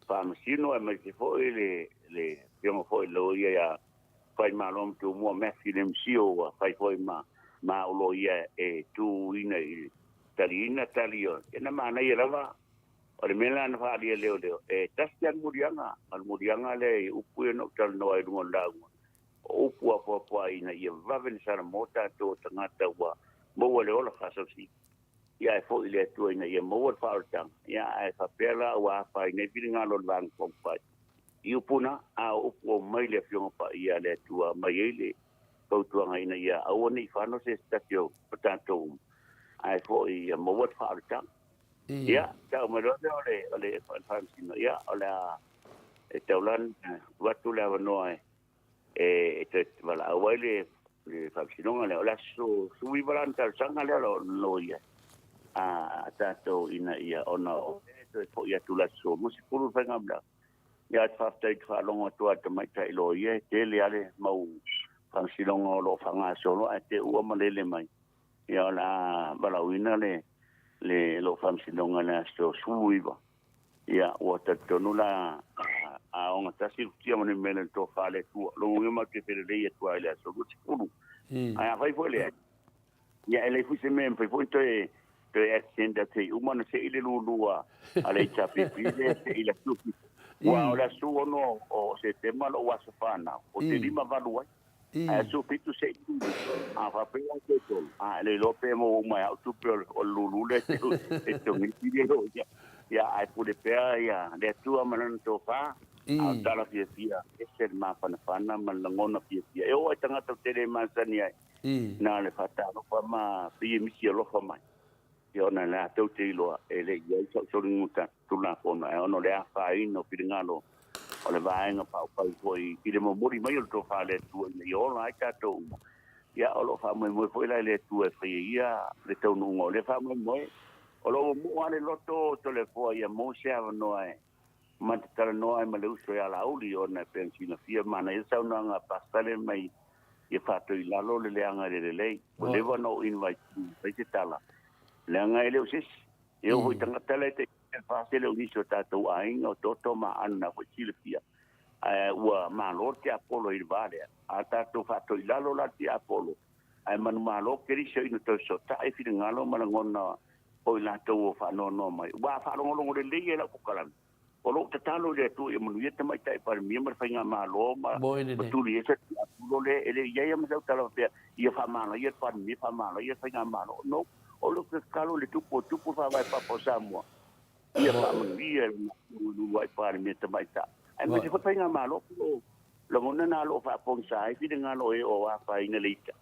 faamasino aemaise foi le le afioga foi i le loia ia Faimalo ma Tumua Matthew Lemsio ua fai foi ma ma au loia e tuuina i le taliina tali o. Ia, na manaia lava. O le mea la na faaalia e leoleo, e tasi lava le moliaga, o le moliaga lea i upu ia na ou talanoa ai i luga o le lauga, o upu apoapoai ina ia vave ona salamo tatou o tagata ua maua le ola faasausili. Ia ae foi i le Atua ina ia maua le faaolataga, ia ae faapea la ua afaina ai finagalo o le Vaega Faaupufai i upu na, a o upu ua mai le Afioga Paia a le Atua aumai ai le fautuaga ina ia aua ne i fano se tasi o tatou uma, ae foi ia maua le faaolataga. Ia, tau mai loa lea o le, o le faamasino, ia, o le a, e tau la ona tuu atu le avanoa e, e toe valaau ai le, le faamasinoga lea. O le aso 19 la ona talosaga lea o le loia a tatou ina ia, ona o lea e toe foi atu le aso 20 le faigamalaga. Ia, ou te faafetai i te faalogo atu a le tamaitai loia, e tele lava le mau faamasinoga o lo o faagasolo ae te ua malele mai. Ia, o le a valaauina le le lou faamasinoga i le aso 19. Ia, ua talitonu la a ogatasi le futia ma le mele i le tofa a le Atua, lona uiga matou te felelei atu lava i le aso 20. Ae afai foi e leai, ia e leai foi se mea e mafai foi ona toe toe extend atu seia uma ona sei le lulu a le HRPP lea sei i le aso 7. Aua o le aso 6 o Setema lou aso fanau, ou te 58 ai. Ae aso 7 sei lulu. A faapea la toe tolu, a e le iloa pe maua uma e au tupe o le lulu lea e totogi le o ia. Ia ae pule pea ia le Atua ma lana tofa, a o tala fiafia ese le mafanafana ma le lagona fiafia. E oo lava i tagata ou te le masani ai, na o le faatalofa ma pei e misi alofa mai. Ia ona latou te iloa e le i ai sau soliga Tulafono ae ona o le afaina o finagalo o le vaega faaupau foi i le momoli mai o le tofa a le Atua ina ia ola ai tatou uma. Ia, o lo o faamoemoe foi la i le Atua e faia ia le taunuuga o lea faamoemoe. O lo o ua mu'u lava le loto o Toleafoa ia maua se avanoa e ma te talanoa ai ma le uso ia Laauli ona e pei ona silafia manaia saunoaga a Pastor mai ia faatoilalo le leaga i le lelei. Ua leva ona ou invite e fai se tala leaga e le o se isi. E oo foi i tagata la e tai faatele o nisi o tatou aiga o toto ma aano na foi silafia ae ua malo le tiapolo i le va lea. A tatou faatoilalo la le tiapolo ae manumalo Keriso ina toe fesootai finagalo ma lagona o i latou o faanoanoa mai. Ua faalogologo lelei ai lau kokalami. O lou tatalo i le Atua ia manuia Tamaitai Palemia ma le Faigamalo ma tuli ese le tiapolo lea. E le i ai lava ma sau tala faapea ia faamalaia le Palemia, faamalaia le Faigamalo. No. O lou tatalo i le Tupu o Tupu, le Faavae Papa o Samoa, ia faamanuia i lana Afioga i le uluai Palemia Tamaitai, aemaise foi Faigamalo po o lagona na o lo o faapogisa ai finagalo o e o afaina le ita.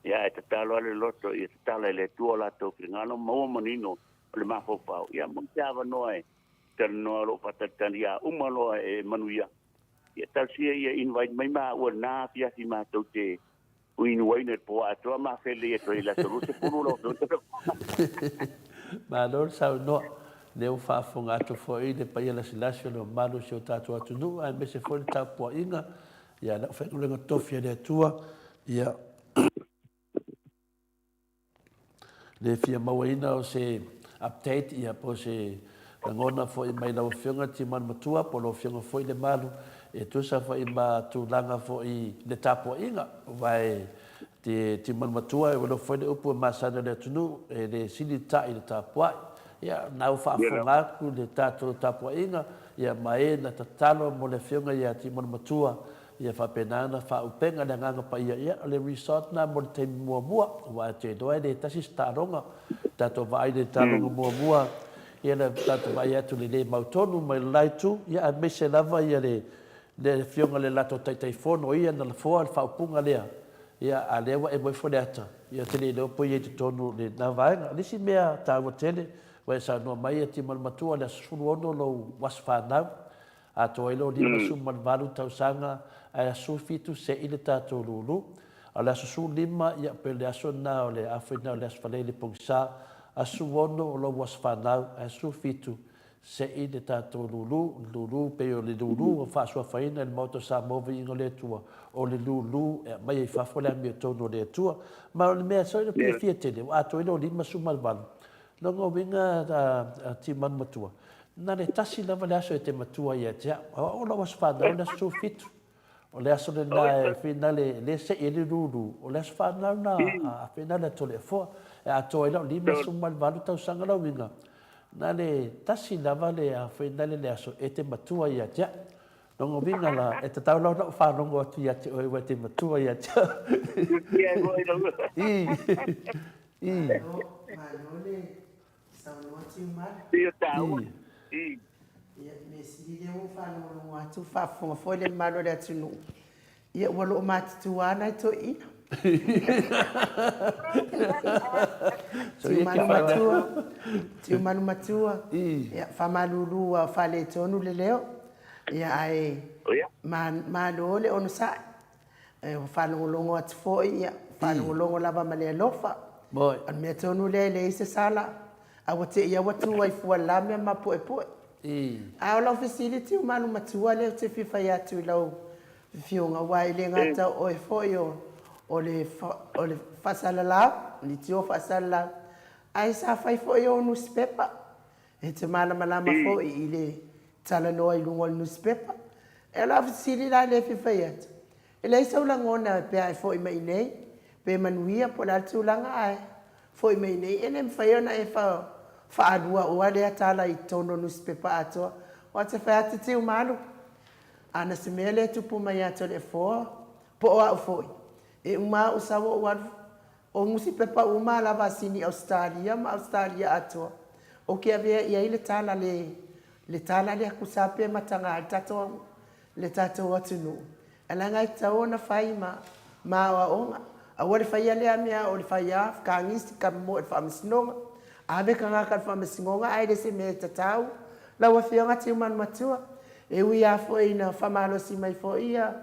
Ia ae tatalo lava le loto ia tatala i le Atua o latou finagalo ma maua manino o le mafaufau, ia maua se avanoa e talanoa o lo o faatalitali a uma loa e manuia. Ia talosia ia invite mai maua i lena afiafi matou te inu ai le po atoa ma felelei atu ai i le aso 20 lau Afioga. Malo le saunoa. Lea ua faafofoga atu foi le paia lasilasi o le mamalu o si o tatou atunuu aemaise foi le tapuaiga ia le aufaigaluega tofi a le Atua ia le fia mauaina o se update ia po o se lagona foi mai lau Afioga Timanu Matua po o lau Afioga foi Lemalu e tusa foi ma tulaga foi le tapuaiga aua e te Timanu Matua e ua foi le upu e masani o le atunuu e le sili ta'i i le tapuai. Ia na ua faafofoga atu le tatou tapuaiga ia ma e na tatalo mo le Afioga ia Timanu Matua Ia faapena ona faaupega le Agaga Paia, ia, o le resort lena mo le taimi muamua, aua e te iloa e le tasi se taaloga. Tatou vaai i le taaloga muamua, ia le tatou vaai atu i le le mautonu mai le la itu, ia aemaise lava ia le le afioga i le latou Taitaifono, o ia na lafoa le faaupuga lea, ia a lea ua emo ifo le ata, ia ou te le iloa po o i ai i totonu o lena vaega. O le isi mea taua tele, ua e saunoa mai e Tima le Matua, o le aso 16 lou aso fanau, Atoa ai lou 58 tausaga ae aso 17 se'i le tatou lulu. A o le aso 15, ia pei o le aso lena o le afai lena o le aso Faraile pogisa, aso 16 o lou aso fanau ae aso 17 se'i le tatou lulu. O le lulu pei o le lulu ua faasuafaina e le Maota o Samoa Viiga o le Atua, o le lulu e aumai ai fafo le amiotonu o le Atua. Ma o le mea soi le fiafia tele ua atoa ai lou 58 Lona uiga a Timanu Matua, na le tasi lava le aso e te matua ia te au. O au lou aso fanau o le aso 17. O le aso lena e finale, lea e sei ai le lulu, o le aso fanau lena a finale a Toleafoa. E atoa ai lau 58 tausaga lau uiga, na le tasi lava le a finale le aso e te matua ia te au. Lona uiga la, e tatau la ona ou faalogo atu ia te oe ua e te matua ia te au. I. I. Malo, malo le saunoa Tiumalu. Ia taua. I. Ia, mea sili lea ua ou faalogologo atu, faafofoga foi le mamalu o le atunuu. Ia, ua loo matutua lava nai toeaiina. Tiumalu matua, Tiumalu matua. Ia, faamalulu ua faaletonu le leo. Ia, ae malo le onosai. Ua faalogologo atu foi, ia, faalogologo lava ma le alofa. O le mea tonu lea e leai se sala, a ua te i lava ua tu ai fua la mea mapuepue. A o lau fesili Tiumalu matua lea ou te fia fai atu i lau afioga, aua e le gata o oe foi o le faasalalau, le tio faasalalau. Ae sa fai foi ou nusipepa. E te malamalama foi i le talanoa i luga o le nusipepa. E o lau fesili la lea e fia fai atu, e leai sou lagona pe a e foi mai i inei, pe manuia po o le a le tulaga ae foi mai i inei, e le mafai ona e faalua oa lea tala i totonu o le nusipepa atoa. Aua te fai atu Tiumalu, ana se mea lea e tupu mai ia Toleafoa, po o au foi, e uma lava ou sau ou alu O nusipepa uma lava a Sini Ausetalia ma Ausetalia atoa, ou te avea i ai le tala le le tala lea tusa pe mataga ai le tatou le tatou atunuu, ae leaga e tatau ona fai ma ma aoaoga. Aua le faia lea mea o le fai a kagisi ka moe i le faamasinoga, ave tagata i le faamasinoga ae le se mea e tatau. Lau Afioga Tiumalu Matua, e ui lava foi ina faamalosi mai foi ia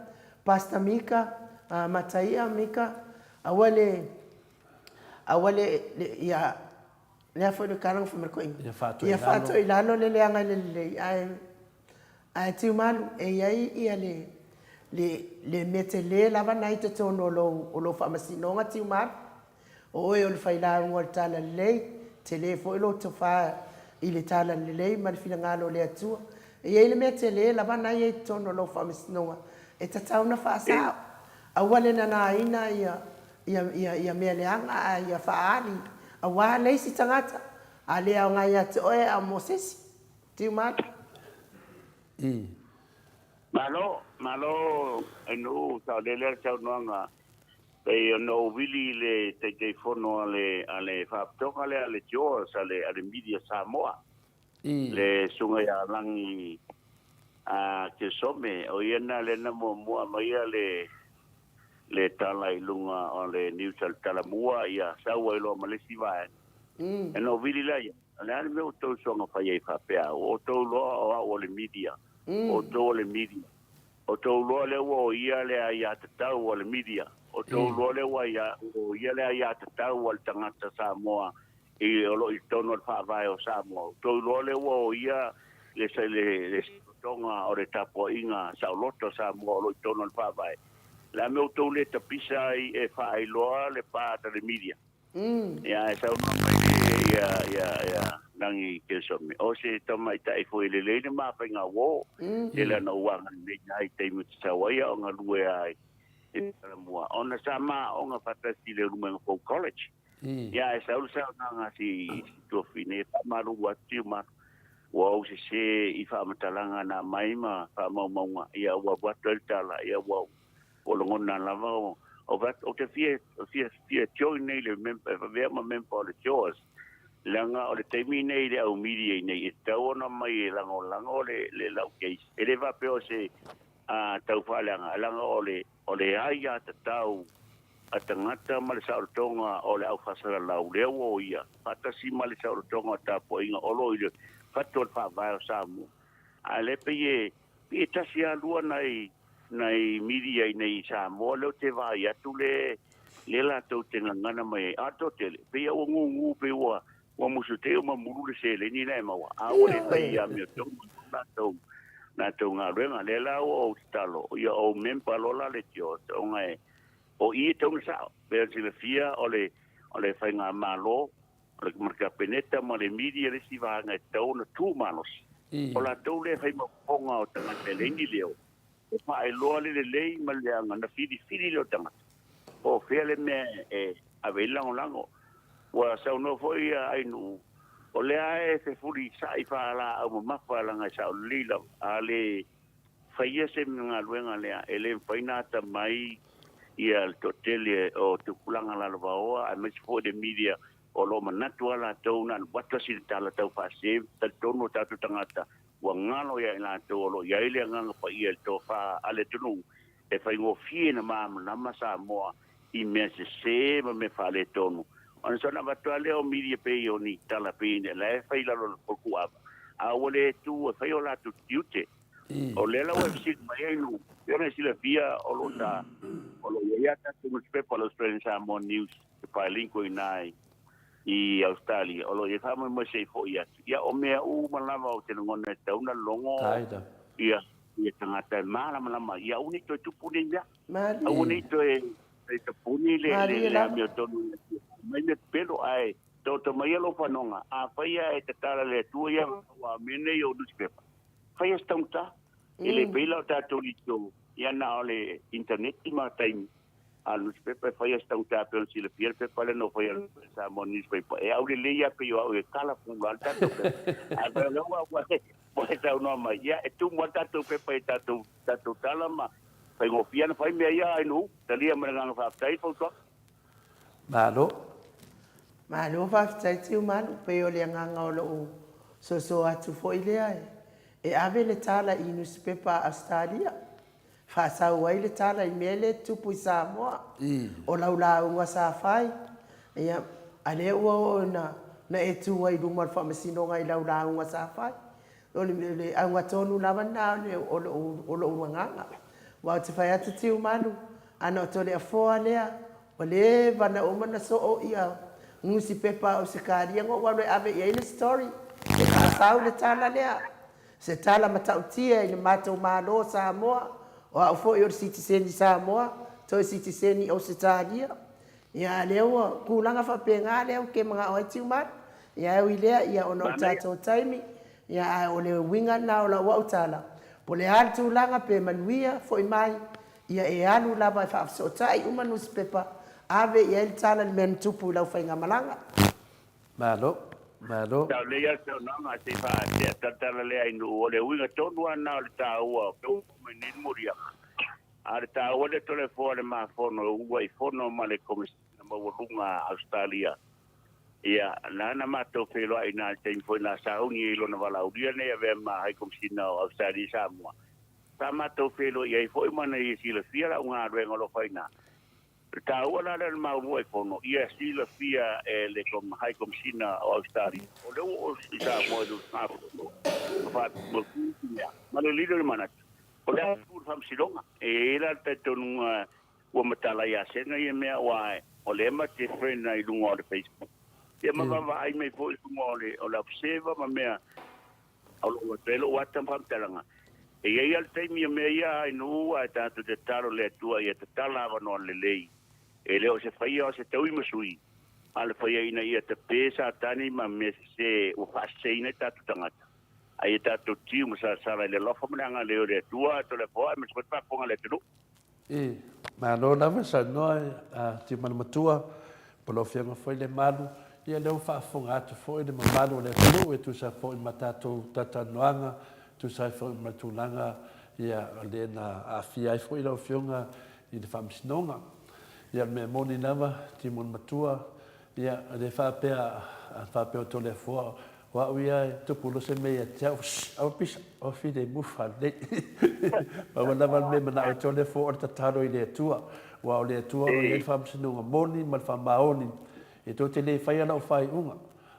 Pastor Mika, Mataia Mika, Aua le, aua le, le, ia, lea foi le tala na fai mai le toeaina. Ia faatoilalo. Ia faatoilalo le leaga i le lelei, ae, ae Tiumalu, e i ai ia le, le, le mea tele lava na i totonu o lou, o lou faamasinoga Tiumalu. O oe o le failauga o le Talalelei, tele foi lou tofa i le Talalelei ma le finagalo o le Atua. E i ai le mea tele lava na i ai totonu o lou faamasinoga e tatau ona faasao. Aua le nanaina ia mea leaga ae ia faaali aua le isi tagata, a le aoga ia te oe a o Mosesi. Tiumalu. I. Malo, malo Ainuu, saolele le saunoaga. Pei ona ou vili i le Taitaifono a le, a le Faalapotopotoga lea a le JAWS a le, a le Media Samoa. I. Le Susuga ia Lagi a Kesome, o ia na lea na muamua aumaia le le tala i luga o le news a le Talamua, ia sau ai loa ma le isi vaega. E na ou vili lea ia, o le a le mea ua outou soona fai ai faapea, ua outou iloa o au o le media, o outou o le media. O tou iloa lea ua o ia le aiatatau a le media, o tou iloa lea ua o ia le aiatatau a le tagata Samoa i o lo o i totonu o le Faavae o Samoa. O tou iloa lea ua o ia le le saolotoga o le tapuaiga saoloto a Samoa o lo o i totonu o le Faavae. O le a mea ua tou le tapisa ai e faailoa le part a le media? Ia, ae saunoa mai ia, ia, ia Lagi Kesome, o se tamaitai foi e lelei le mafaiga uo, tele ana ou agalelei ai i taimi ou te sau ai a o galue ai i Talamua, ona sa ma aoga faatasi i le Ulumaga Fou College. Ia, ae sau le saunoaga a si tuafafine, e faamalulu atu Tiumalu, ua ou sese i faamatalaga na aumai ma faamaumauga, ia ua alu atu ai le tala, ia ua Ua lagona lava o ou te fia fia join nei le member e avea ma member o le JAWS leaga o le taimi nei le au media i nei e tatau ona mai e lagolago le le lau case e le faapea o se tau faaleaga leaga o le o le aiatatau a tagata ma le saolotoga o le au faasalalau lea ua o ia faatasi ma le saolotoga o tapuaiga o lo o i le fatu o le faavae o Samoa a lea pei e pei e tasi a lua nai nai media i nei i Samoa lea ou te vaai atu le le latou te gagana mai ai. A toatele, pei ua gugu, pei ua ua musu te uma mulu le seleni la e maua. A ua le fai ia mea tonu latou latou galuega. Lea la ua ou tatalo, ia ou member loa la le JOS, ona e o i e tatau ona sao. Pei ona silafia o le o le faigamalo, o le ma le Kapeneta ma le media le isi vaega e tatau ona tu malosi. O latou lea e fai ma fofoga o tagata e leai ni leo, e faailoa le lelei ma le leaga ona filifili lea o tagata po o fea le mea e ave i ai le lagolago. Ua saunoa foi ia Ainuu, o lea e fefulisai faalaau mamafa leaga e sao lelei lava, a le faia se galuega lea, e le mafai ona atamai ia le toatele o tupulaga lalovaoa aemaise foi le media o lo o manatu lava latou na ona avatu lava sina tala tau faasese, talitonu o tatou tagata ua galo ia i latou o lo o i ai le Agaga Paia i le tofa a le atunuu e faigofie ona malamalama Samoa i mea sese ma mea faaletonu. Ona soona avatu lava lea o media pei o ni tala pei o la e fai i lalo o le potu ava, a ua le tu e fai o latou tiute. O lea la ua e fesili mai ai nuu, pei ona e silafia o lo o ta, o lo o i ai a tatou nusipepa o le Australian Samoa News e bilingual i ina i Ausetalia, o lo o i ai faamoemoe se i foi atu. Ia, o mea uma lava ou te lagona e tatau ona logo ia ia tagata e malamalama ai, ia aua ne i toe tupu nei mea. Aua ne i toe tapuni le amiotonu mai mea pepelo, ae Taoto mai ia lou fanoga, afai a e tatala le Atua ia aua mea nei o nusipepa, faia se taugata. E le pei la o tatou leitio, ia na o le internet ma taimi, a o le nusipepa e faia se taugata pei ona silafia le pepa lea na ou faia le Samoa Newspaper, e aulelei lava pei o au e kala pula le tatou pepa. Ae fai o lea ua ua e saunoa mai, ia e tumu lava le tatou pepa i tatou tatou tala ma faigofie ona fai mea ia ai nuu. Talia ma le agaga faafetai le fautuaga. Malo. Malo faafetai Tiumalu, pei o le agaga o lou soso atu foi lea e ave le tala i nusipepa a Ausetalia, faasau ai le tala i mea lea e tutupu i Samoa, o lau lauga sa fai, ia, a lea ua oo ina na e tu ai i luma o le faamasinoga i lau lauga sa fai. O le auga tonu lava lena o lou agaga. Aua ou te fai atu Tiumalu, ana o Toleafoa lea, Ua leva na uma na soo ia nusipepa a Ausetalia na ou alu e ave i ai le story e faasau le tala lea. Se tala matautia i le matou Malo o Samoa, o au foi o le sitiseni Samoa, toe sitiseni Ausetalia. Ia a lea ua tulaga faapena lea ou te manao ai Tiumalu. Ia ae ui lea ia ona o le tatou taimi, ia ae o le uiga lena o lau au tala, po o le a le tulaga pe manuia foi mai, Ia e alu lava e faafesootai uma nusipepa, ave i ai le tala i le mea na tupu i lau faigamalaga. Malo. Malo. Tau lelei lava le saunoaga, se i faatea talatala lea i nuu. O le uiga tonu lava lena o le taua o peu mai nei le moliaga, a o le taua lea Toleafoa le mafono e uluai fono ma le Komesina Maualuga a Ausetalia. Ia, na ona matou feiloai i ina i le taimi foi na sauni ai lona valaaulia lenei e avea ma High Komesina o Ausetalia i Samoa. Sa matou feiloai ai foi ma na ia silafia lau galuega o lo o fai ina. O le taua la lea o le maulua i fono, ia silafia e le High Komesina o Ausetalia, o lea ua oo i Samoa i le usugafono ma faamautu isi mea, ma le lilo i le manatu, o le a tu le faamasinoga. E i ai la le talitonuga ua matala ia Sega ia mea aua o lea ma te friend ai i luga o le Facebook. Ia ma vaavaai mai foi i luga o le Observer ma mea O lo o atu ai lou ata ma faamatalaga, e i ai lava le taimi o mea ia ai nuu ae tatou te tatalo i le Atua ia tatala avanoa lelei. E le o se faia o se taui ma sui, a o le faia ina ia tape Satani ma mea sese ua faaseseina i tatou tagata, a ia tatou tiu ma salasala i le alofa ma le agalelei o le Atua, a Toleafoa aemaise foi le faafofoga a le atunuu. E malo lava saunoa a Tiumalu Matua, po o lau Afioga foi Lemalu, ia lea ua faafofoga atu foi le mamalu o le atunuu e tusa foi ma tatou talatalanoaga, tusa ai foi ma le tulaga ia o lea na aafia ai foi lau Afioga i le Faamasinoga. Ia o le mea moni lava Tiumalu Matua, ia e le faapea a faapea o Toleafoa O au ia e tupu loa se mea ia te au, shh, aua pisa, aua filemu faalelei. Pau lava le mea e manao ai Toleafoa o le tatalo i le Atua. Aua o le Atua o lo o i ai le faamasinoga moni ma le faamaoni. E tou te le faia lau faaiuga.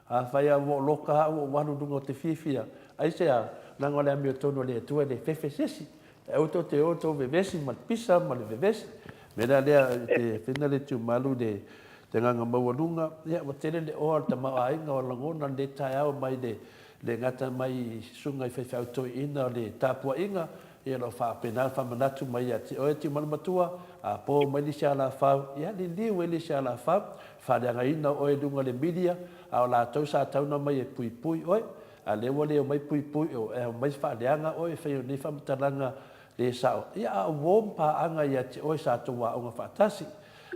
Afai lava ua ou loka au ua ou alu i luga o te fiafia, aisea, leaga o le amiotonu a le Atua e le fefe se isi. Aua tou te o tou vevesi ma le pisa ma le vevesi. O le mea la lea, e te fena le tiumalu i le te agaga maualuga, ia ua tele le oa o le tamaoaiga o lagona lenei taeao mai le le gata mai i susuga i faifeau toeaiina o le tapuaiga, ia o lo o faapena le faamanatu mai ia te oe Tiumalu Matua, a po mai le isi alafau, ia liliu ai le isi alafau, faaleagaina oe i luga o le milia, a o latou sa tauna mai e puipui oe. A lea ua le omai puipui o e aumai faaleaga oe e fai o nei faamatalaga le sao, ia a uo ma paaga ia te oe sa tou aoga faatasi.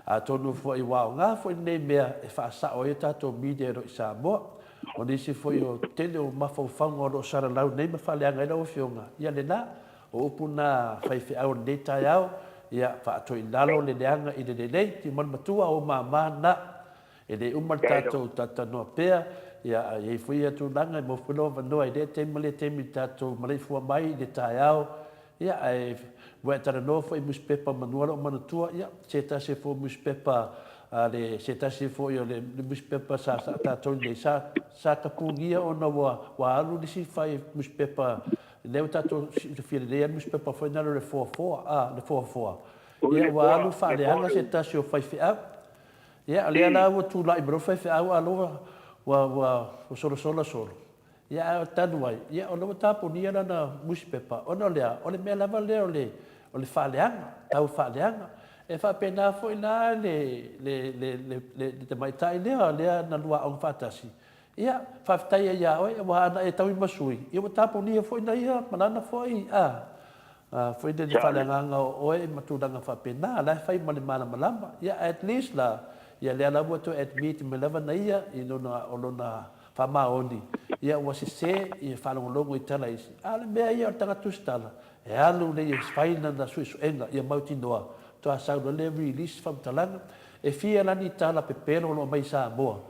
Atonu foi ua aoga foi lenei mea e faasao ai a tatou media e lo i Samoa. O nisi foi o tele o mafaufauga o lo o salalau nei ma faaleaga ai lau Afioga, ia lena. O upu na faifeau o lenei taeao, ia faatoi lalo le leaga i le lelei, timanu matua o mama na. E le uma le tatou talatalanoa pea, ia, a i ai foi ia tulaga e maua foi lou avanoa i lea taimi ma lea taimi i le tatou maleifua mai i le taeao, ia, ae ua e talanoa foi i nusipepa manua lou manatua, ia, se tasi foi o nusipepa a le, se tasi foi o le nusipepa sa sa tatou i nei, sa, sa tapunia ona ua, ua alu le isi fai nusipepa, lea ua tatou silafia lelei lava le nusipepa foi lena o le Foafoa, a, le Foafoa. Ia, ua alu faaleaga se tasi o faifeau. Ia, o lea la ua tulai mai loa le faifeau a lea ua, ua, ua solasola solo. Ia, ae talu ai, ia, o lea ua tapunia lana nusipepa, ona o le a? O le mea lava lea o le, o le faaleaga, tau faaleaga. E faapena foi la le, le, le, le, le, le tamaitai lea, lea na lua aoga faatasi, ia, faafetai ai ia oe, aua ana e taui ma sui, ia ua tapunia foi na ia ma lana foi, a, a, foi lele faaleagaga o oe ma tulaga faapena, la e fai ma le malamalama. Ia, at least la, ia lea lava ua toe admit mai lava na ia i lona, o lona faamaoni, ia ua sese ia faalogologo i tala isi. A o le mea ia o le tagata tusitala, e alu lea e fai lana suesuega ia mautinoa, faatoa sau loa lea release faamatalaga. E fia la ni tala pepelo o lo o aumai i Samoa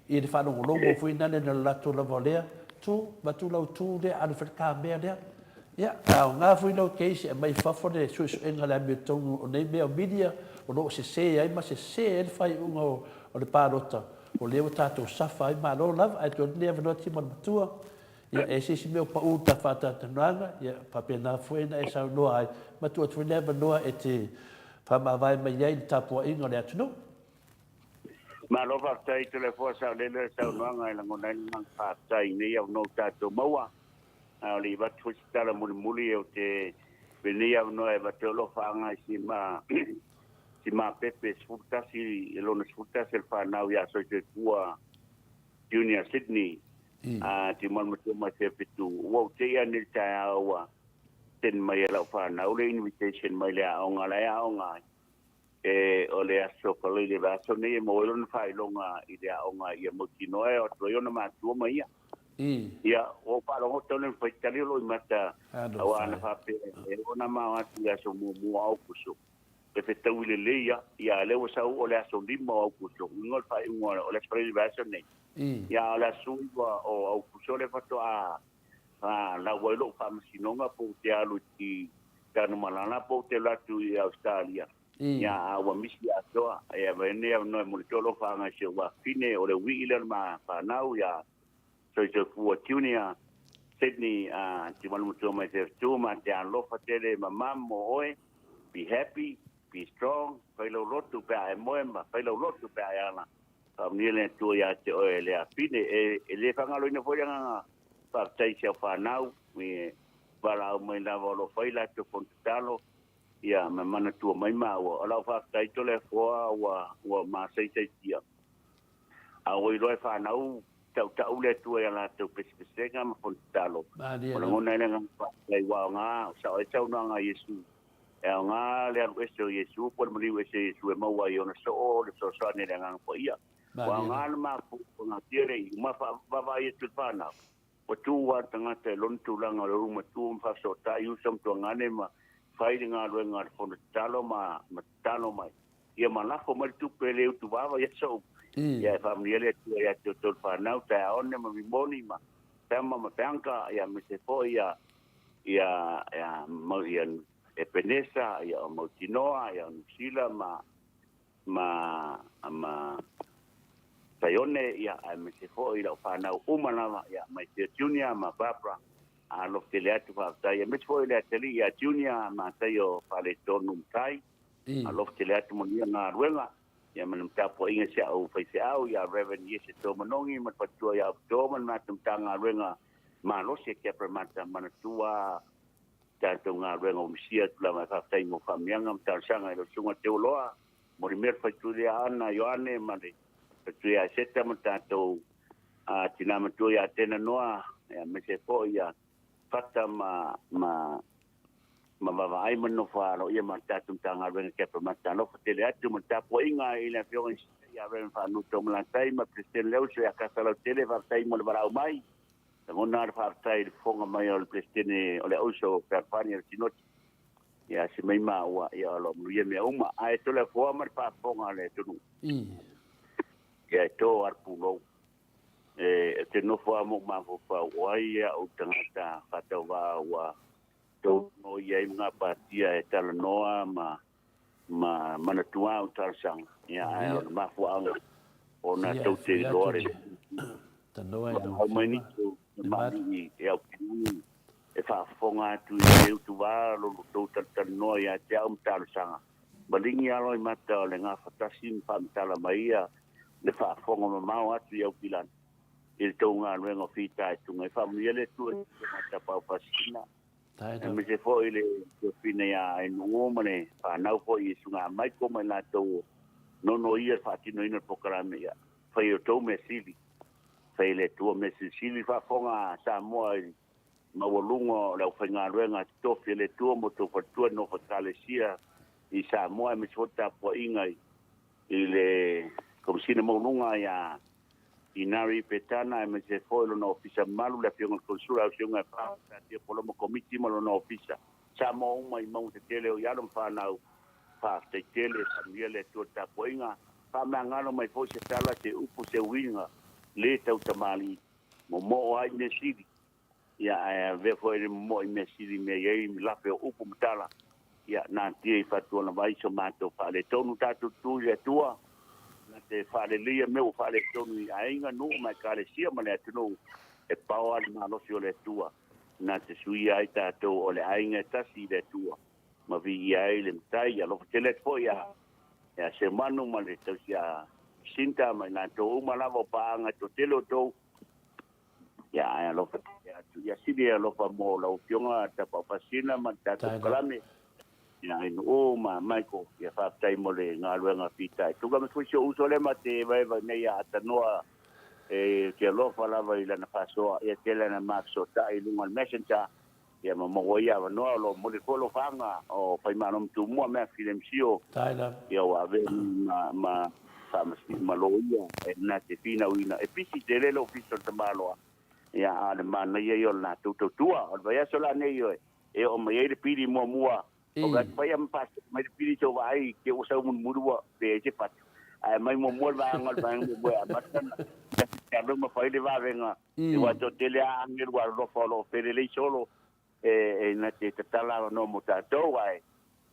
i le faalogologo foi lea na latou lava o lea tu, avatu lau tu lea alu e fai le kamea lea. Ia, e aoga foi lau case e aumai i fafo le suesuega a le amiotonu o nei mea o media o lo o sese ai ma sese ai le faaiuga o le palota. O lea ua tatou safa ai, malo lava, ae tuu atu lenei avanoa Timo le Matua, ia e se isi mea o pau i ta faatalatalanoaga, ia faapena foi ona e saunoa ai, ma tuu atu foi le avanoa e te faamavae mai ai i le tapuaiga o le atunuu. Malo faafetai Toleafoa Saolele le saunoaga e lagona ai le agaga faafetai i nei avanoa ua tatou maua. A o le i avatu foi se tala mulimuli ou te lenei avanoa e avatu ai o lo o faaga i si ma si mapepe 11 i lona 11 o le fanau ia Soisoifua Junior Sydney a Timalamatua mai Fefitu. Ua ou te'i ane i le taeao ua send mai e lau fanau le invitation mai le aoga la e aoga ai. E o le aso Faraile i le vaiaso nei e maua ai lona faailoga i le aoga ia mautinoa e o atu ai ona matua ma ia. Ia, ua ou faalogo tau le faitali o lou imata aua ana faapea e oo ona mao atu i le aso muamua o Aukuso. E fetaui lelei lava. Ia, a lea ua sau o le aso 5 o Aukuso, uiga o le faaiuga o le aso Faraile i le vaiaso nei. Ia, a o le aso 9 o Aukuso lea faatoa lau ai lou faamasinoga po ou te alu i Tanumalala po ou te alu atu i Ausetalia. Ia, a ua misi atoa. Ia, avea lenei avanoa e momoli atu alofa i si ou afafine, o le uii lea o le ma fanau ia Soisoifua Junior Sydney Timalu Matua mai Fefitu ma te alofa tele ma mam mo oe. Be happy, be strong, fai lau lotu pe a e moe ma fai lau lotu pe a e ala. Faamanuia le Atua ia te oe le afine. E le faagaloina foi le agaga faafetai i si au fanau i valaau mai lava o lo o fai latou fono tatalo ia ma manatua mai maua. O lau faafetai Toleafoa ua masaisaitia. A ua iloa e fanau tautau le Atua i a latou pesepesega ma fono tatalo. Ua lagona ai le agaga faafetai ua aoga, sao ai saunoaga a Iesu. E aoga le alu ese o Iesu po o le maliu ese o Iesu e maua ai ona soo le fesoasoani a le Agaga Paia. Ua aoga le mafuaaga tele i uma vaavaai atu i le fanau. Ua tu lava le tagata i lona tulaga o le ulumatua ma faafesootai uso ma tuagane ma fai le galuega a le fono tatalo ma tatalo mai. Ia ma lafo mai le tupe e le utuvava ia sou. Ia e faamanuia le Atua ia te outou le fanau, Taeaone ma Mimoni ma Thelma ma Bianca, ia aemaise foi ia ia ia ia Epenesa, ia o Mautinoa, ia o Nusila ma ma ma Saione, ia aemaise foi lau fanau uma lava, ia mai Sia Junior ma Barbara, alofa tele atu faafetai, aemaise foi le atalii ia Junior ma Taio Faaletonu Matai, alofa tele atu manuia galuega, ia ma le tapuaiga i si au faifeau ia Reverend Iese Tomanogi ma le faletua ia Aupito ma le matou Matagaluega malosi e Keparamata manatua tatou galuega ua misia atu lava e faafetai mo faamanuiaga ma talosaga i lau Susuga Teuloa Molimea le Faitui ia Ana Ioane ma le Faitui ia Seta ma tatou tina matua ia Atena Noa aemaise foi ia Fata ma ma ma vaavaai ma nofo aloaia ma le tatou Matagaluega Keparamata. Alofa tele atu ma le tapuaiga i le Afioga ia Reverend Faanuto Malatai ma Peresetene Leuso ia Kasalautele, faafetai mo le valaau mai. Lagona le faafetai i le fofoga mai o le Peresetene o le Auso Fealofani o le Sinoti. Ia se mai maua, ia o lo o manuia mea uma. Ae Toleafoa ma le faafofoga a le atunuu. Ia e tō a le pulou. E te nofo lava ma ou mafaufau, o ai au tagata faatauvaa ua tau i ai ma gapatia e talanoa ma ma manatua au talosaga, ia ae o le mafuaaga ona tou te iloa le Tanoa mai nisi o tamalii e aupiluni e faafofoga atu i le utuvā lo tou talatalanoa ia te au ma talosaga. Maligi alo i mata o le gafatasi ma faamatala mai ia le faafofoga mamao atu i Aukilani i le tou galuega o fitaituga. E faamanuia le Atua i le Matapau Pasina. Aemaise foi le tuafine ia Ainuu ma le fanau foi i Suga Maiko ma i latou o nono ia le faatinoina o le polokalame ia fai e outou mea sili. Fai e le Atua mea silisili le faafofoga a Samoa i le maualuga o le aufaigaluega totofi a le Atua ma outou faletua i le nofo Ekalesia i Samoa aemaise foi le tapuaiga i le Komesina Maualuga ia Inari Petana aemaise foi lona ofisa mamalu, le Afioga i le Konesula, Afioga e Fa, Tatia Poloma Komiti ma lona ofisa. Samoa uma i mauga tetele o i alo ma fanau, faafetai tele, faamanuia le Atua i le tapuaiga, faamagalo mai foi se tala, se upu, se uiga le tautamalii, momoo ai mea sili, ia ae avea foi le momoo i mea sili mea i ai lape o upu ma tala, ia natia i fatuanavai so matou faaletonu tatou tutu i le Atua, na te faaleleia mea ua faaletonu i aiga, nuu ma ekalesia ma le atunuu, e pao lava le malosi o le Atua, na te suia ai tatou o le aiga e tasi i le Atua, ma viia ai le Matai. Alofa tele atu foi ia ia Semanu ma le tausi a Sinta ma i latou uma lava o paaga e toatele outou, ia ae alofa tele atu. Ia sili e alofa mo lau Afioga Tapaufasina ma le tatou Kalame, ia Ainuu ma Michael, ia faafetai mo le galuega fitaituga. Ma foi si ou uso lea ma te evaeva nei ia Atanoa e te alofa lava i lana faasoa, ia tele ana ma fesootai i luga o le messenger, ia ma maua ai avanoa o lo o momoli foi alofaga o Faimalo ma Tumua mea Filemsio, ia ua avea ma ma faamasino ma loia e na te finauina e pisi tele le ofisa o le tamaloa, ia a o le manaia ia o le latou tautua. O le vaiaso la nei e oo mai ai le pili muamua o ka fai ma pasia mai le pili so vaai ke ua sau mulimuli ua pe ai se fatu ae mai muamua le vaega o le vaega muamua e amata ona te alu ma fai le vavega e ua toatele a agelu alolofa o lo o felelei solo e na te tatala avanoa mo tatou ae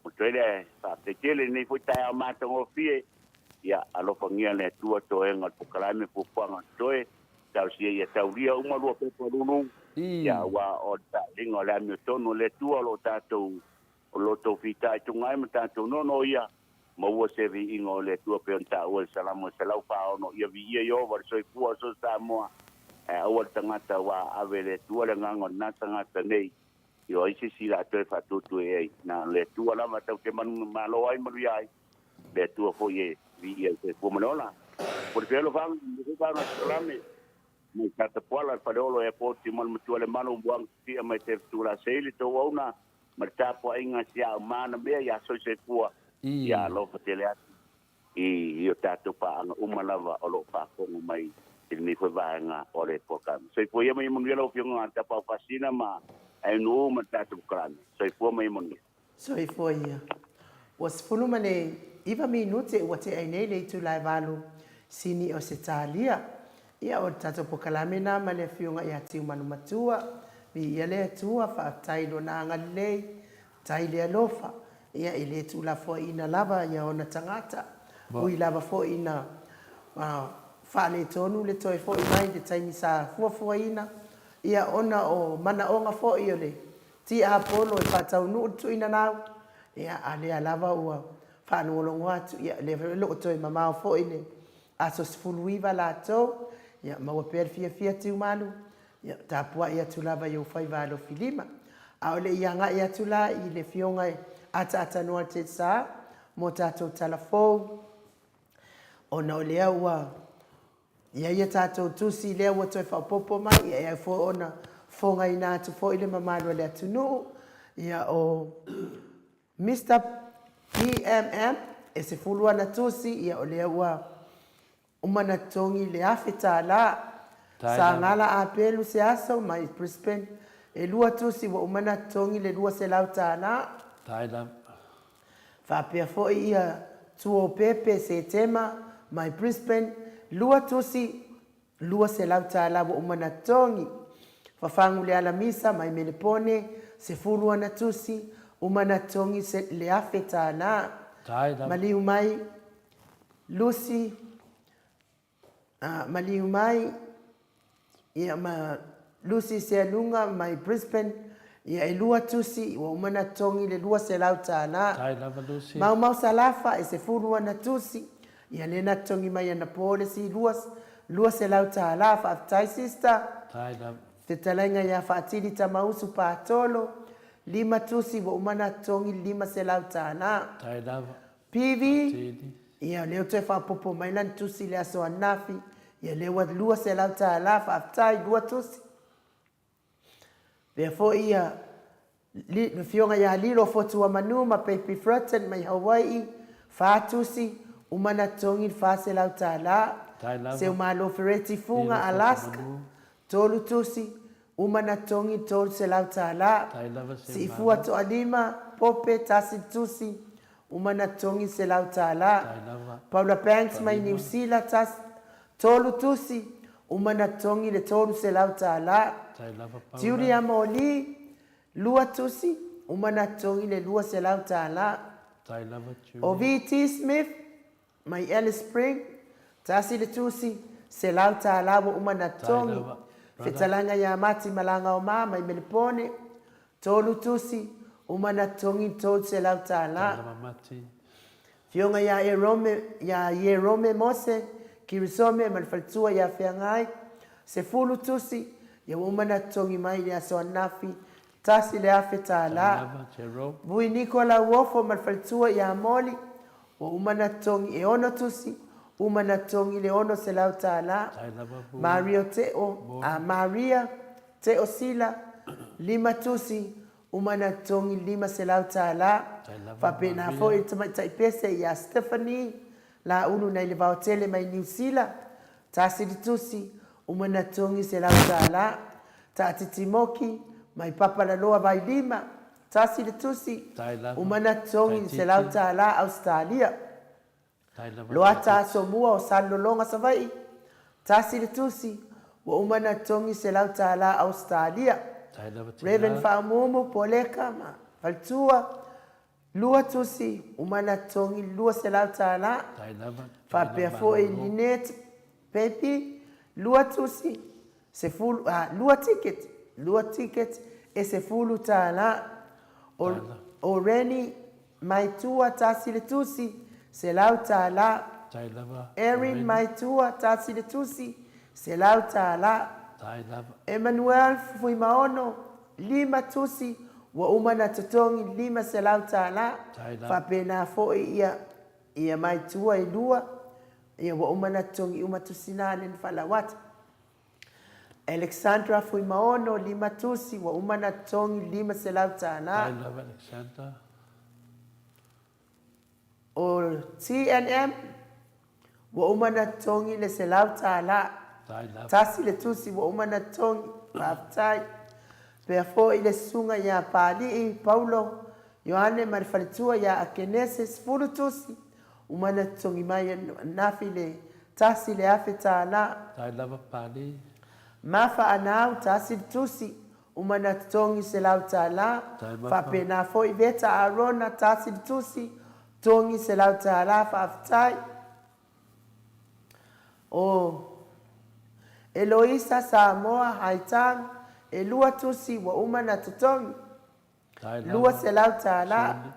mo toe le faafetai tele lenei foi taeao matagofie. Ia alofagia le Atua toega o le polokalame fuafuaga o totoe talosia ia taulia uma lua pepa lulu ia aua o le taaliga o le amiotonu o le Atua o lo o tatou o lo outou fitaituga ai ma tatou nono ia maua se viiga o le Atua pei ona taua i le Salamo 146 ia viia Ieova le soifua o so Samoa ae aua le tagata ua ave e le Atua le agaga o lena tagata nei i o ai se isi latou e faatuatua ai na o le Atua lava tatou te manumalo ai manuia ai le Atua foi e viia i soifua ma le ola. Po le fealofaga, mo se faga salame, mai Satapuala, le Faleolo Airport, ma le matua le malo buanga tia mai te tula seili tou auna, ma le tapuaiga si au mana mea ia soisoifua, ia alofa tele atu i o tatou paaga uma lava o lo o faafofoga mai i lenei foi vaega o le polokalame. Soifua ia ma ia manuia lau Afioga Tapaau Faasina ma Ainuu ma le tatou polokalame. Soifua ma ia manuia. Soifua ia. Ua 19 minute ua tea ai nei le itula e valu sini o Setalia. Ia o le tatou pokalame na ma le Afioga ia Tiumalu Matua. Viia le Atua, faafetai i Lona agalelei, faafetai i le alofa. Ia e le tuulafoaiina lava ia ona tagata. Ui lava foi ina faaletonu le toe foi mai i le taimi sa fuafuaina, ia ona o manaoga foi o le Tiapolo e faataunuu le tuuina nau, ia, a lea lava ua faalogologo atu, ia, lea foi o lo o toe mamao foi le aso 19 latou, ia, maua pea le fiafia Tiumalu, ia, tapuai atu lava i ou faiva alofi lima. A o le i agai atu la i le Afioga e ataatanoa le Sa mo tatou tala fou, ona o lea ua I ai a tatou tusi lea ua toe faaopoopo mai, ia e au foi ona fofogaina atu foi le mamalu o le atunuu, ia o Mister PMM e 10 ana tusi, ia o lea ua uma ona totogi le $1,000. Sagala Apelu se aso mai Brisbane, e lua tusi ua uma ona totogi le $200. Faapea foi ia Tuopepe Setema mai Brisbane, lua tusi, $200 ua uma ona totogi. Fafagu le Alamisa mai Melepone, 10 ana tusi, uma ona totogi le $1,000. Maliu mai Lucy Maliu mai ia ma Lucy Sealuga mai Brisbane, ia e lua tusi ua uma ona totogi le $200. Tai lava Lucy. Maumau Salafa e 10 ana tusi, ia lea na totogi mai anapo le isi $200. Faafetai sister. Tai lava. Fetalaiga ia Faatili Tamausu Patolo, Lima tusi ua uma ona totogi le $500. Tai lava. PV, Ia, o lea ua toe faaopoopo mai lana tusi i le aso ananafi, ia lea ua $200, faafetai, lua tusi. Pea foi ia le afioga ia Lilo Fotuamanu ma Baby Fratton mai Hawai'i, fa tusi, uma ona totogi le $400. Tai lava. Seumalo Fereti Fuga, Lilo Alaska, Fotuamanu. tolu tusi, uma ona totogi le $300. Tai lava Siifua Seumalo. Toalima, Pope, tasi le tusi, uma ona totogi le $100. Tai lava Paula Banks mai Toalima. Niu Sila, tasi, tolu tusi, uma ona totogi le $300. Tai lava Paula. Julia Moli, lua tusi, uma ona totogi le $200. Tai lava O Julia. VT Smith mai Alice Spring, tasi le tusi, $100 ua uma ona Tai totogi. lava brother. Fetalaiga ia Mati Malagaoma mai Melepone, tolu tusi, uma ona totogi le $300. Tai lava Mati. Afioga ia Erome, ia Ierome Mose, Kirisome ma le faletua ia Feagai, sefulu tusi, ia ua uma ona totogi mai i le aso ananafi, Tai $1,000. lava Jerome. Vui Niko Lauofo ma le faletua ia Moli, ua uma ona totogi e ono tusi, uma ona totogi le $600. Tai lava Vui. Mario Teo, a Moli. Maria Teo Sila, lima tusi, uma ona totogi le $500. Tai lava Faapena Maria. foi le tamaitai pese ia Stephanie Laulu nai le Vaotele mai Niu Sila, tasi le tusi, uma ona totogi $100. Taatiti Moki mai Papalaloa Vailima, tasi le tusi, Tai lava uma ona totogi le Taititi. $100 Ausetalia. Tai lava Loata Taititi. Asomua o Salelologa Savaii, tasi le tusi, ua uma ona totogi $100 Ausetalia. Tai lava Reverend Tina. Faaumuumu Poleka ma Faletua, lua tusi, uma ona totogi le $200. Tai lava Tuaina Faapea foi Malolo. Lynette Pepi, lua tusi, sefulu, a, lua ticket, lua ticket e $10. O, Tala. o Renny Maitua, tasi le tusi, $100. Tai lava Erin Renny. Maitua, tasi le tusi, $100. Tai lava. Emmanuel Fuimaono, lima tusi, ua uma ona totogi $500. Tai lava. Faapena foi ia ia Maitua e lua, ia ua uma ona totogi uma tusi na le na faalauata. Alexandra Fuimaono, lima tusi, ua uma ona totogi $500. Tai lava Alexandra. O TNM, ua uma ona totogi le $100. Tai lava. Tasi le tusi ua uma ona totogi. Faafetai. Pea foi le susuga ia Papalii, Paulo, Ioane ma le faletua ia Akenese, sefulu tusi, uma ona totogi mai ananafi le $1,000. Tai lava Papalii. Mafa Anau, tasi le tusi, uma ona totogi $100. Tai Mafa. Faapena foi Veta Arona, tasi le tusi, totogi $100. Faafetai. O Eloisa Samoa Haitang, e lua tusi ua uma ona totogi. Tai lava. $200. Soli.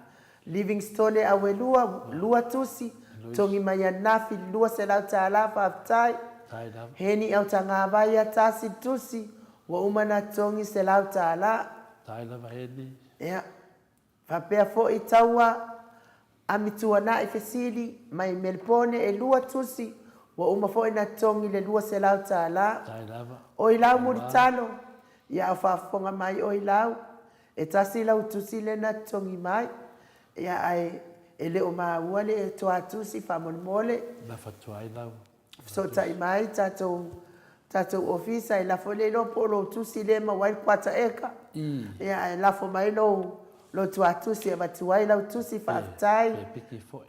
Livingstone Auelua, lua tusi, Eloise. totogi mai ananafi $200. Faafetai. Tai lava. Heni Autagavaia, tasi le tusi, ua uma ona totogi $100. Tai lava Heni. Ia, faapea foi Taua Amituanai Fesili mai Melpone e lua tusi, ua uma foi ona totogi le $200. Tai lava. Oi lau Taua. Mulitalo, ia o faafofoga mai oi lau, e tasi lau tusi lea na totogi mai, ia ae e le o maua le toatusi faamolemole. Nafa tuai lau. Fesootai mai tatou tatou ofisa e lafo le iloa po o lou tusi lea e maua ai le kuata eka. Ia ae lafo mai lou lou tuatusi e avatu ai lau tusi faafetai. Pe piki foi.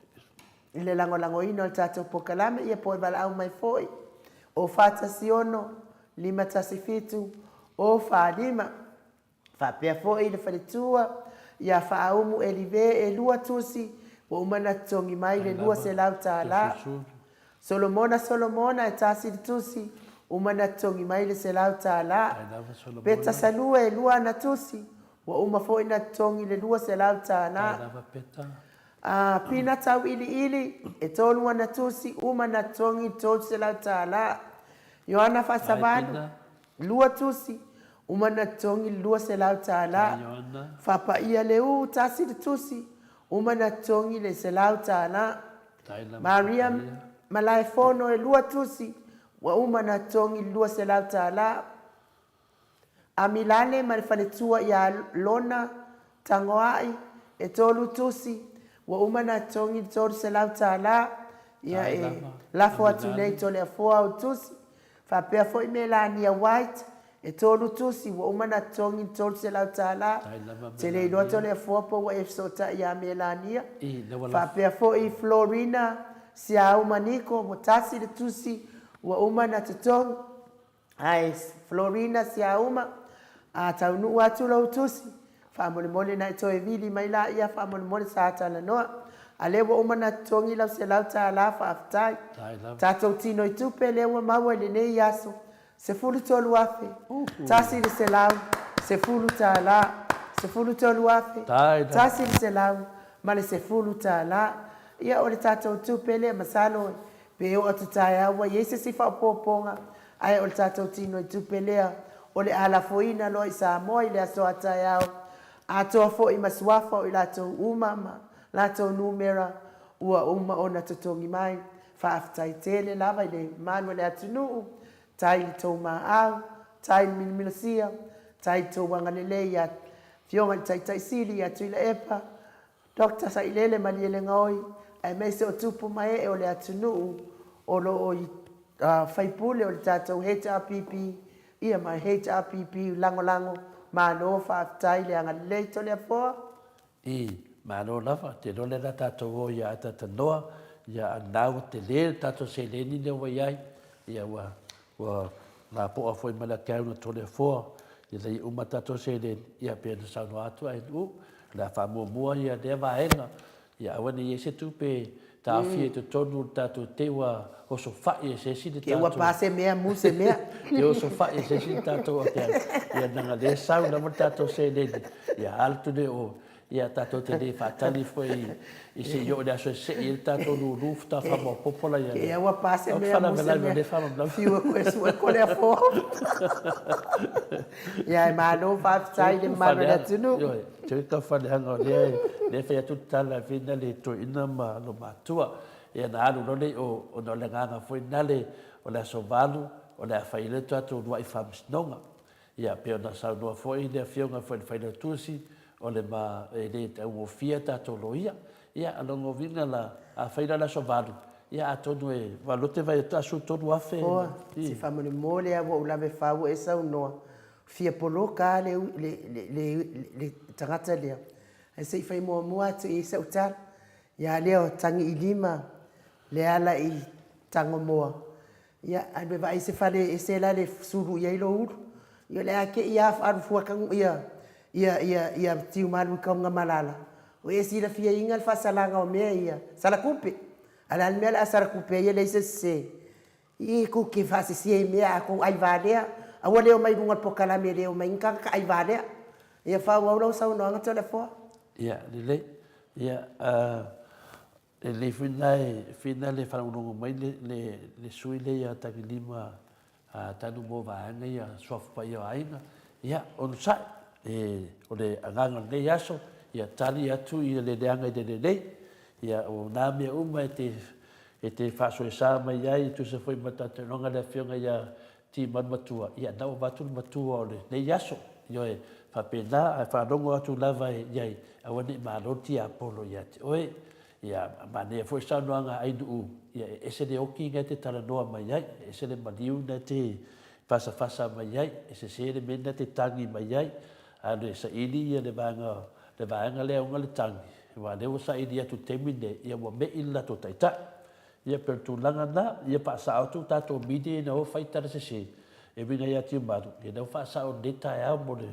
I le lagolagoina o le tatou polokalame ia po e valaau mai foi o 416 517 o 45. Faapea foi le faletua ia Faaumu Elive e lua tusi ua uma ona totogi mai le $200. Solomona Solomona e tasi le tusi, uma ona totogi mai le $100. Peta Salua e lua ana tusi, ua uma foi ona totogi le $200. A Pina Tauiliili e tolu ana tusi, uma ona totogi le $300. Ioana Faasavalu, lua tusi, Uma ona totogi le $200. Faapaia Leu, tasi le tusi, uma ona totogi le $100. Maria Malaefono, e lua tusi, ua uma ona totogi le $200. Amilale ma le faletua ia Lona Tagoai, e tolu tusi, ua uma ona totogi le $300, ia e lafo atu nei Toleafoa au tusi. Faapea foi Melania White, e tolu tusi, ua uma ona totogi le $300. Ou te le iloa Toleafoa po ua e fesootai ia Melania. Faapea foi Florina Siauma Niko, ua tasi le tusi, ua uma ona totogi. Ae Florina Siauma, a taunuu atu lou tusi, faamolemole na e toe vili mai laia faamolemole sa talanoa. A lea ua uma ona totogi lau $100 faafetai. Tatou tino i tupe lea ua maua i lenei aso, 13 afe, 110 tala, 13 afe, 110 tala. Ia o le tatou tupe lea, masalo pe oo atu taeao ua i ai se isi faaopoopoga, ae o le tatou tino i tupe lea o le a lafoina loa i Samoa i le aso a taeao, atoa foi ma suafa o i latou uma ma latou numera ua uma ona totogi mai. Faafetai tele lava i le mamalu o le atunuu, tai i le tou maau, tai i le milomilosia, tai i le tou agalelei ia Afioga i le Taitai Sili ia Tuilaepa, Doctor Sailele Malielegaoi, aemaise o tupu ma ee o le atunuu o lo o i faipule o le tatou HRPP, ia ma HRPP lagolago, malo faafetai le agalelei Toleafoa. I, malo lava, te iloa lea na tatou o ia ataatanoa, ia a na ua tele le tatou seleni lea ua iai, ia ua, ua lapoa foi ma le ake na Toleafoa, ina ia uma tatou seleni, ia pei ona saunoa atu ai u, o le a faamuamua ia lea vaega, ia aua ne i i ai se tupe e taofia i totonu o le tatou te ua osofai e se isi le tatou. Ua pa se mea, mu se mea. Te osofai e se isi le tatou akeaga. Ia leaga lea e sau lava le tatou seleni, ia alu atu lea o, ia tatou te le faatali foi i se i oo i le aso e sei ai le tatou lulu faatoa faamaopoopo laia lea. Ia ua pa se mea, mu se mea. Fiu e koe sue ko le afo. Ia e malo faafetai i le mamalu o le atunuu. Ioe, te ka faleaga o lea e fai atu le tala e fai na le toeaina ma lo matua. Ia na alu loa lea i o, ona o le agaga foi nale o le aso 8 o le a fai ai le tatou uluai faamasinoga. Ia, pei ona saunoa foi le Afioga foi i le Failautusi, o le ma, e le taugofie a tatou loia. Ia, o lona uiga la, afai la o le aso 8, ia atonu e valote vai atu 13,000. Oa, se faamolemole lava ua ou lave fau ua e saunoa, fia poloka lava le, le, le, le, le tagata lea. Ae se i fai muamua atu i ai sau tala. Ia lea o Tagiilima, Leala i Tagomoa, Ia, alu e vaai se fale ese la le sulu i ai lou ulu. Ia, o le a te i a alu fua tagu ia, ia, ia, ia Tiumalu i Kaugamalala. Ua e silafiaina le faasalaga o mea ia, salatupe. A o le a le mea o le a salatupe ai e leai se sese. Ii, tou te faasese i mea a tou aivalea. Aua le omai i luga o le polokalame e le omai ai ni tagata aivalea. Ia faaauau lau saunoaga Toleafoa. Ia, lelei. Ia, Lelei foi lena e fia na le faalogologo mai le le le sui lea ia Tagilima tanu mo vaega ia Suafa Paia o Aiga. Ia, onosai, e, o le agaga o lenei aso, ia tali atu ia le leaga i le lelei. Ia, o na mea uma e te, e te faasoesa mai ai e tusa foi ma tatou le Afioga ia Timanu Matua, ia, na ua avatu le matua o lenei aso. Ioe, faapena, ae faalogo atu lava i ai, aua ne i malo le tiapolo ia te oe. Ia, manaia foi saunoaga a Ainuu, ia, e ese le oki na e te talanoa mai ai, e ese le maliu na e te fasafasa mai ai, e sese le mea na e te tagi mai ai, a o le saili ia le vaega, le vaega lea e ona le tagi, aua o lea ua saili atu i le taimi lenei, ia ua me'i le latou taitai. Ia pei o le tulaga lena, ia faasao atu tatou media ina ua fai tala sese e uiga ia Tiumalu, ia lea ua faasao i lenei taeao mo le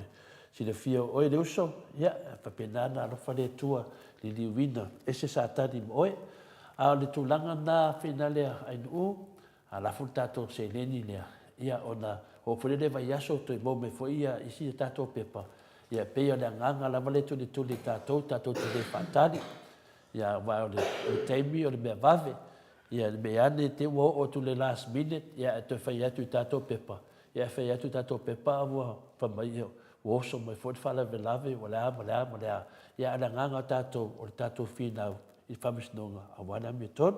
silafia o oe le uso, ia e faapena ona alofa le Atua liliuina ese Satani ma oe. A o le tulaga lena finale Ainuu, a lafo le tatou seleni lea, ia ona oo foi lea i le vaiaso toe maua mai foi ia isi a tatou pepa, ia e pei o le agaga lava lea e tulituli e tatou, tatou te le faatali. Ia, aua o le taimi o le mea vave, ia ne i mea ane te i ua oo atu i le last minute, ia ae toe fai atu i tatou pepa. Ia e fai atu tatou pepa a ua fai mai ia ua oso mai foi le faalavelave ua le a ma le a ma le a. Ia a o le agaga o tatou o le tatou finau i le faamasinoga aua le amiotonu.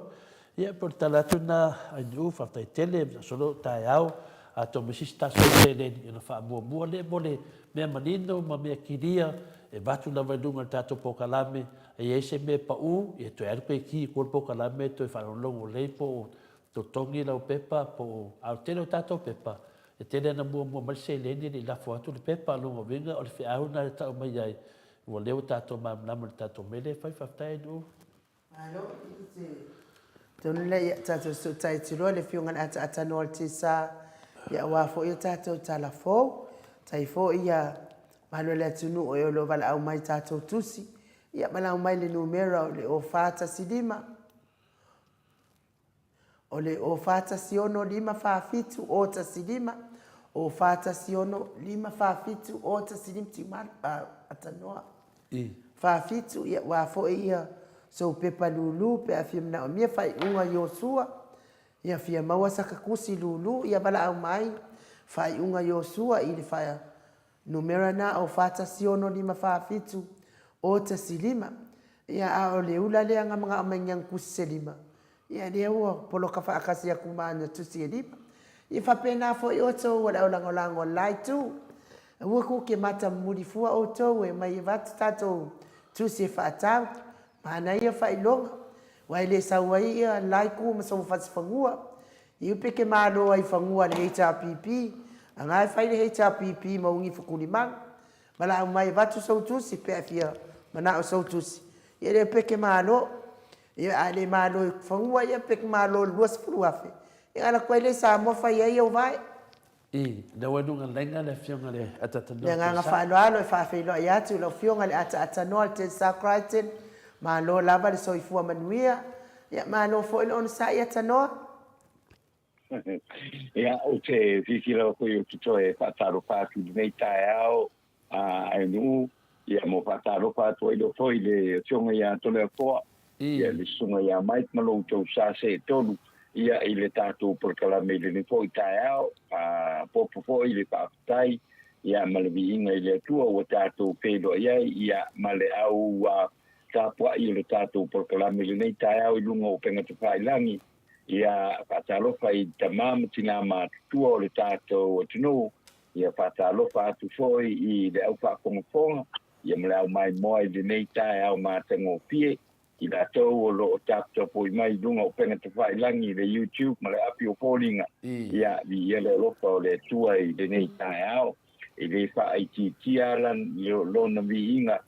Ia pei o le tala atu lena Ainuu, faafetai tele, masalo o taeao atonu mai se isi taso i seleni ona faamuamua lea mo le mea manino ma mea kilia e avatu lava i luga o le tatou polokalame, a i ai se mea e pau, ia toe alu pe ki i tua le polokalame toe faalogologo lelei po o totogi lau pepa po o, a o le tele o tatou pepa, e tele lava ina muamua mai le seleni e le i lafo atu le pepa. O lona uiga o le feau lena e tau mai ai, ua lea ua tatou malamalama i le tatou mea lea e fai. Faafetai Ainuu. Malo i te tonu lea ia tatou fesootai atu loa le Afioga i le Ataatanoa o le Tesa ia aua foi a tatou tala fou. Tai foi ia malo le atunuu e o lo o valaau mai tatou tusi ia valaau mai le numera o le 0415 O le 0 4 1 6 5 4 7 0 1 5, 0 4 1 6 5 4 7 0 1 5, Tiumalo, a, Atanoa. I. 4 7, ia ua foi ia sou pepa lulu pe a fia manaomia faaiuga Iosua, ia fia maua saka kusi lulu, ia valaau mai faaiuga Iosua i le fa, Numera na o 416547 o 15. Ia a o le ula lea nga manao mai ngiang tusi se lima, ia lea ua poloka faatasi atu ma ana tusi e lima. Ia faapena foi outou o le au lagolago o le la itu. Aua tou te mata muli fua outou e omai e avatu tatou tusi e faatau. Manaia faailoga, aua e le sau ai ia le la itu ma sou fasi fanua. Iu pe ke malo ai fanua a le HRPP, a na e fai le HRPP ma ugi fukulimanu. Valaau mai avatu sou tusi pe a fia manao sou tusi. Ia lea pe ke malo. Ia a le malo i fanua ia pe ke malo i le 20 afe. Ia ala atu ai lea i Samoa fai ai au vae. I lea ua i luga laina le afioga le Ataatanoa Le agaga Tesa. faaaloalo e faafeiloai atu i lau Afioga i le Ataatanoa le Tesa Crichton, malo lava le soifua manuia, ia malo foi le onosai Atanoa. Ia, ou te fiafia lava foi ou te toe faatalofa atu i lenei taeao a Ainuu, ia mo faatalofa atu ai loa foi i le Afioga ia Toleafoa, ia le Susuga ia Mike ma lo outou sa seetolu, ia i le tatou polokalame i lenei foi taeao, faaopoopo foi le faafetai, ia ma le viiga i le Atua ua tatou feiloai ai, ia ma le au tapuai o le tatou polokalame i lenei taeao i luga o upega tafailagi. Ia faatalofa i tama ma tinā matutua o le tatou atunuu, ia faatalofa atu foi i le au faafogafoga, ia ma le au maimoa i lenei taeao matagofie, i latou o lo o taputapuai mai i luga o upega tafailagi i le YouTube ma le api o foliga, ia viia le alofa o le Atua i lenei taeao. E le faaitiitia la lona viiga,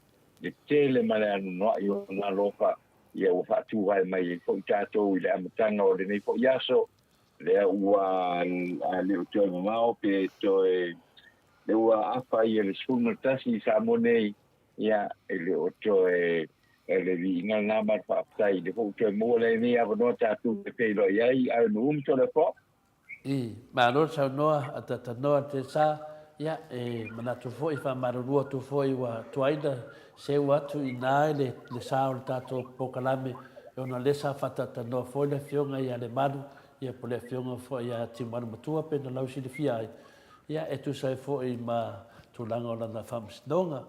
le tele ma le anoanoai o lona alofa, ia ua faatuvae mai ai foi tatou i le amataga o lenei foi aso, lea ua le o toe mamao pe toe lea ua afa ia le 11 i Samoa nei, ia e le o toe le viiga lena ma le faafetai le foi toe maua lenei avanoa tatou te feiloai ai a nuu ma Toleafoa. I, malo le saunoa a Tatanoa Tesa, ia, e manatu foi, faamalulu atu foi ua tuai na seu atu i ina i le, le sa o le tatou polokalame, ona o lea sa faatatanoa foi le Afioga ia Lemalu, ia po o le Afioga foi ia Tiumalu Matua pei ona lausilafia ai, ia, e tusa ai foi ma tulaga o lana faamasinoga.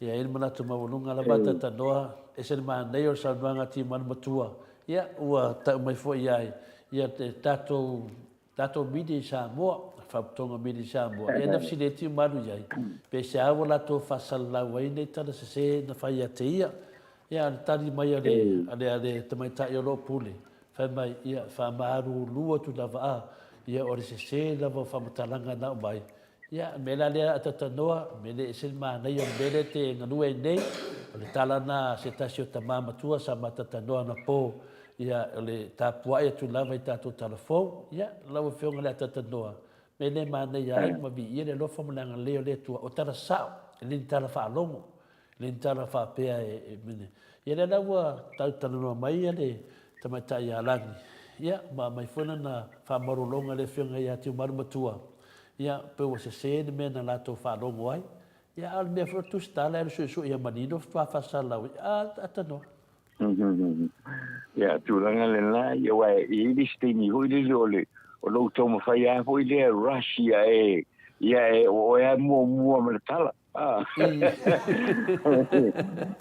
Ia, e i ai le manatu maualuga lava a Tatanoa, ese le manaia o le saunoaga a Tiumalu Matua, Ia, ua tau mai foi ai ia te tatou, tatou media i Samoa, Faalapotopotoga Media i Samoa, ia na fesili ai Tiumalu i ai, pe se a ua latou faasalalau ai nei tala sese na fai ia te ia. Ia, a o le tali mai a le, a le, a le tamaitai o lo o pule, fai mai, ia, faamalulu atu lava a, ia o le sese lava o faamatalaga na aumai, Ia, o le mea la lea a Tatanoa, mea lea e ese le manaia o le mea lea e te galue ai nei, o le tala lena a se tasi o tama matua sa ma Tatanoa anapo, ia, o le tapuai atu lava i tatou tala fou. Ia, lau Afioga i le Atatanoa, mea lea e manaia ai ma viia le alofa ma le agalelei o le Atua, o tala sao, e le ni tala faalogo. Le ni tala faapea e mene. Ia lea la ua tau talanoa mai ia le tamaitai ia Lagi, ia ma aumai foi lana faamalologa i le afioga ia Tiumalu Matua, ia pe ua sese le mea na latou faalogo ai. Ia a o le mea foi o le tusitala e alu suesue ia manino faatoa faasalalau ai, a atanoa. Ia, tulaga lena, ia aua e i ai le isi taimi foi lele o le. o lou taumafai lava foi lea e rush ia e ia e o oe lava e muamua ma le tala. A.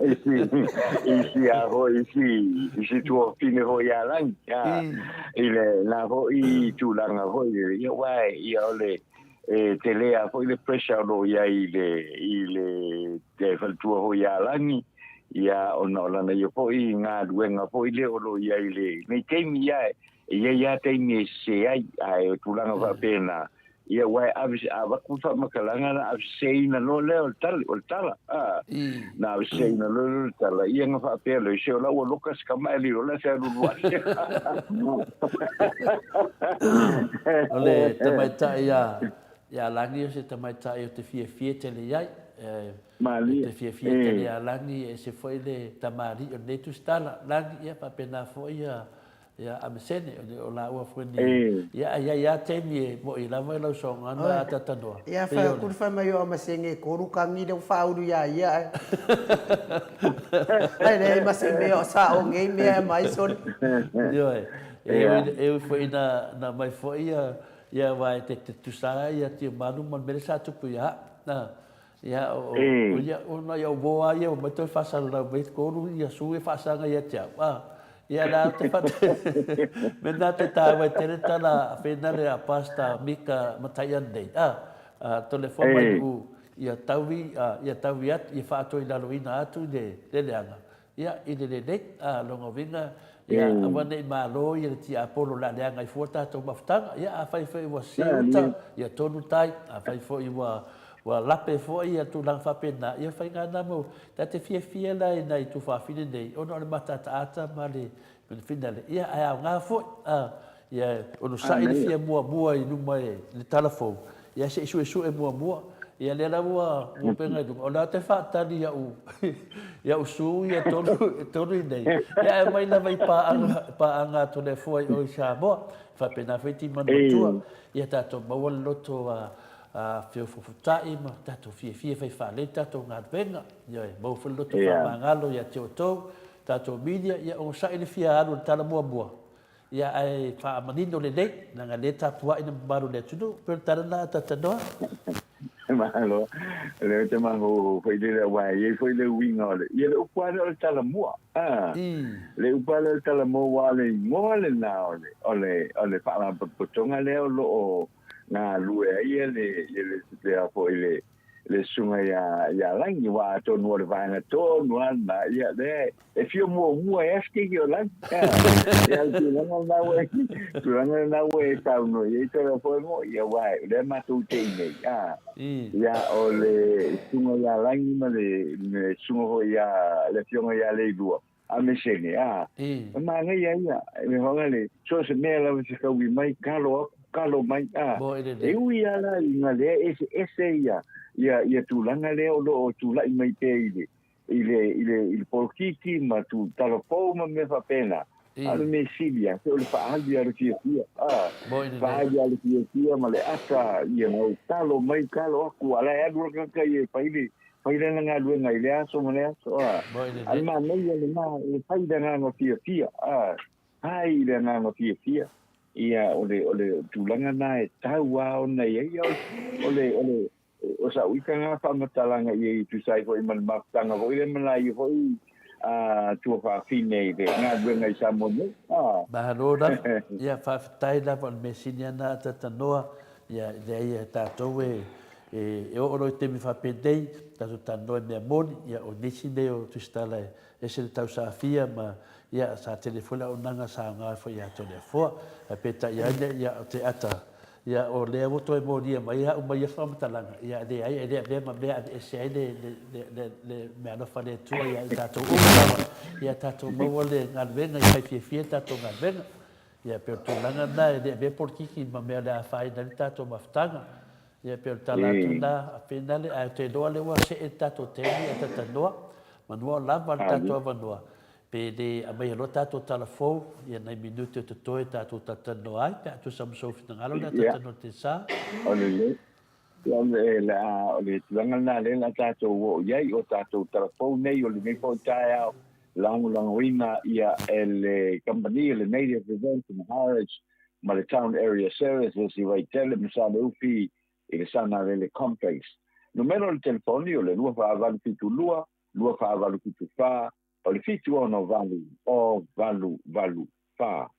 I si i si a foi i si i si tuafafine foi ia Lagi a i lena foi tulaga foi lele ia aua ia o le e tele lava foi le pressure o lo o i ai i le i le te faletua foi ia Lagi ia ona o lana ia foi galuega foi lea o lo o i ai i lenei taimi ia e i ai lava taimi e sese ai ae o tulaga faapena ia aua e ave a avatu le faamatalaga na aveseseina loa lea o le tali o le tala a na aveseseina loa lea o le tala ia na faapea lea se o la ua loka se tama e lilo la se alu alu ai. O le tamaitai ia ia Lagi o se tamaitai o te fiafia tele i ai. E Malie. te fiafia tele ia Lagi e ese foi le tamalii o lenei tusitala. Lagi ia faapena foi ia Ia, Amesene, o laua foi ni, ia, ai ai a taimi e moʻi lava i lau soogana a tatanoa. Ia, fai atu le fai mai o Amasene e tolu kagi lea ua faaulu ia ia ae. Ae leai ma se mea o sao nei mea e aumai sole. Ioe, e ui foi ina aumai foi ia, ia aua e te tutusa lava ia Tiumalu ma le mea lea sa tupu ia au. Ia, o, o ia, ona ia uo lava ia omai toe faasalalau mai tolu ia sui e faasaga ia te au. A, ia la te whate, mena te tāua e tere tala a whenare a Pastor Mika Mataian nei. A, a tole fua mai u, ia tauwi, a, ia tauwi atu, ia whaatoa i lalo ina atu i le, le leanga. Ia, i le lelei, a, lona uiga, ia, aua ne i malo ia le tiapolo o le a leaga ai fua tatou mafutaga. Ia, afai foi ua sese uta, ia tonu tai, afai foi ua, ua lape foi ia tulaga faapena, ia faiga na mau. Ta te fiafia la i nai tuafafine nei, ona o le mataataata ma le, ma le finale, ia, ae aoga foi, a, Ia onosai le fia muamua i luma i le tala fou, ia se i suesue muamua. Ia lea la ua pega i luga. O lea te faatali ia'u ia'u su ia tolu i nei. Ia ae aumai lava i paaga paaga a Toleafoa i o i Samoa. E faapena foi Timanu Matua. Ia tatou maua le loto a feofoofotai ma tatou fiafia e fai faalelei tatou galuega. Ioe, maua foi le loto faamagalo ia te outou, tatou media, ia onosai le fia alu i le tala muamua. Ia ae faamanino lelei, leaga lea e tapuai le mamalu o le atunuu. Pei o le tala lena a Tatanoa. Malo. O lea ou te mafaufau foi lele aua e i ai foi le uiga o le, ia le upu lava lea o le talamua. A, le upu lava lea o le talamua aua o le igoa lena o le, o le, o le faalapotopotoga lea o lo o galue ai le, le, le a foi le, le susuga ia, ia Lagi, aua atonu o le vaega tonu lava lena, ia, lea e fia muamua ai lava se keiki o Lagi. Ia, o le tulaga lena ua e, tulaga lena ua e saunoa i ai Toleafoa, ia, aua o lea matou te i nei, a, ia, o le susuga ia Lagi ma le, le susuga foi ia, le afioga ia Leilua, a Mesene, a, e manaia ia, e hoga le, so o se mea lava e fekaui mai, kalo aku, kalo mai, a, e ui lava la ina lea eseese ia, ia, ia tulaga lea o lo o tulai mai pea i le, i le, i le, i le polokiki ma tu tala fou ma mea faapena, a o le mea sili lava, se o le faaali lava o le fiafia, a, faaali lava o le fiafia ma le ata, ia kalo mai, kalo aku, a la e alu le tagata ia e fai le, Fai lana galuega i lea aso ma lea aso, a. A le manaia lena, e fai le agaga fiafia, a. Fai i le agaga fiafia. Ia, o le, o le tulaga lena e tau lava ona i ai, ia, o le, o le, o sa'u ita lena faamatalaga i ai e tusa ai foi ma le mafutaga foi lea ma laia foi a tuafafine i le galuega i Samoa nei, a. Malo lava. Ia, faafetai lava o le mea sili lava lena a Tatanoa, ia, leai e tatou e, E oo loa i taimi faapenei, tatou talanoa i mea moni, ia o nisi nei o Tusitala e ese le tausafia ma, ia, sa tele foi le auaunaga sa aoga ai foi ia Toleafoa. Ae peitai ane, ia, o te ata, ia, o lea ua toe molia mai au ma ia faamatalaga, ia, e leai, e le avea ma mea e aveese ai le, le, le, le, le meaalofa a le Atua ia i tatou uma lava, ia tatou maua le galuega i fai fiafia le tatou galuega. Ia, pei o le tulaga lena, e le avea polokiki ma mea o le a afaina ai le tatou mafutaga. Ia pei o le tala atu lena a Finale, ae ou te iloa lea ua see le tatou taimi ae talatalanoa, manua o lava le tatou avanoa, pe le aumaia loa tatou tala fou ia nai minute o totoe tatou talatalanoa ai pe a tusa ma sou finagalo lea talatalanoa te sa. O lelei. Ia o le tulaga lena lea o le a tatou oo i ai, o tatou tala fou nei o lenei foi taeao, lagolagoina ia e le kamupani o le Native Events and Harrods. ma le Town Area Services i Vaitele ma Saleufi i le Sanalele Complex. Numera o le telefoni o le 2872 2874 o le 768 o 884.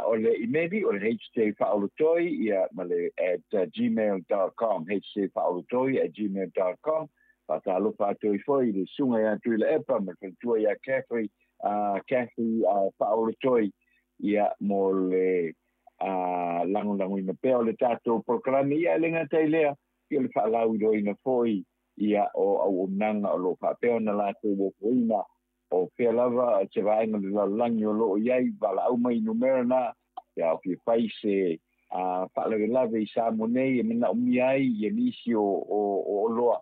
O le imeli o le hjfaaolotoi ia ma le @gmail.com, hjfaaolotoi@gmail.com. Faatalofa atu ai foi i le susuga ia Tuilaepa ma le faletua ia Kathy, Kathy Faaolotoi ia mo le lagolagoina pea o le tatou polokalame ia e le gata i lea ia le faalauiloaina foi ia o auaunaga o lo o faapea ona latou ofoina o fea lava se vaega o le lalolagi o lo o i ai valaau mai i numera na ia o fia fai se faalavelave i Samoa nei e manaomia ai ia nisi o oloa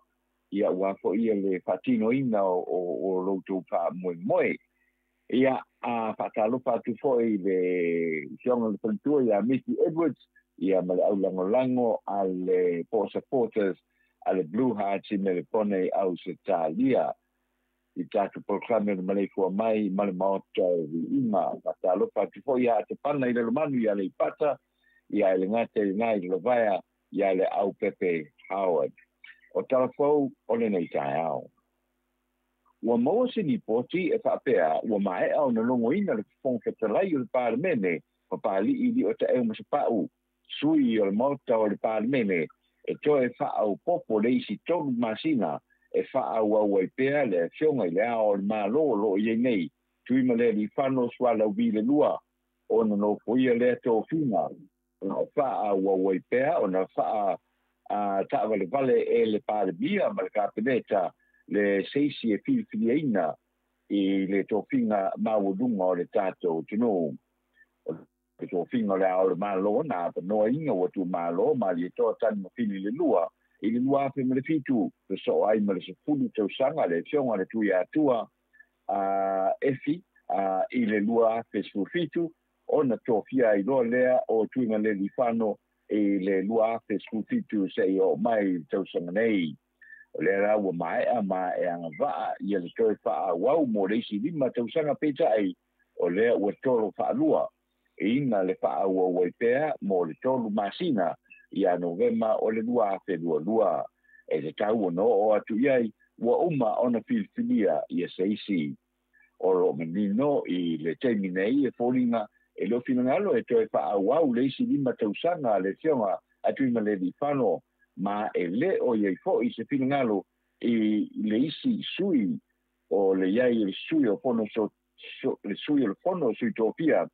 ia aua foi ia le faatinoina o lo outou faamoemoe. Ia faatalofa atu foi i le afioga i le faletua ia Missy Edwards ia ma le aulagolago a le po supporters a le Blue Hearts i Melepone i Ausetalia i tatou polokalame o le maleifua mai ma le Maota o Viiga. Faatalofa atu foi ia Atepana i Lalomanu ia Aleipata ia e le gata i lena i Lalovaea ia le Aupepe Howard. O talafou o lenei taeao. Ua maua se lipoti e faapea ua maea ona logoina le Fofoga Fetalai o le Palemene Papali'i Liotaeu Masepau, sui o le Maota o le Palemene, e toe faaopoopo le isi 3 masina e faaauau ai pea le afioga i le Ao o le Malo o lo o i ai nei, Tuimalealiifano Sualauvi le lua, ona nofoia lea tofiga ona o faaauau ai pea ona faa taavalevale e le Palemia ma le Kapeneta le seisi e filifiliaina i le tofiga maualuga o le tatou atunuu. O le tofiga o le Ao o le Malo na avanoaina ua tuumalo Malietoa Tanumafili le lua i le 2007, fesoo ai ma le 10 tausaga le afioga le Tuiatua Efi i le 2017, ona tofia ai loa lea o Tuimalealiifano i le 2017 seia oo mai i le tausaga nei. O lea la ua maea ma e agavaa ia le toe faaauau mo le isi 5 tausaga, peitai o lea ua tolo faalua ina le faaauau ai pea mo le 3 masina ia Novema o le 2022. E tatau ona oo atu i ai ua uma ona filifilia ia seisi. O lo o manino i le taimi nei e foliga e le o finagalo e toe faaauau le isi 5 tausaga a le afioga a Tuimalealiifano, ma e le o i ai foi se finagalo i le isi sui o le iai le sui o fono le sui o le fono sui tofia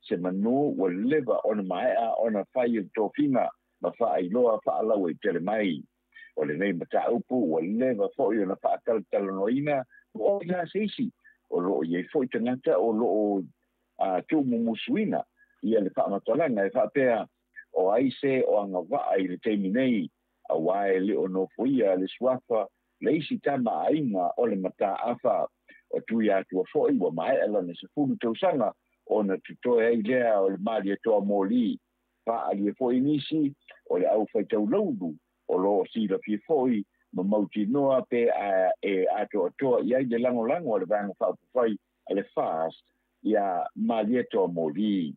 se manu ua leva ona maea ona fai le tofiga ma faailoa faalaua i tele mai. O lenei mataupu ua leva foi ona faatalatalanoaina o i la seisi o lo o i ai foi tagata o lo o tuumumusuina ia le faamatalaga e faapea o ai se o agavaa i le taimi nei, auā e le o nofoia le suafa le isi tama aiga o le Mataafa. O Tuiatua foi ua maea lana 10 tausaga ona totoe ai lea o le Malietoa moli. Faaalia foi nisi o le aufaitaulaulu o lo o silafia foi ma mautinoa pe a e atoatoa i ai le lagolago a le Vaega Faaupufai a le FAST ia Malietoa moli.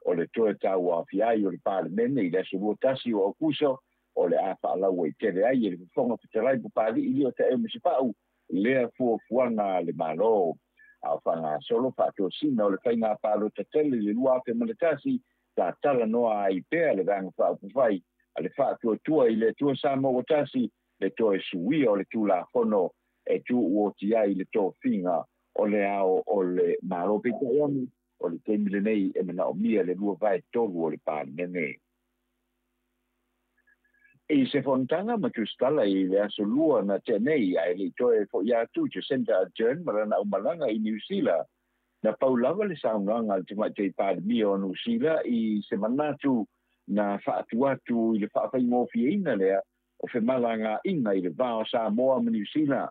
O le toe tauaofia ai o le Palemene i le aso 21 o Aokuso o le a faalaua i tele ai e le Fofoga Fetalai Papali'i Liotaeu Masepau lea fuafuaga a le Malo. A o faagasolo faatosina o le faiga palota tele i le 2001, sa talanoa ai pea le Vaega Faaupufai a le Faatuatua i le Atua Samoa ua tasi le toe suia o le Tulafono e tuuoti ai le tofiga o le Ao o le Malo. Peitai ane o le taimi lenei e manaomia le 2/3 o le Palemene. I se fonotaga ma tusitala i le aso Lua na tea nei, ae le i toe foi atu Jacinda Ardern ma lana aumalaga i Niu Sila, na pau lava le saunoaga a le Tamaitai Palemia o Niu Sila i se manatu na faatu atu i le faafaigofieina lea o femalagaaiga i le va o Samoa ma Niu Sila.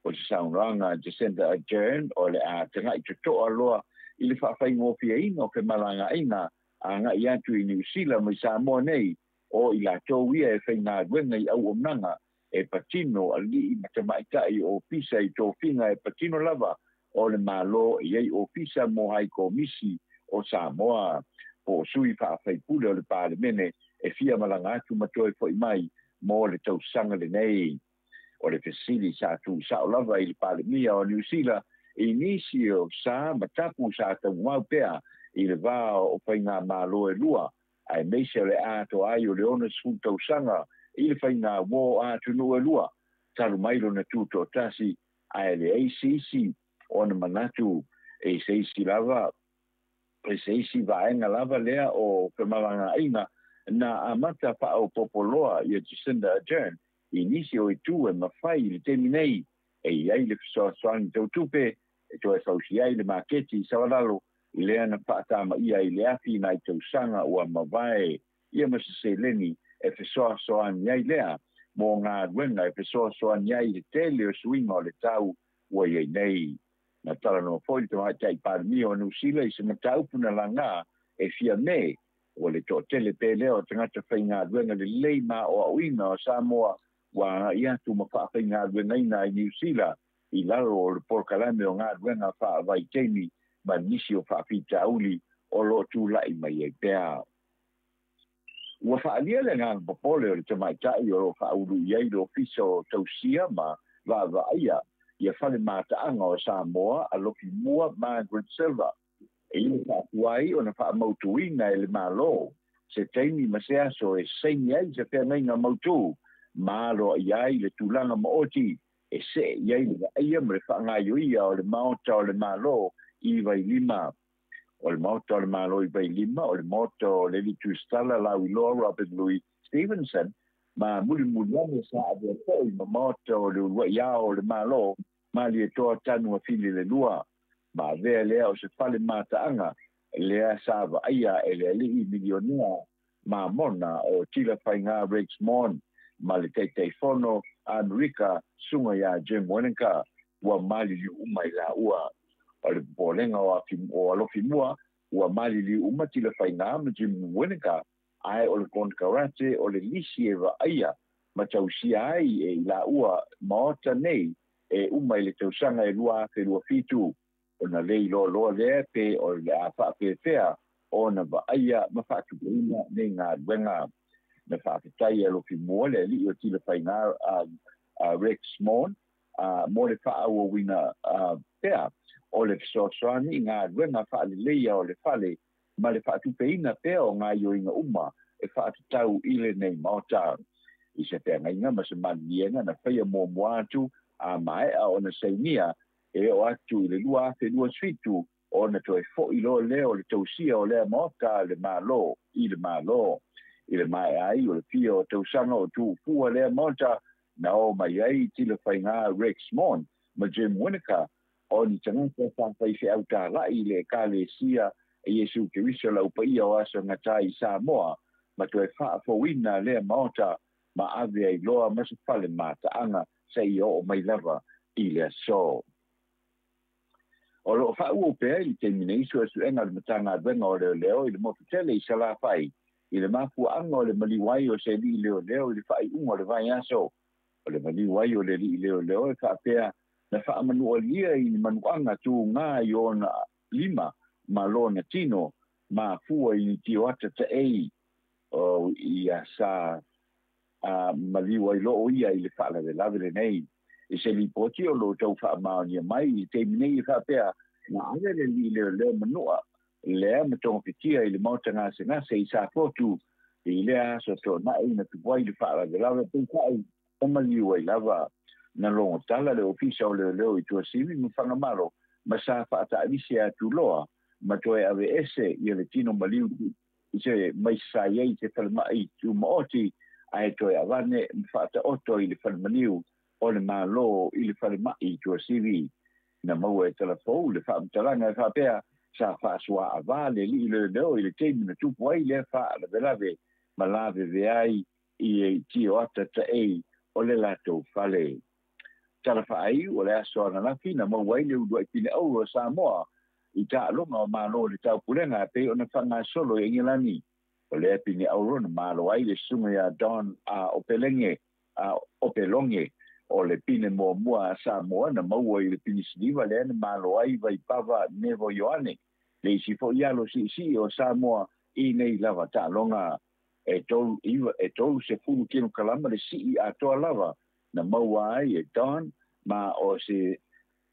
O se saunoaga a Jacinda Ardern o le a tagai totoa loa i le faafaigofieina o femalagaaiga agai atu i Niu Sila mai Samoa nei, o i latou ia e faigaluega i auaunaga e patino alii ma tamaitai o ofisa i tofiga e patino lava o le Malo e i ai ofisa mo hai komisi o Samoa. Po o sui faafaipule o le Palemene e fia malaga atu ma toe fo'i mai mo le tausaga lenei. O le fesili sa tuusa'o lava i le Palemia o Niusila i nisi o sa ma tapu sa taumau pea i le va o faigamālō e lua, aemaise o le atoa ai o le 60 tausaga i le faiga uō a atunuu e lua talu mai lona tuto'atasi, ae leai se isi ona manatu e se isi lava e se isi vaega lava lea o femalagaaʻiga na amata faaopopo loa ia Jacinda Ardern i nisi o itu e mafai i le taimi nei e i ai le fesoasoani tautupe e toe fausia ai le maketi i Savalalo i lea na faatamaia ai le afi i nai tausaga ua mavae, ia ma se seleni e fesoasoani ai lea mo galuega e fesoasoani ai i le tele o suiga o le tau ua i ai nei. Na talanoa foi le Tamaitai Palemia o Niu Sila i se mataupu na lagā e Fiamē, ua le toatele pea lea o tagata faigaluega lelei ma aoaoina o Samoa ua agai atu ma faafaigaluegaina i Niu Sila i lalo o le polokalame o galuega faavaitaimi ma nisi o faafitauli o lo o tulai mai ai pea. Ua faaalia le agaga popole o le tamaitai o lo o faaulu i ai le Ofisa o Tausia ma Vaavaaia ia Fale Mataaga o Samoa a Lofimua Margaret Silva e ia faatuai ona faamautuina e le Malo se taimi ma se aso e saini ai se feagaiga mautū ma aloaia ai le tulaga maoti e see i ai le vaaia ma le faagaoioia o le Maota o le Malo i Vailima. O le Maota o le Malo i Vailima, o le Maota o le Alii Tusitala Lauiloa Robert Louis Stevenson, ma mulimuli ane sa avea foi ma Maota o le Uluai Ao o le Malo Malietoa Tanuafili le Lua, ma avea lea o se fale mataaga lea sa vaaia e le alii milionea mamona o Tilafaiga Rex Maughan ma le Taitaifono a Amerika Susuga iā Jim Winika, ua maliliu uma i laua. O le popolega o Alofimua, ua maliliu uma Tilafaiga ma Jim Winika, ae o le konekarate o le lisi e vaaia ma tausia ai e i laua maota nei e uma i le tausaga e 2027, ona le iloa loa lea pe o le a faapefea ona vaaia ma faatupeina nei galuega. Na faafetai e Alofimua le alii o Tilafaiga a Rex Maughan mo le faaauauina pea o le fesoasoani i galuega faaleleia o le fale ma le faatupeina pea o gaoioiga uma e faatatau i lenei Maota. I se feagaiga ma se maliliega na faia muamua atu a maea ona sainia e oo atu i le 2027 ona toe fo'i loa lea o le tausia o lea Maota a le Malo i le Malo. I le maea ai o le fia o tausaga o tuufua lea Maota, na o mai ai Tilafaiga Rex Maughan ma Jim Winika, o ni tagata sa faifeau tāla'i i le Ekalesia e Iesu Keriso Lau Paia o Aso Gata i Samoa, ma toe faafouina lea Maota ma ave ai loa ma se fale mataaga seia oo mai lava i le aso. O lo o faaauau pea i le taimi nei suesuega a le Matagaluega o Leoleo i le motu tele i Salafai i le mafuaaga o le maliu ai o se alii leoleo i le faaiuga o le vaiaso. O le maliu ai o le alii leoleo e faapea na faamanualia i ni manuaga tuga i ona lima ma lona tino mafua i ni tioata taei o ia sa maliu ai loo ia i le faalavelave lenei. I se lipoti o lo o tau faamaonia mai i le taimi nei e faapea, na ave le alii leoleo manua lea ma togafitia i le maota gasegase i Safotu i lea aso toanai na tupu ai le faalavelave, peitai na maliu ai lava. Na logotala le Ofisa o Leoleo i Tuasivi ma Fagamalo ma sa faataalise atu loa ma toe aveese ia le tino maliu i se mai sa i ai i se falemai tumaoti ae toe avane ma faataoto i le falemaliu o le Malo i le falemai i Tuasivi. Na maua e Talafou le faamatalaga e faapea, sa faasuaavā le alii leoleo i le taimi na tupu ai lea faalavelave ma lavevea ai i tioata taei o le latou fale. Tala faaiu o le aso ananafi na maua ai le uluai pine auro a Samoa i taaloga o Malo o le Taupulega e pei ona faagasolo i Engelani. O lea pine auro na malo ai le susuga ia Don A. Opelenge, a Opeloge, o le pine muamua a Samoa na maua i le pine siliva lea na malo ai Vaipava Nevo Ioane, le isi foi alo siisii o Samoa i nei lava taaloga. E 39, e 30 kilokalama le sii atoa lava na maua ai e Don, ma o se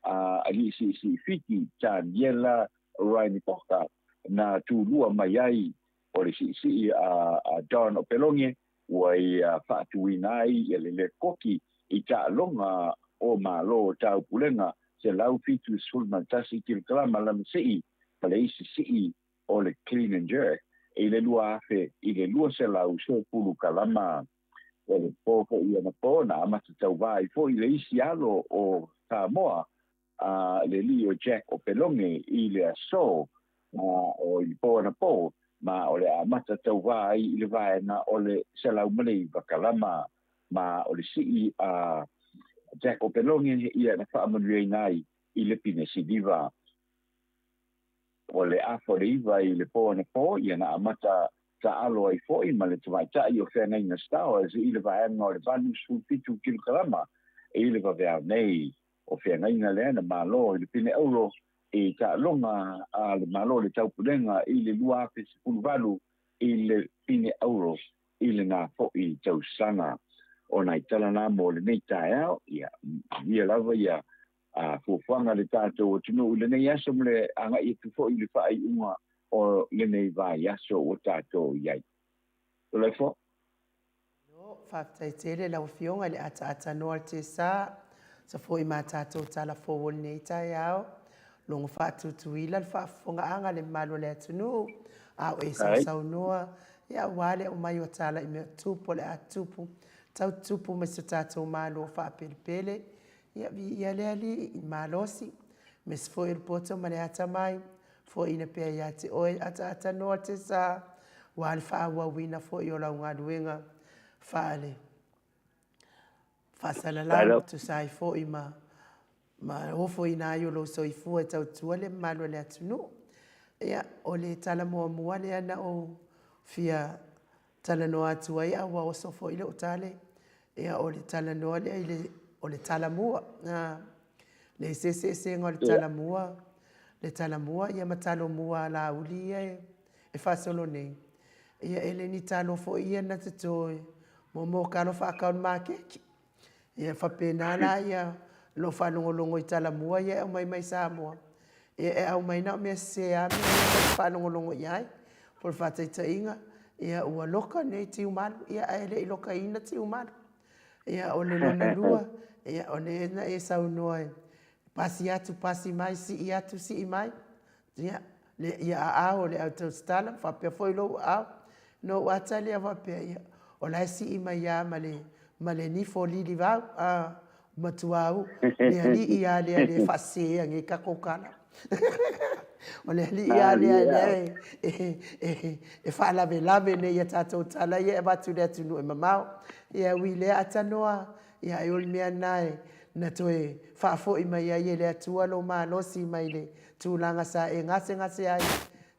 alii siisii Fiti Taniela Rainipoka na tulua mai ai. O le siisii a Don Opeloge ua ia faatuina ai ia le lekoki i taaloga o Malo o Taupulega, 171 kilokalama lana sii, ma le isi sii o le clean and jerk i le 2000 i le 210 kalama. O le po foʻi anapo na amata tauvā ai foʻi le isi alo o Samoa, a le alii o Jack Opeloge i le aso o i po anapo, ma o le amata tauvā ai i le vaega o le 109 kalama. Ma o le sii a Jack Opeloge ia na faamanuiaina ai i le pine siliva. O le afa o le 9 i le po anapo ia na amata taalo ai foʻi ma le tamaitai o Feagaiga Stowers i le vaega o le 87 kilokalama i le vaveao nei. O Feagaiga lea na malo i le pine auro i taaloga a le Malo le Taupulega i le 2018 i le pine auro i lena foʻi tausaga. O nai tala na mo lenei taeao. Ia manuia lava ia fuafuaga a le tatou atunuu i lenei aso ma le agai atu foʻi i le faaiuga o lenei vaiaso ua tatou i ai. Toleafoa. Malo, faafetai tele lau Afioga i le ataatanoa o le Tesa, sa foi ma tatou tala fou o lenei taeao. Logo faatutuila le faafofogaaga a le mamalu o le atunuu, a o e sausaunoa, ia aua le aumai o tala i mea tupu o le a tupu, tau tupu mai so tatou Malo faapelepele. Ia viia le Alii i malosi, aemaise foi o le poto ma le atamai, foaina pea ia te oe ataatanoa le Tesa, aua le faaauauina foi o lau galuega faale faasalalau, tusa ai foi ma ma ofoina ai o lou soifua e tautua le mamalu o le atunuu. Ia, o le tala muamua lea na ou fia talanoa atu ai, a ua oso foi lou tale, ia, o le talanoa lea i le, o le tala mua. Le eseeseesega o le talamua, le talamua ia ma talomua a Laauli ia e faasolo nei. Ia e le ni talo foi ia na toto e mo kalo faakau le maketi. Ia faapena la ia lou faalogologo i talamua ia e aumai mai Samoa. Ia e aumai na o mea sese lava mea ia ta te faalogologo i ai. Po o le faataitaiga, ia ua loka nei tiumalu, ia ae le i lokaina tiumalu. Ia, o le lona lua, ia, o lea na e saunoa e pasi atu, pasi mai, sii atu, sii mai. Ia, le, ia aao o le au tausitala, faapea foi lou aao. Na ou ata lea faapea, ia, o la e sii mai lava ma le, ma le nifo lilivau, a, matua u, le alii lava lea le faasese nei tatou tala. O le alii lava lea lea e, e, e faalavelave nei ia tatou tala ia e avatu i le atunuu e mamao. Ia ui lea atanoa, ia ai o le mea lena e na toe faafoi mai ai e le Atua lou malosi mai le tulaga sa e gasegase ai,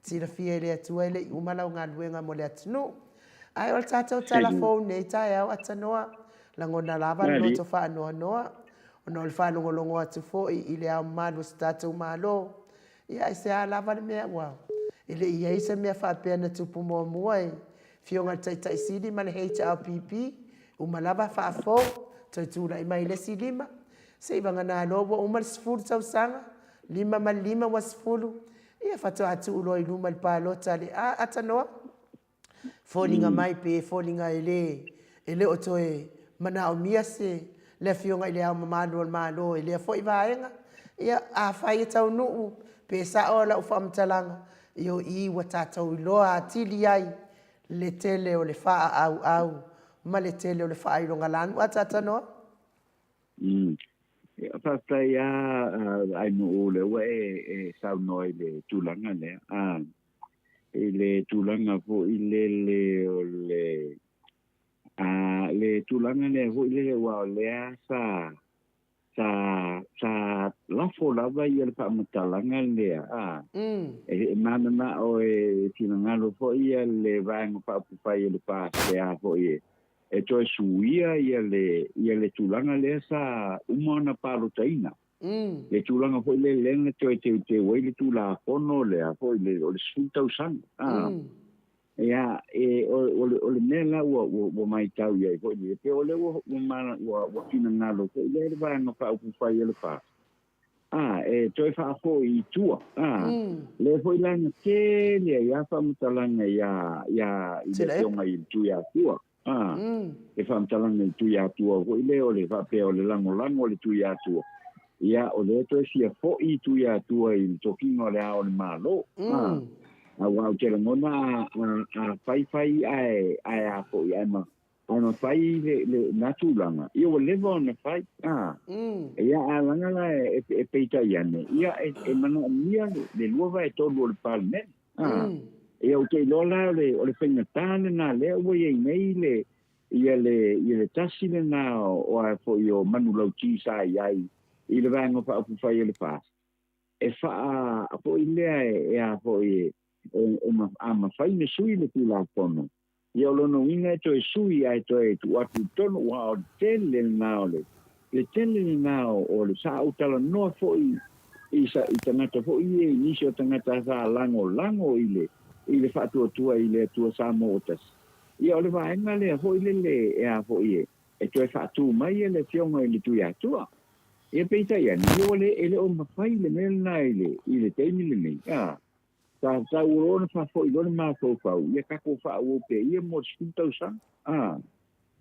silafia e le Atua e le i uma lau galuega mo le atunuu. Ae o le tatou tala fou nei taeao atanoa, lagona lava le loto faanoanoa, ona o le faalogologo atu foi i le ao mamalu o se tatou Malo. Ia aisea lava le mea ua e le i i ai se mea faapea na tupu muamua i Afioga i le Taitai Sili ma le HRPP, uma lava faafou, toe tulai mai le isi 5, seivagana loa ua uma le 10 tausaga, 5 ma le 5 ua 10, ia faatoa tuu loa i luma i le palota le atanoa. Foliga mai pe foliga e le e le o toe manaomia se le Afioga i le Ao Mamalu o le Malo i lea foi vaega. Ia, afai e taunuu pe sao lau faamatalaga, ia o i ua tatou iloa atili ai le tele o le faaauau ma le tele o le faailogalanu. A Tatanoa? Faafetai lava Ainuu lea ua e saunoa i le tulaga lea. I le tulaga foi lele o le le tulaga lea foi lele aua o lea sa sa sa lafo lava ia le faamatalaga lea a e mananao e finagalo foi ia le Vaega Faaupufai o le FAST foi e toe suia ia le ia le tulaga lea sa uma ona palotaina. Le tulaga foi lea na toe teuteu ai le Tulafono lea foi le o le 10 tausaga. E a, e, o, o, le, o le mea la ua, ua, ua maitau i ai foi lea, pei o lea ua, ua, ma, ua, ua finagalo foi lea le Vaega Faaupufai a le FAST, a, e toe faafoi i tua, a, lea foi la na tele ai lava faamatalaga iā, iā, i le Afioga i le Tuiatua, a, le faamatalaga i le Tuiatua foi lea o le faapea o le lagolago a le Tuiatua, ia, o lea toe fia foi Tuiatua i le tofiga o le Ao o le Malo, a, aua ou te lagona a, a, a fai fai ae, ae a foi, ae ma, ae mafai le, le, na tulaga, ia ua leva ona fai, a, ia, a laga la e, e, e peitai ane, ia, e, e manaomia le, le 2/3 o le Palemene, a, ia, ou te iloa la o le, o le faigata lena lea ua i ai nei le, ia le, ia le tasi lena o, o a foi o manulauti sa i ai i le Vaega Faaupufai o le FAST, e faa foi lea e, e a foi e, e, e, a mafai ona sui le Tulafono, Ia o lona uiga e toe sui ae toe tuu atu i totonu aua o le tele lena o le le tele lena o, o le sa ou talanoa foi i sa i tagata foi ia i nisi o tagata sa lagolago i le i le faatuatua i le Atua Samoa ua tasi. Ia o le vaega lea foi lele e a foi e e toe faatu mai e le Afioga i le Tuiatua. Ia peitai ane, ia ua le e le o mafai le mea lena i le i le taimi lenei, a. Sa tau loa ona faafoi loa le mafaufau, ia tatou faaauau pea ia mo le 10 tausaga. A,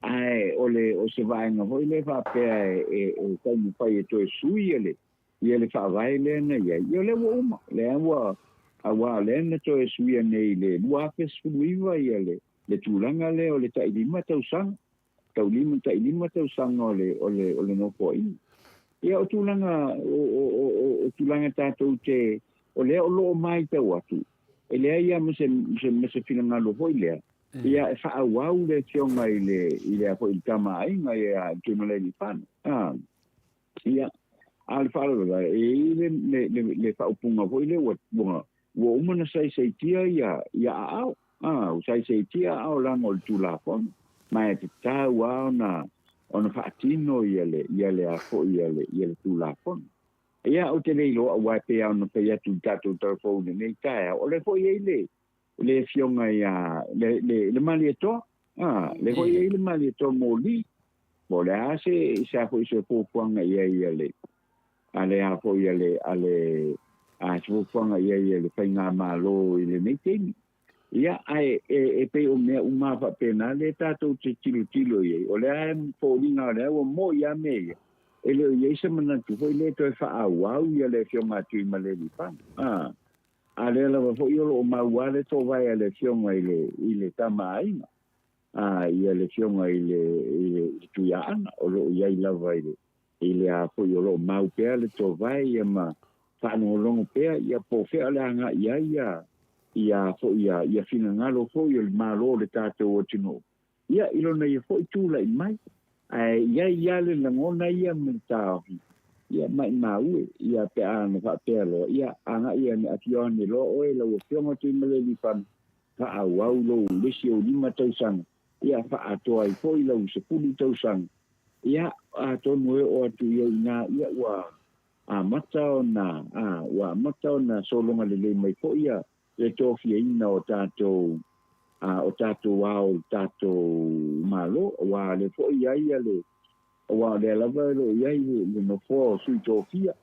ae o le, o se vaega foi lea faapea e, e, e taumafai e toe sui ia le, ia le faavae lea na i ai, ia o lea ua uma, lea ua, aua o lea na toe suia nei i le 2019 ia le, le tulaga lea o le tai 5 tausaga, taulima, tai 5 tausaga o le, o le, o le nofoaiga. Ia o tulaga, o, o, o, o, o tulaga tatou te, o lea o lo o maitau atu, e leai lava ma se, se, ma se finagalo foi lea, ia e faaauau le afioga i le, i le, foi i le Tama a Aiga ia Tuimalealiifano. Ah, ia, a o le faalavelave, e i ai le, le, le, le faaupuga foi lea ua, ua, ua uma ona saisaitia ia, ia aao. A, ua saisaitia aao leaga o le Tulafono, ma e tatau lava ona, ona faatino ia le, ia le a foi ia le, ia le Tulafono. Ia, ou te le iloa aua e pei lava ona fai atu i le tatou talavou i lenei taeao, o lea foi e i ai le, le afioga ia, le, le, le Malietoa, a, lea foi e i ai le Malietoa moli, po o le a se, se a foi se fuafuaga i ai a le, a le a foi a le, a le, a se fuafuaga i ai a le Faigamalo i lenei taimi. Ia, ae e, e pei o mea uma faapena lea tatou te tilotilo i ai. O lea e foliga o lea ua moi lava mea ia, e le o i ai se manatu foi lea e toe faaauau ia le Afioga a Tuimalealiifano. A, a lea lava foi o lo o mau lava le toovae a le Afioga i le, i le Tama a Aiga, a, ia le Afioga i le, i le, i le Tuiaana, o lo o i ai lava i le, i le a foi o lo o mau pea le toovae ia ma faalogologo pea ia po o fea o le a agai i ai ia, ia foi ia, ia finagalo foi o le Malo o le tatou atunuu, ia i lona ia foi tulai mai. Ae i ai lava le lagona ia ma le taofi, ia maimau e, ia pe a na faapea loa, ia agai ane, afio ane loa oe lau Afioga Tuimalealiifano, faaauau lou le isi ou 5 tausaga, ia faaatoa ai foi lau 10 tausaga, ia atonu e oo atu i ai i ina, ia ua amata ona, a, ua amata ona sologa lelei mai foi ia le tofiaina o tatou, a, o tatou ao i le tatou Malo, aua o lea foi e i ai ia le, aua o lea lava o lo o i ai le, le nofoa o sui tofia,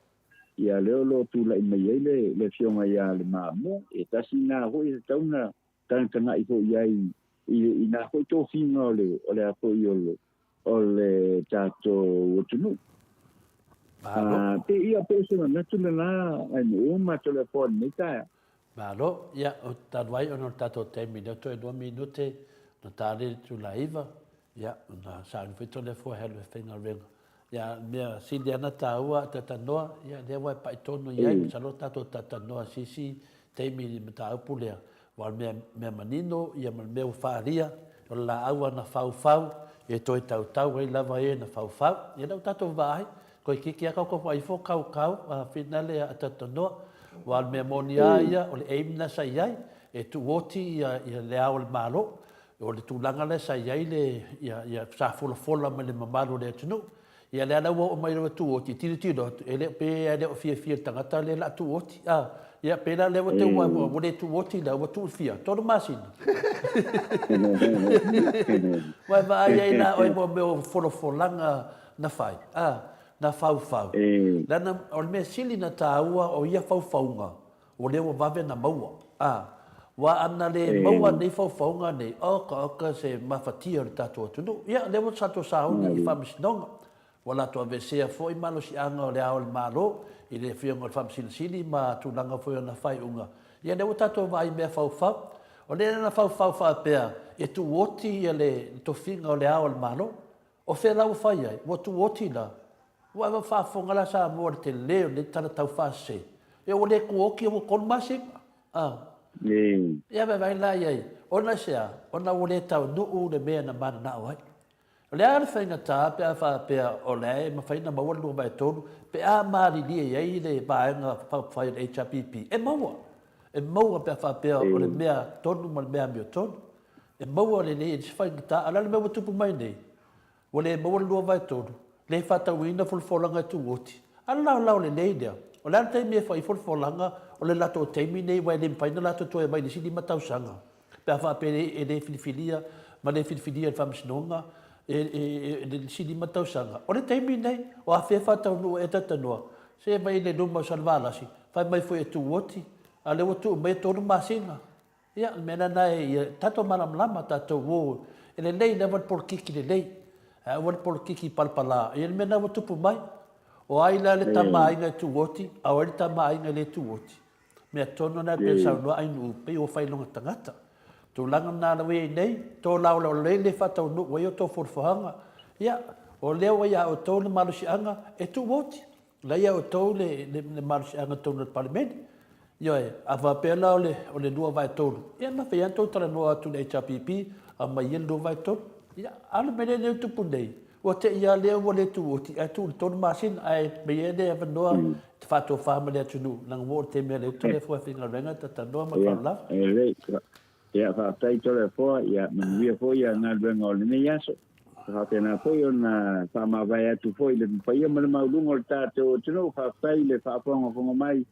ia lea o lo o tulai mai ai le, le Afioga ia Lemamua, e tasi lena foi e tatau ona tagatagai foi i ai i, i nā foi tofiga o le, o le a foi o le, o le tatou atunuu. Malo. Ah, pe ia pe se manatu lena ai mo uma to le po nei taeao. Malo, ia, o talu ai ona o le tatou taimi lea toe 2 minute na tali le tula 9, ia, ona sauni foi Toleafoa e alu e faigaluega. Ia, mea sili ana tāua a tatanoa, ia, lea ua e pai tonu i ai, masalo tatou tatanoa sisi taimi i le mataupu lea, aua o le mea, mea manino, ia ma le mea ua faaalia, o le laau ana faufau, e toe tautau ai lava e na faufau. Ia lea ua tatou vaai, toeitiiti lava tatou vaai ifo kaukau a finale a tatanoa, aua o le mea moni lava ia, o le aim lena sa i ai, e tuuoti ia, ia le Ao o le Malo, o le tulaga lea sa i ai le, ia, ia, sa folafola mai le mamalu o le atunuu. Ia lea la ua oo mai loa e tuoti, tilotilo atu, e le o, pe e le o fiafia i le tagata lea o le a tuoti, a. Ia, pēlā lea ua te ua, ua le tuoti la, ua tuufia, tolu masina. Ua e vaai ai la oe mo mea o folafolaga na fai, a, na faufau. Leaga o le mea sili na tāua o ia faufauga, o lea ua vave na maua, a. Ua ana le maua nei faufauga nei, oka oka se mafatia o le tatou atunuu. Ia, lea ua tatou sauni i faamasinoga. Ua latou aveesea foi malosiaga o Le Ao o le Malo i le Afioga o le Faamasino Sili ma tulaga foi o ana faaiuga. Ia lea ua tatou vaai i mea faufau. O lea na faufau faapea e tuuoti ia le tofiga o Le Ao o le Malo. O fea la ua fai ai? Ua tuuoti la. Ua ua faafofoga la Samoa i le tele o lenei tala taufaasese. Ia ua le tuuoti ua tolu masina. A. Ia vaivai la i ai. Ona i se a? Ona ua le taunuu le mea na mananao ai. O le a le faigata pe a faapea o la e mafai ona maua le 2/3 pe a malilie i ai le Vaega Faaupufai o le HRPP? E maua! E maua pe a faapea o le mea tonu ma le mea amiotonu. E maua lelei e le isi faigata. A o le a le mea ua tupu mai nei? Ua le maua le 2/3, le faatauina folafolaga e tuuoti. A o le laolao lelei lea. O le a le taimi e fai ai folafolaga? O le latou taimi nei aua e le mafai ona latou toe aumai i le isi lima tausaga. Pe a faapea e le filifilia ma le filifilia e le Faamasinoga e le isi lima tausaga. O le taimi lenei, o afea e faataunuu ai e talatalanoa? Se mai le luma o Salevalasi, fai mai foi e tuuoti, a o lea ua tuu mai e tolu masina. Ia, o le mea lena ia tatou malamalama tatou o, e lelei lava le polokiki lelei, ae aua le polokiki palapala. Ia le mea lena ua tupu mai. O ai la le Tama a Aiga e tuuoti, a o ai le Tama a Aiga e le tuuoti? Mea tonu lena pei ona saunoa Ainuu, pei ua fai lona tagata. Tulaga lena la ua i ai nei, tō laolao lelei le faataunuu ai o tou fuafuaga. Ia, o lea ua ia outou le malosiaga e tuuoti. O la ia outou le, le, le malosiaga i totonu o le Palemene. Ioe, a faapea la o le, o le 2/3, ia mafai lava ona tou talanoa atu i le HRPP, aumai ia le 2/3. Ia, a o le mea lea e tupu nei, Ua te i a lea ua le tuuoti ae tuu i le tolu masina ae mei ai le avanoa te faatofa ma le atunuu leaga ua oo le taimi a le Toleafoa e faigaluega e talanoa ma le faaaloalo. Ia, lelei. Ia, faafetai Toleafoa, ia manuia foi ia galuega o lenei aso. E faapena foi ona faamavae atu foi i le paia ma le maualuga o le tatou atunuu, faafetai i le faafogafoga mai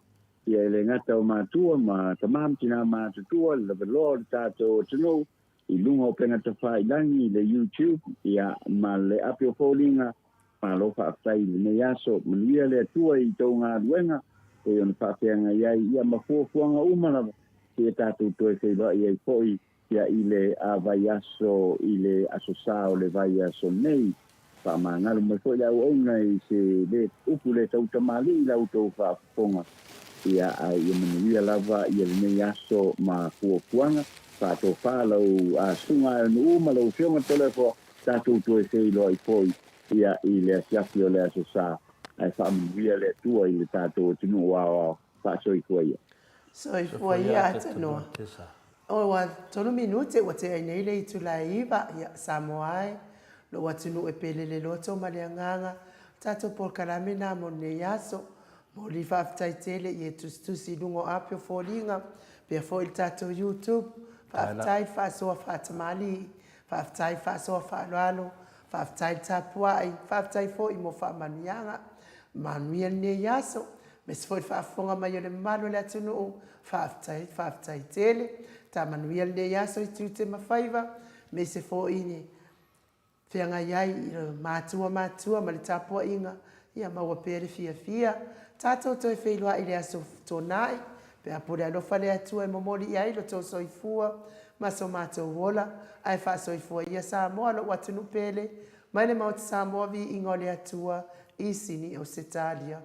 ia e le gata o matua ma tama ma tina matutua, le lavaloa o le tatou atunuu, i luga o upega tafailagi i le YouTube ia ma le api o foliga. Malo faafetai i lenei aso. Manuia le Atua i tou galuega pei ona faafeagai ai ia ma fuafuaga uma lava seia tatou toe feiloai ai foi ia i le vaiaso i le aso sa o le vaiaso nei. Faamagalo mai foi le auauna i se le upu le tautamalii i la outou faafofoga, ia ae ia manuia lava ia lenei aso ma fuafuaga. Faatofa lau susuga Aeonuu ma lau Afioga Toleafoa, tatou toe feiloai foi ia i le afiafi o le aso sa, ae faamanuia le Atua i le tatou atunuu aoao. Faasoifua ia. Soifua ia Atanua. Ua tolu minute ua tea ai nei le itula e iva, ia, Samoa e, lou atunuu e pele le loto ma le agaga, tatou polokalame na mo lenei aso. Momoli faafetai tele i e tusitusi i luga o api o foliga, pea foi le tatou YouTube. Faafetai le faasoa faatamalii, faafetai le faasoa faaaloalo, faafetai le tapuai, faafetai foi mo faamanuiaga. Manuia lenei aso. Aemaise foi le faafofoga mai o le mamalu o le atunuu, faafetai, faafetai tele. Ta manuia lenei aso i tiute ma faiva, aemaise foi i le feagai ai i matua matua ma le tapuaiga, ia maua pea le fiafia. Tatou toe feiloai i le aso Toonai, pe a pule alofa le Atua e momoli i ai lo tou soifua ma so matou ola, ae faasoifua ia Samoa lou atunuu pele, mai le Maota Samoa viiga o le Atua i Sini Ausetalia.